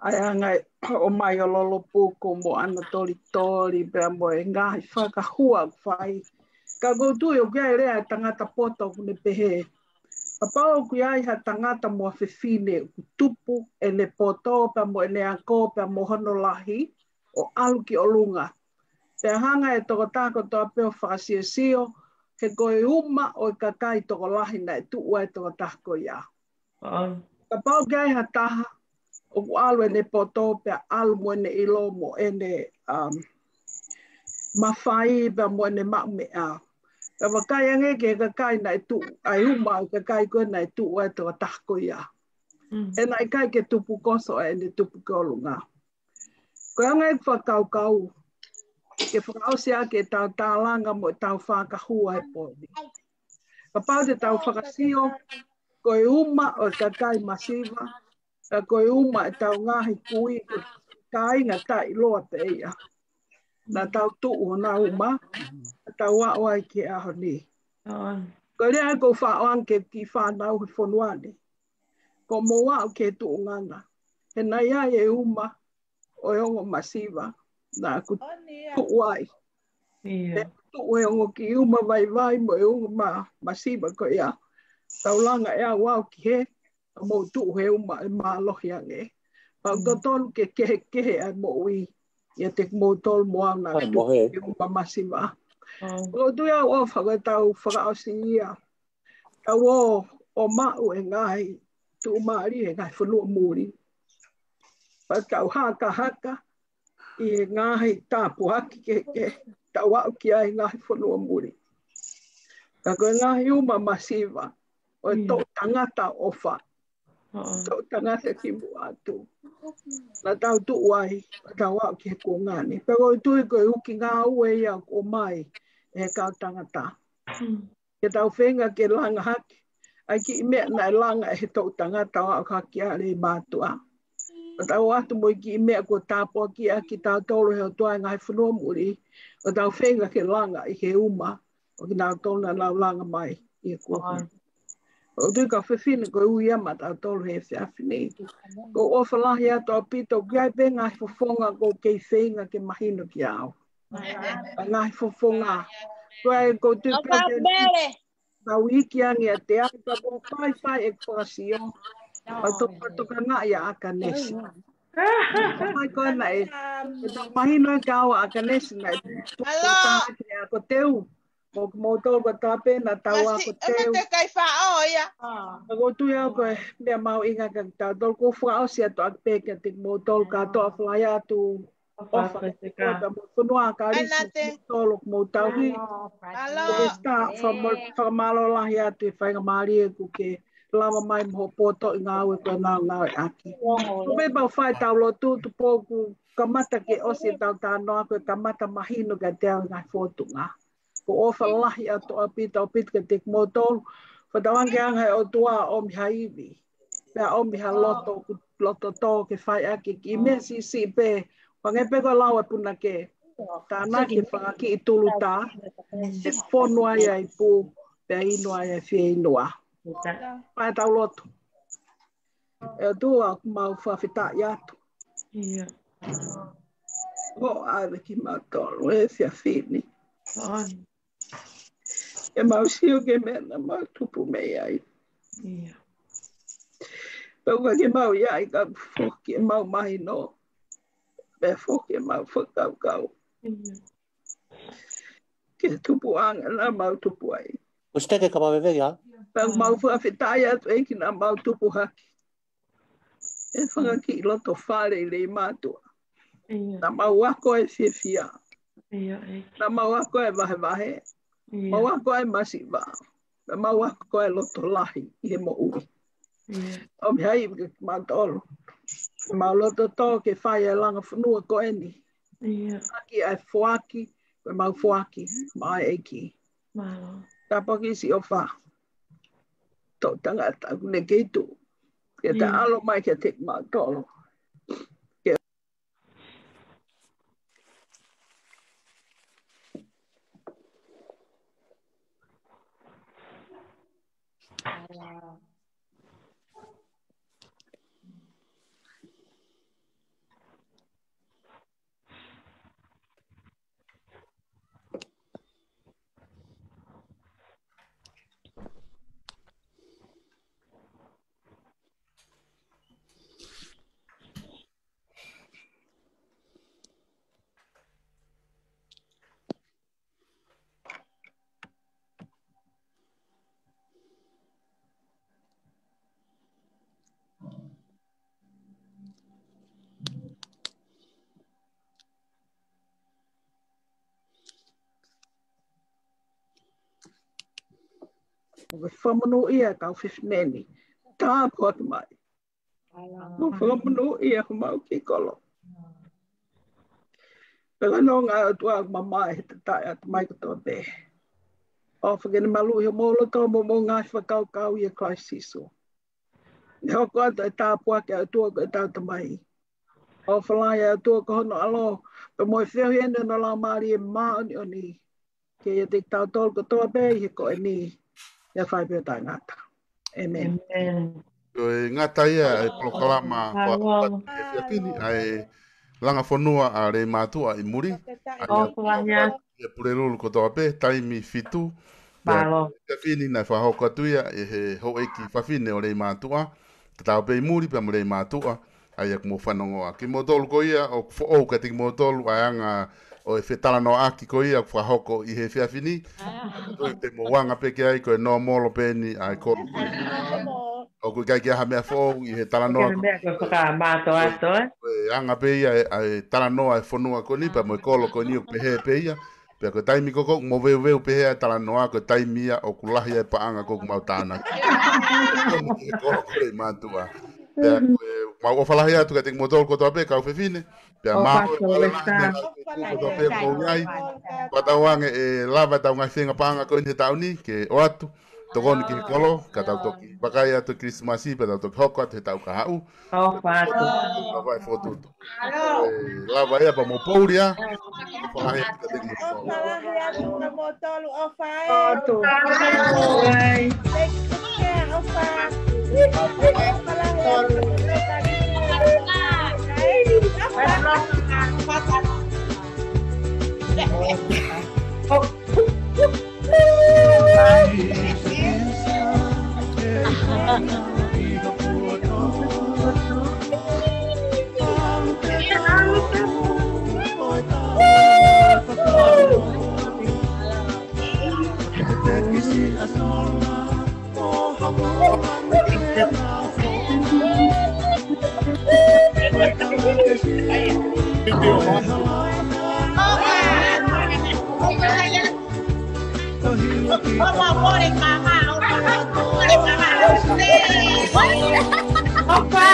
ʻa e anga ʻo e ʻomai ʻo Lolopuku mo ʻAna Tolitoli pea mo e ngaahi fakahua ʻoku fai. Ka ʻoku ou tui ʻoku ʻi ai e lea ʻa e tangata poto ʻoku ne pehē, kapau ʻoku ʻi ai ha tangata mo ha fefine ʻoku tupu ʻene poto pea mo ʻene ako pea mo hono lahi ʻo ʻalu ki ʻolunga, pea hanga ʻe he tokotaha kotoa pē ʻo fakasiosio, he ko e uma ʻo e kakai tokolahi naʻe tuʻu ai e tokotaha ko ia. Kapau ʻoku ʻi ai ha taha ʻoku ʻalu ʻene poto pea ʻalu mo ʻene ʻilo mo ʻene, um, mafai pea mo ʻene maʻumeʻa, pea vakai ange ki he kakai naʻe tuʻu, ʻa e uma ʻo e kakai ko ē naʻe tuʻu ai e tokotaha ko ia, ʻe naʻe ʻikai ke tupu koso ʻa ʻene tupu ki ʻolunga. Ko e anga ʻeku fakakaukau ke fakaʻosi ʻaki ʻetau tālanga mo ʻetau fakahua he pō ni. Kapau te tau fakasio, ko e uma ʻo e kakai masiva, ka ko e uma ʻetau ngaahi kui, ko e kāinga taʻeʻiloa pē ia. Naʻa tau tuʻu honau uma, naʻa tau aʻu ai ki he ʻaho ni. Ko e lea ʻoku ou faʻa ʻoange ki he kiʻi fānau he fonua ni. Ko mou aʻu ki he tuʻunga na, he naʻe ʻi ai e uma ʻo e ongo masiva naʻa ku tuʻu ai. He tuʻu he ongo kiʻi uma vaivai mo e ongo ma-, masiva ko ia. Tau langa ʻe au au ki he, ka mou tuʻu he uma ʻe mālohi ange. Pau totonu ke kehekehe ʻa e moʻui ʻiate kimoutolu mo au naʻa ku tuʻu he uma masiva. ʻOku ou tui au ʻofa ko ʻetau fakaʻosi ia. Tau ō ʻo maʻu e ngaahi tuʻumālie he ngaahi fonua muli. Pea tau hakahaka ʻi he ngaahi tāpuaki kehekehe tau aʻu ki ai he ngaahi fonua muli. Ka ko e ngaahi uma masiva ʻo e toʻu tangata ʻofa, toʻu tangata kimuʻa atu, naʻa tau tuʻu ai, naʻa tau aʻu ki he kuonga ni. Pea ʻoku ou tui ko e uki ngāue ia ʻoku ʻomai ʻe he kau tangata. Ke tau feinga ke langa hake ʻa e kiʻi meʻa naʻe langa ʻe he toʻu tangata ʻo aʻu hake ʻa e mātuʻa. ʻO tau ō atu mo e kiʻi meʻa kuo tāpuakiʻi ʻaki kitautolu ʻe he ʻOtua he ngaahi fonua muli. ʻO tau feinga ke langa ʻi he uma ʻo kinautolu naʻa nau langa mai ʻi he kuohili. ʻOku ou tui kau fefine ko e ui ia maʻatautolu he efiafi ni. ʻOku ou ʻofa lahi atu ʻaupito, ʻoku ʻi ai pē ngaahi fofonga ʻoku ou kei feinga ke mahino kiate au. ʻA e ngaahi fofonga. Ko e ʻoku ou tui pē ke tau iiki ange ʻiate au, ka ʻoku ou faifai ʻeku fakasio. Pea toka, tokangaʻi ʻa ʻAkanesi. Ka mai ko ena ē, ʻe tau mahino ʻe kau ʻa ʻAkanesi naʻe tuʻu ʻa Kanesi ʻa ko Teu. Mo kimoutolu ko Tape naʻa tau ʻa ko Teu. Ka ʻoku ou tui au ko e meʻa mahuʻinga kiate kitautolu, ʻoku ou fakaʻosi atu ʻaki pē kiate kimoutolu kātoa, ʻofa lahi atu. ʻOfa ke koe pea mo e fonua ʻa Kalisi, tolo mo tauhi. Ko e start from mo-, fakamālō lahi atu e faingamālie kuo ke lava mai mo hoʻo poto ʻi he ngāue ko ena ʻoku ngāueʻaki. Ko e meʻa pau fai tau lotu, tupu ʻoku kamata ke ʻosi ʻetau talanoa, ko e kamata mahino kiate au e ngaahi fōtunga. ʻOku ou ʻofa lahi atu ʻaupito, ʻaupito kiate kimoutolu. Fakatauange ke hanga ʻe he ʻOtua ʻo ʻomi ha ivi. Pea ʻomi ha loto, loto tō ke fai ʻaki e kiʻi meʻa siʻisiʻi pē. Hangē pē ko e lau ʻa e punake. Tānaki e fanga kiʻi tulutā, ʻe fonu ai ʻa e ipu, pea inu ai ʻa e fieinua. Pea tau lotu. ʻE ʻOtua, ʻoku mau fakafetaʻi atu. ʻOku ʻave kimautolu he efiafi ni. Ke mau sio ki he meʻa naʻa mau tupu mei ai. Pea ʻoua ke mau ʻi ai ka foki ʻemau mahino. Pea foki ʻemau fakakaukau ki he tupuʻanga naʻa mau tupu ai. Pea ʻoku mau fakafetaʻi atu ʻEiki naʻa mau tupu hake he fanga kiʻi loto fale ʻi Leimātuʻa. Naʻa mau ako e fiefia. Naʻa mau ako e vahevahe. Mau ako e masiva. Naʻa mau ako e loto lahi ʻi he moʻui. ʻOmi ha ivi kiate kimautolu. Mau loto tō ke fai e langa fonua ko eni. ʻAki ʻa e foaki, ko ʻemau foaki maʻa e ʻEiki. Tāpuaki siʻi ʻofa. Toʻu tangata ʻoku ne kei tuʻu. Ke ta ʻalu mai kiate kimautolu. ʻOku ke fakamonūʻia e kau fefine ni. Tāpuaki mai. ʻOku fakamonūʻia homau kiʻi kolo. Pea ko e nonga ʻOtua ʻoku mamae he tataʻe atu mai kotoa pē. ʻOfa ke ne maluʻi homou loto mo hoʻomou ngaahi fakakaukau ʻia Kalaisi Sīsū. Ne hoko atu e tāpuaki ʻa e ʻOtua ko ʻetau Tamai. ʻOfa lahi ʻa e ʻOtua ko hono ʻAlo, pea mo e feohi ʻeni ʻo hono Laumālie Māʻoniʻoni. Ke ʻiate kitautolu kotoa pē ʻi he ko eni, ʻo fai pē ʻo taʻengata. ʻĒmeni. ʻĒmeni. Ko e ngata ia e polokalama ko e efiafi ni, ʻa e langa fonua ʻa Leimātuʻa ʻi muli. ʻA ia ʻoku lahi atu ʻi he Pulelulu kotoa pē, taimi fitu. Pea mālō. Efiafi ni naʻe fakahoko atu ia ʻe he houʻeiki fafine ʻo Leimātuʻa. Tatau pē ʻi muli pea mo Leimātuʻa, ʻa ia ʻoku mou fanongoa. Kimoutolu ko ia ʻoku foʻou kiate kimoutolu ʻa e anga ʻo e fetalanoaʻaki ko ia ʻoku fakahoko ʻi he efiafi ni. Ko e te mou anga pē ki ai, ko e nōmolo pē ʻeni ʻa e kolo. ʻOku ʻikai ke ʻi ai ha meʻa foʻou ʻi he talanoa. Ko e meʻa ko e fakamātoato, ē? Ko e anga pē ia ʻa e, ʻa e talanoa ʻa e fonua ko eni, pea mo e kolo ko eni ʻoku pehē pē ia. Pea ko e taimi ko ē ʻoku mou veuveu pehē ʻa e talanoa, ko e taimi ia ʻoku lahi ai e paʻanga ʻoku mau tānaki. Ko e kolo ko Leimātuʻa. Pea ko e mau ʻofa lahi atu kiate kimoutolu kotoa pē kau fefine. Pea mālō e lahi e ngaahi kupu kotoa pē ʻoku mou ʻi ai. Kuo tau ange ʻe lava ʻetau ngaahi feinga paʻanga ko eni he taʻu ni ke ʻoatu. Tokoni ki he kolo, ka tau toki vakai atu Kilisimasi, pea tau toki hoko atu he taʻu kahaʻu. ʻOfa atu. Lava e fokotuʻutuʻu. ʻE lava ia pea mo pouli ā. ʻOfa lahi atu kiate kimoutolu. ʻOfa lahi atu kiate kimoutolu, ʻofa ē. ʻOfa atu. Thank you, ʻofa. ʻOfa lahi atu. ʻOfa.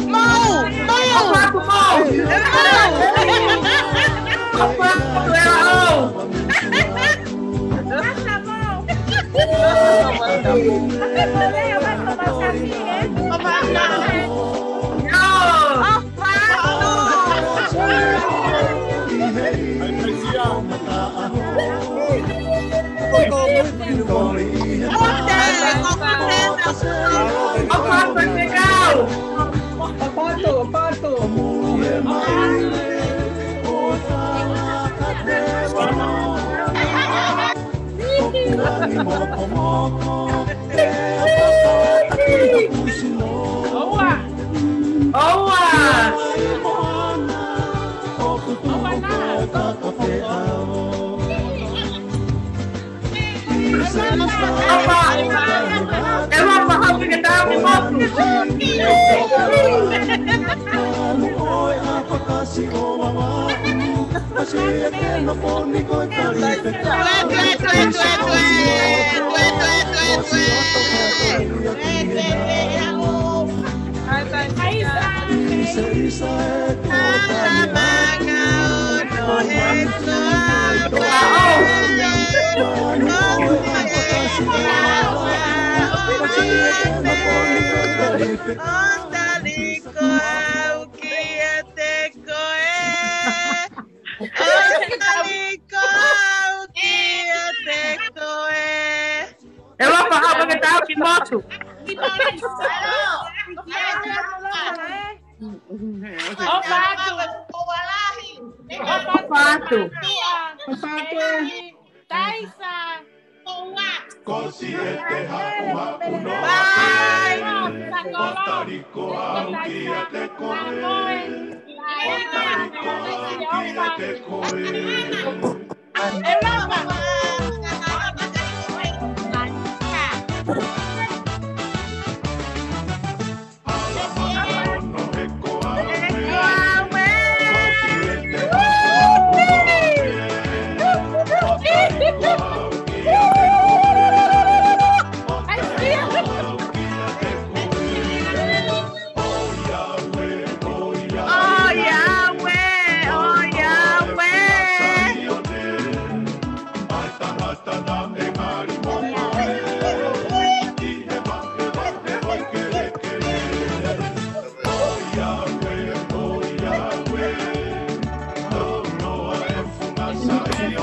Mau! Mau! ʻE lava hapa ke tau ki motu. ʻOfa atu. Taisa.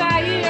Bye.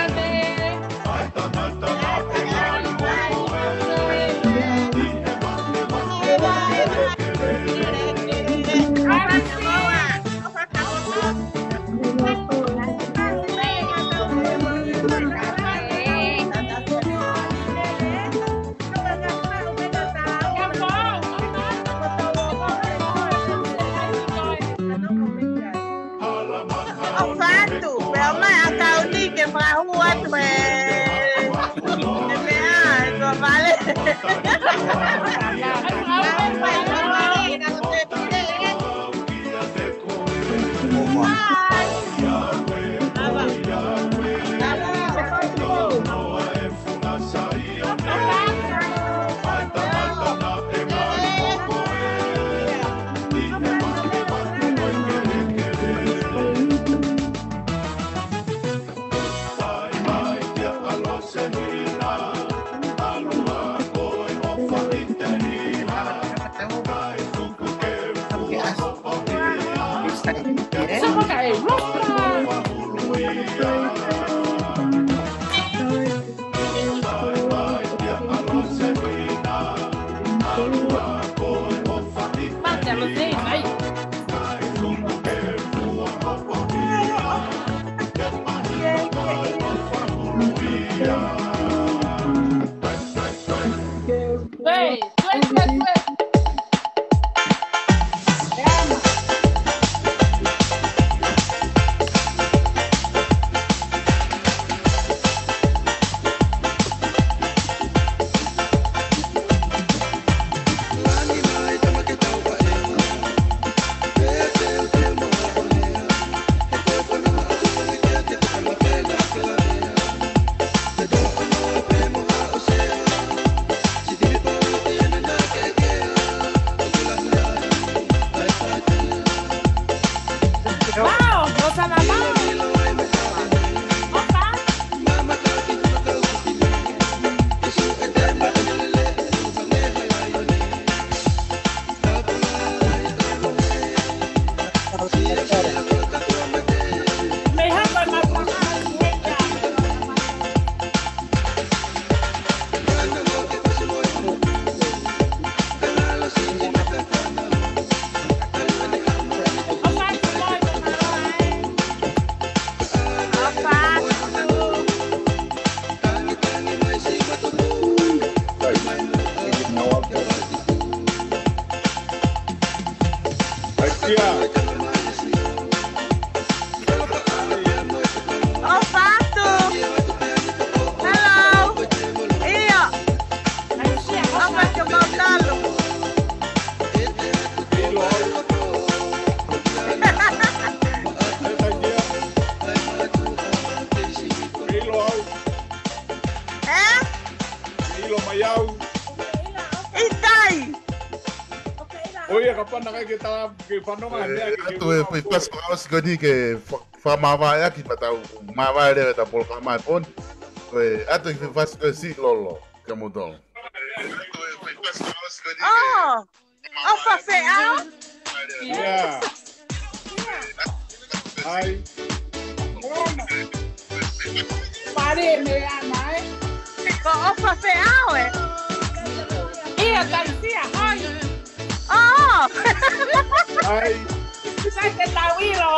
ʻOfa atu, pea mai ʻa Kauni ke fakahū atu e, e meʻa, e tuʻa vale. ʻOfa atu. Hello. ʻIo. ʻOfa atu, mau talu. Ē? ʻIkai. ʻOi, kapau naʻe ʻikai ke ta, ke fanongo ʻa e meʻa ke, ke atu e, e fasi fakaʻosi ko eni ke fa-, fakamāvaeʻaki ma tau māvae leva ʻetau polokalama he pō ni. Ko e atu e fasi ko e si lolo, kia moutolu. ʻOfa feʻao. ʻIo. ʻAi. Pare me ana, ē. Ko ʻOfa feʻao, ē. ʻIo, Taisia, ʻai. ʻAi. Sai ke tau ʻilo,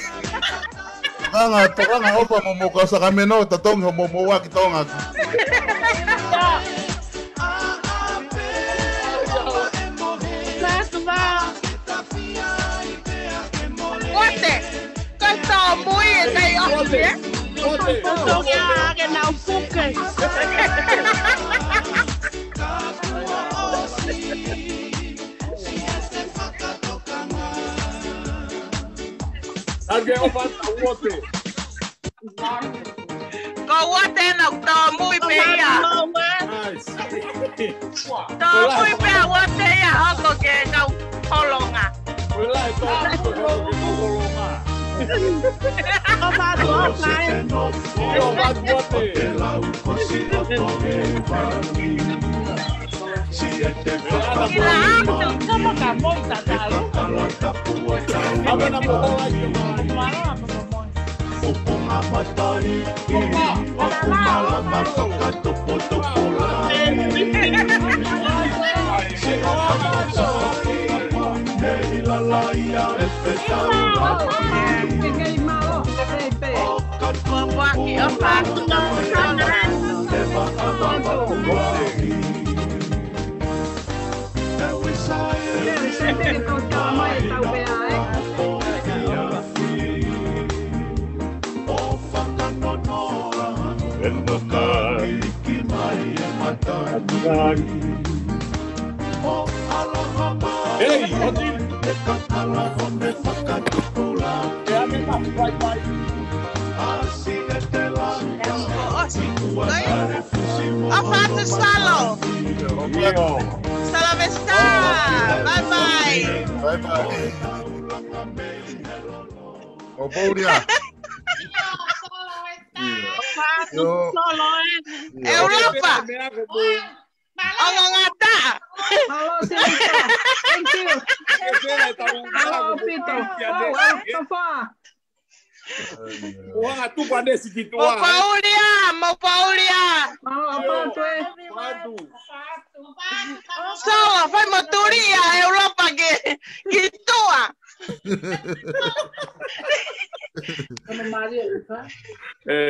Tokanga, tokanga ʻofa mo mou kau Sakameno, tatongi hoʻomou moʻua ki Tonga. Uate, kai tōmui e kai ofi, ē? Ko Tonga ke nau puke. Ake o fata uate. Ko uate na tōmui pē ia. Nice. Tōmui pē uate ia hoko ke kau holonga. Ko e lahi tōmui pē hoko ke kau holonga. Ko fatu o kai. Ko fatu uate. Kila atu, kama ka mou tatalu. Ave na mo hola i o mai. Mara, mo mo. Hey, ʻosi. ʻE ame ka, bye bye. ʻOfa atu Salo. ʻIo. Salavesta. Bye bye. Bye bye. ʻO poulia. ʻOfa atu Salo, ē. ʻIo. ʻEulopa. ʻO ngata. Mālō, Silita. Thank you. Mālō ʻaupito. Wow, ʻofa. Mo hanga tupa ne si ki tuʻa. Mo poulia, mo poulia. Mālō ʻaupito, ē. Patu. Solo, fai mo tulia, ʻEulopa ke, ki tuʻa. Ana Maria, Luka.